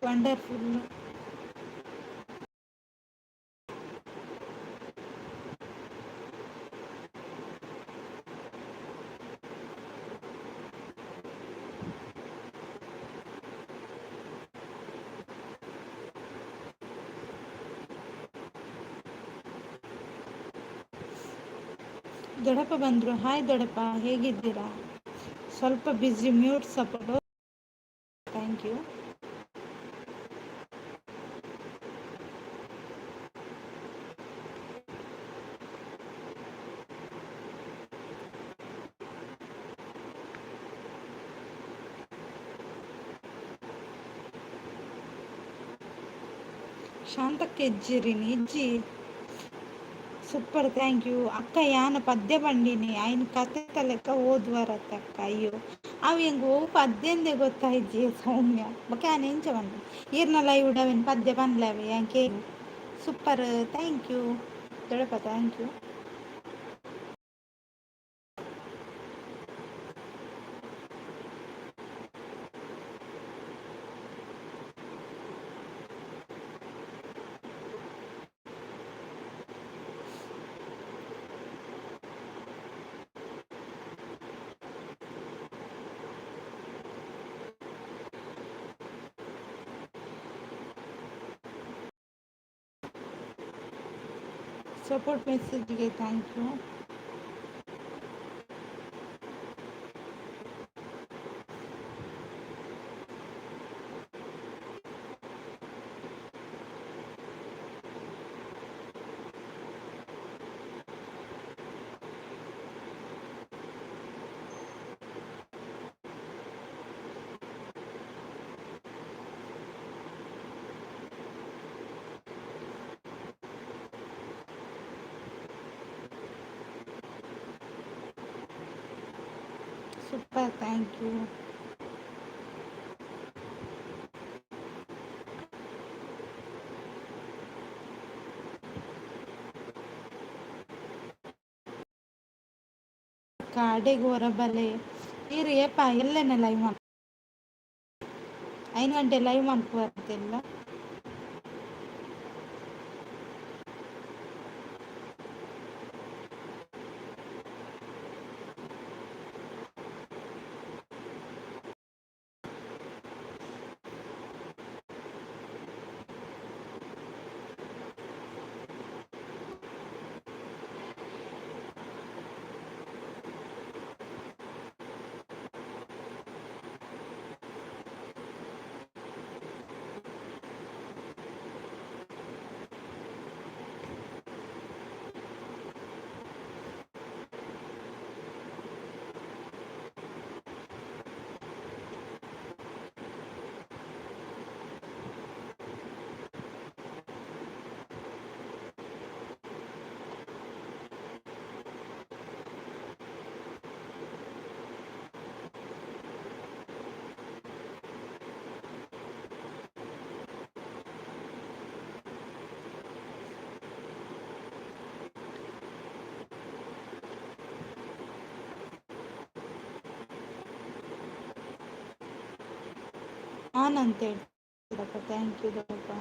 wonderful. ದೊಡ್ಡಪ್ಪ ಬಂದರು. ಹಾಯ್ ದೊಡ್ಡಪ್ಪ, ಹೇಗಿದ್ದೀರಾ? ಸ್ವಲ್ಪ busy, mute support, thank you. ಶಾಂತಕ್ಕೆ ಇಜ್ಜಿರಿ ಇಜ್ಜಿ. ಸೂಪರ್, thank you ಅಕ್ಕ. ಯಾನ ಪದ್ಯ ಪಂಡಿನಿ, ಐನ್ ಕತೆ ಲೆಕ್ಕ ಓದುವರತ್ತ ಅಕ್ಕ. ಅಯ್ಯೋ, ಅವು ಎಂಕ್ ಒವು ಪದ್ಯಂದೆ ಗೊತ್ತಾಯ್ಜಿ ಸೌಮ್ಯ. ಬೊಕ ಯಾನ್ ಎಂಚ ಪನ್ಪುನಿ? ಈರ್ನ ಲೈವ್ ಅವೆನ್ ಪದ್ಯ ಪನ್ಲವೆ ಯಾನ್. ಸೂಪರ್, thank you ದೊಡ್ಡಪ್ಪ, thank you. Support ಮೆಸೇಜ್ಗೆ thank you. Super, thank you. ಅಡೆಗ್ ಒರ ಬಲೆ ಈರ್ ಏಪ ಎಲ್ಲೆನೆ ಲೈವ್ ಮಲ್ 5 ಗಂಟೆ ಲೈವ್ ಮಲ್ಪುವರ್ತಿಲ್ಲ. ಆನ್ ಅಂತ ಹೇಳ್ತೀರಪ್ಪ, thank you ದೊಡ್ಡಪ್ಪ.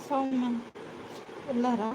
ಸೌಮ್ಯ ಎಲ್ಲಾರಾ?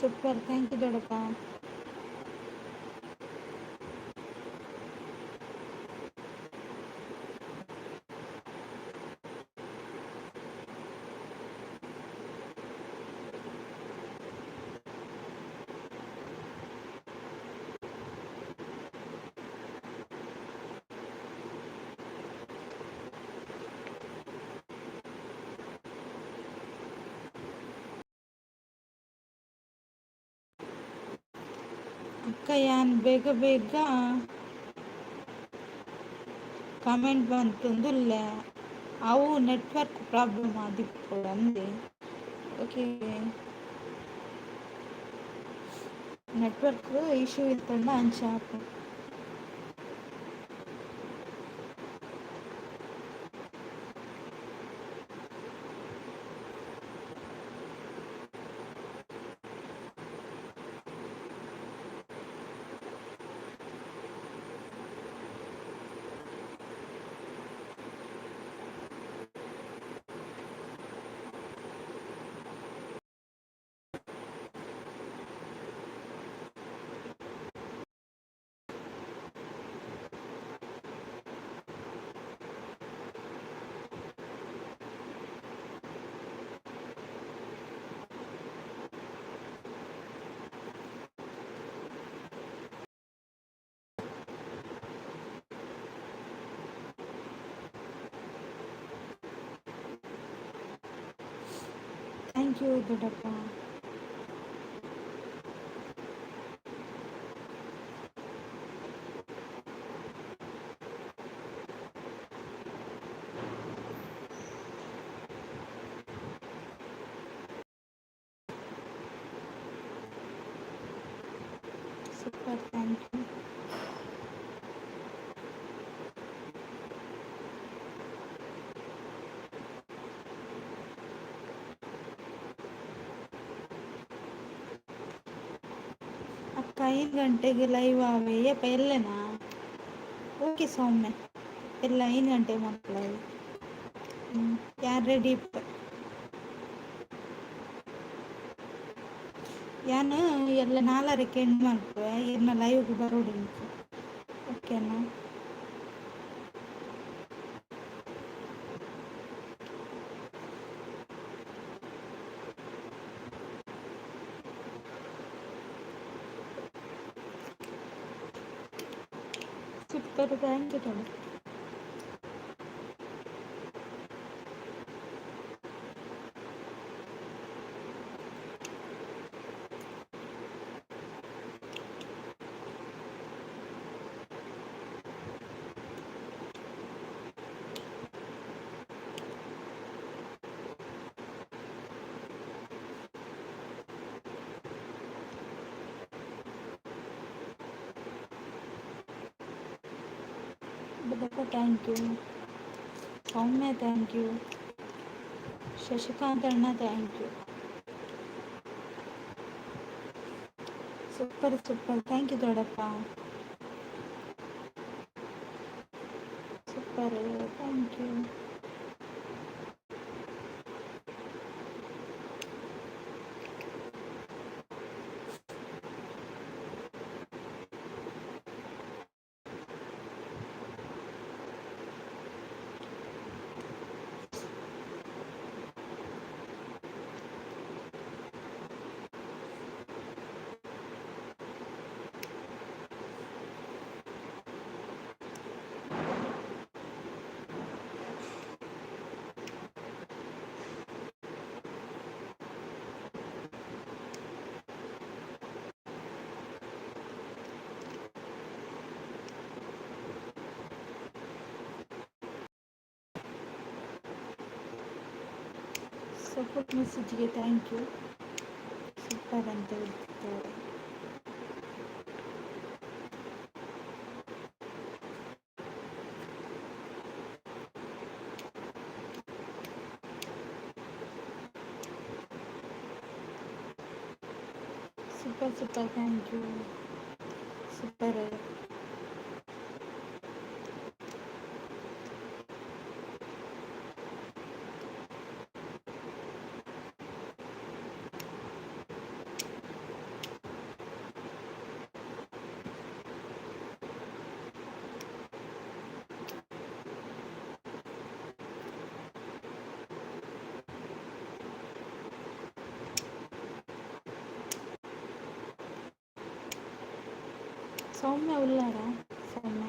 ಸೂಪರ್, thank you ದೊಡ್ಡಪ್ಪ. ಅಕ್ಕ, ಯಾನ್ ಬೇಗ ಬೇಗ ಕಾಮೆಂಟ್ ಬಂತಂದುಲ್ಲೆ. ಅವು ನೆಟ್ವರ್ಕ್ ಪ್ರಾಬ್ಲಮ್ ಆದಿಪ್ಪು ಅಂದೆ. ಓಕೆ, ನೆಟ್ವರ್ಕ್ ಇಶ್ಯೂ ಇತ್ತಂಡ ಅಂಚ ಆಪುಂಡು. Thank you ದೊಡ್ಡಪ್ಪ. Super, thank you. ಅಕ್ಕ, 5 ಗಂಟೆಗೆ ಲೈವ್ ಆವೆ ಏಪ ಎಲ್ಲೆನಾ? ಓಕೆ ಸೌಮ್ಯ, ಎಲ್ಲ 5 ಗಂಟೆಗೆ ಮಕ್ಕಳ ಯಾರು ರೆಡಿ ಇಪ್ಪ. ಯಾನ್ ಎಲ್ಲ 4:30ಕ್ಕೆ ಎಂಡ್ ಮಲ್ಪುವೆ. ಇರ್ನ ಲೈವ್ಗೆ ಬರೋಡು, ಓಕೆನಾ? Super, thank you. ದೊಡ್ಡಪ್ಪ, thank you. Soumya, thank you. Shashikant ಅಣ್ಣ, thank you. Super, super, thank you ದೊಡ್ಡಪ್ಪ. Super, thank you. Support ಮೆಸೇಜ್ಗೆ thank you. Super ಅಂತ ಹೇಳ್ತಿದ್ದಾರೆ. Super, super, thank you. Super. Soumya ಉಲ್ಲಾರ? Soumya,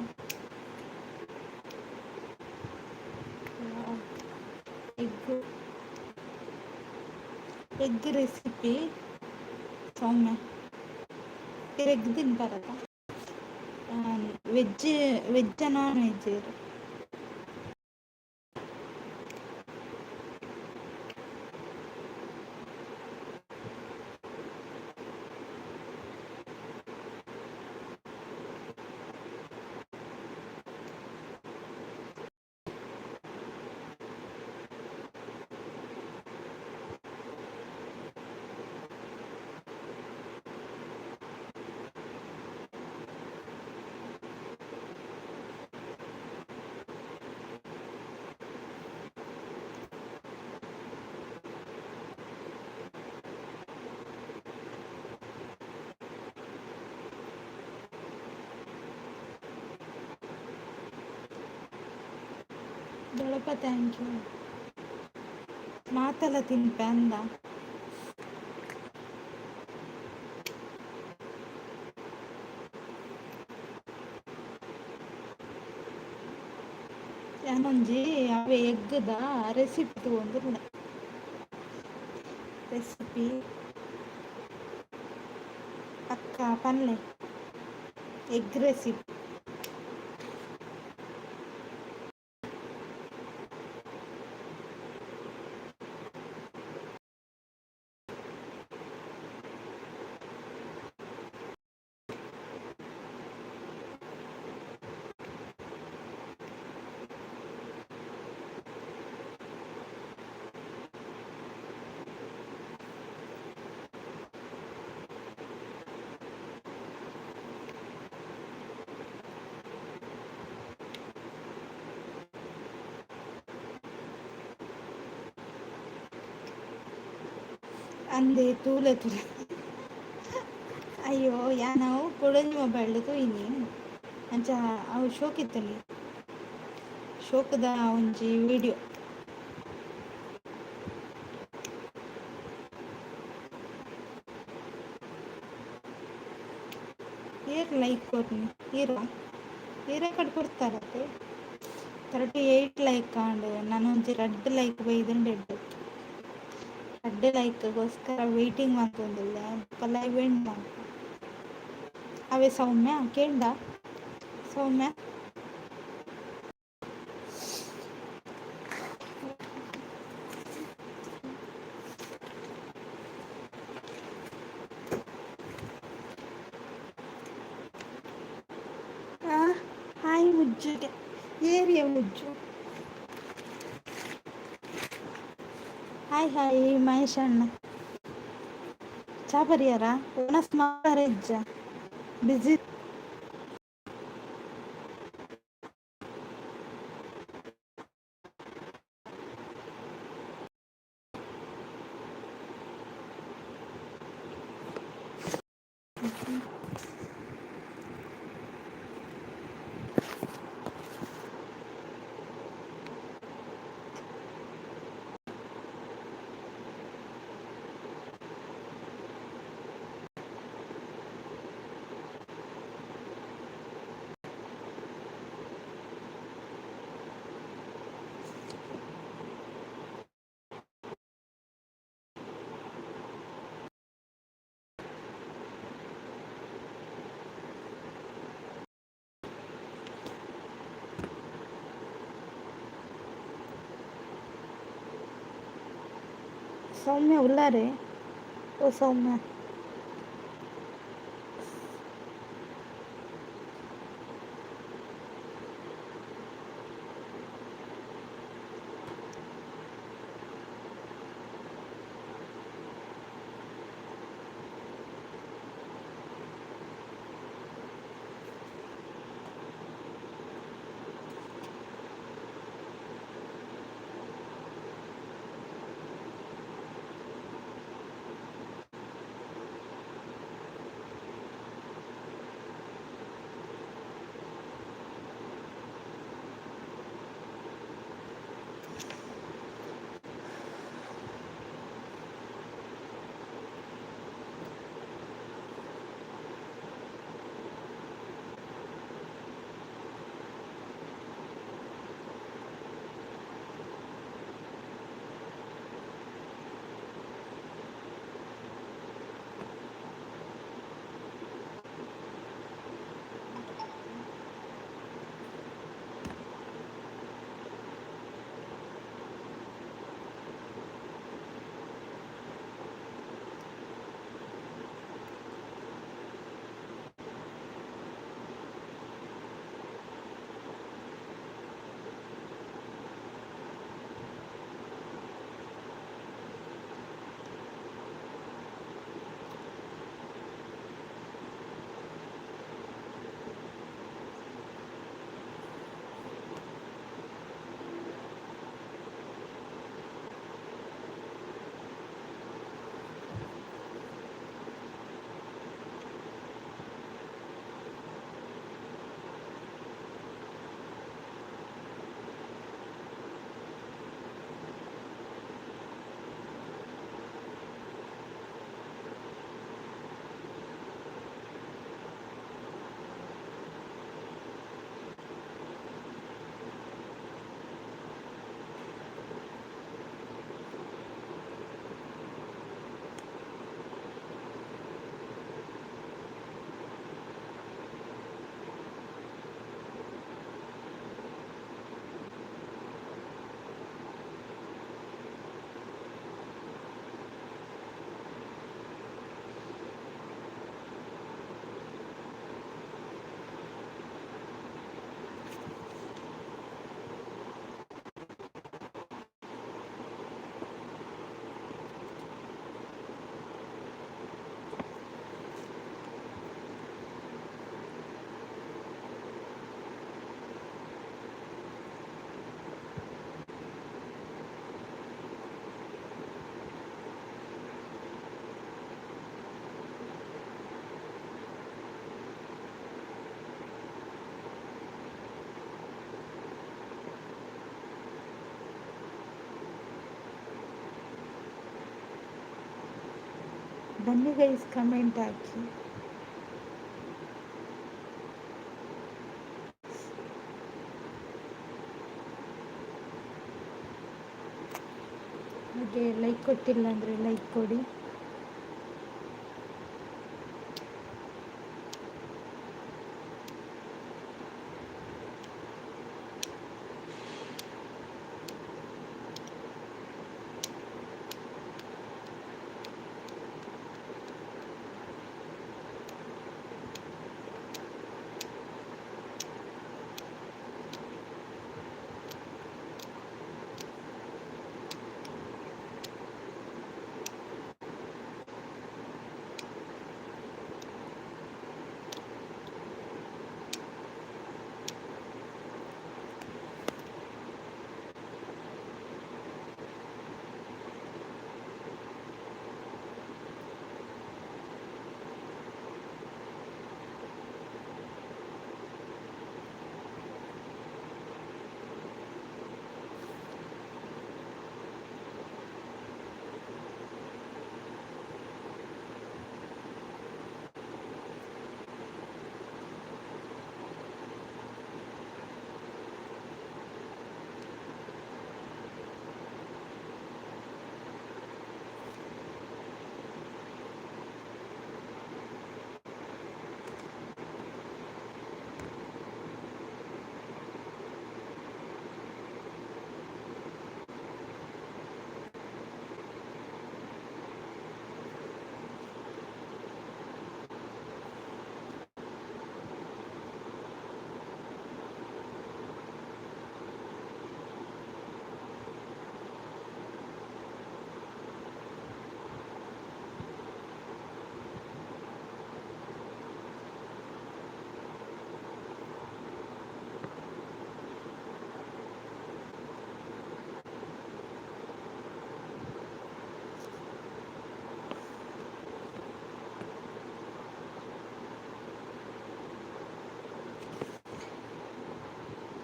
egg egg recipe. Soumya, egg ತಿನ್ಪಾರತ್ತ? Veg, veg, non veg? ದೊಳಪ, thank you. ಮಾತಲ ತಿನ್ಪೆ ಅಂದ. ಯಾನೊಂಜಿ ಅವೇ ಎಗ್ಗದ ರೆಸಿಪಿ ತೂವೊಂದುಲ್ಲೆ. ರೆಸಿಪಿ ಅಕ್ಕ, ಪನ್ಲೆ, ಎಗ್ ರೆಸಿಪಿ. ಅಂದೆ, ತೂಲೆ ತೂಲೆ. ಅಯ್ಯೋ, ಯಾನ್ ಅವು ಕುಡೊಂಜಿ ಮೊಬೈಲ್ಡ್ ತೂಯಿನಿ. ಅಂಚ ಅವು ಶೋಕಿತ್ತುಂಡು, ಶೋಕುದ ಒಂಜಿ ವಿಡಿಯೋ. Hair like ಕೊರ್ನಿ? ಈರ ಈರ ಕಡೆ ಕೊಡ್ತಾರತ್ತೆ. 38 ಲೈಕ್ ಆಂಡ್. ನನೊಂಜಿ ರಡ್ಡ್ ಲೈಕ್ ಬೈದುಂಡು. ಎಡ್ಡೆ ರಡ್ಡ್ ಲೈಕ್ಗೋಸ್ಕರ ವೇಟಿಂಗ್ ಮಂತೊಂದುಲ್ಲೆ. ಬೊಕ ಲೈವ್ ಎಂಡ್ ಮನ್ಪುವ. ಅವೇ ಸೌಮ್ಯ, ಕೇಂಡ ಸೌಮ್ಯ? ಹಾಯ್ ಮುಜ್ಜುಗೆ. ಏರಿಯ ಮುಜ್ಜು? ಹಾಯ್ ಹಾಯ್ ಮಹೇಶ್ ಅಣ್ಣ. ಚಾ ಪರಿಯಾರ? ಒಣಸ್ ಮಾತಾರ ಇಜ್ಜ? ಬಿಸಿ. ಸೌಮ್ಯ ಉಲ್ಲಾರೆ? ಓ ಸೌಮ್ಯ. ಬನ್ನಿ ಗೈಸ್, ಕಮೆಂಟ್ ಹಾಕಿ. ಹಾಗೆ ಲೈಕ್ ಕೊಟ್ಟಿಲ್ಲ ಅಂದರೆ ಲೈಕ್ ಕೊಡಿ.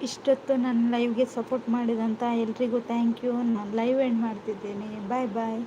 ಇಷ್ಟೊತ್ತು ನನ್ನ ಲೈವ್ಗೆ ಸಪೋರ್ಟ್ ಮಾಡಿದಂಥ ಎಲ್ರಿಗೂ thank you. ನಾನು ಲೈವ್ ಎಂಡ್ ಮಾಡ್ತಿದ್ದೇನೆ. Bye boy.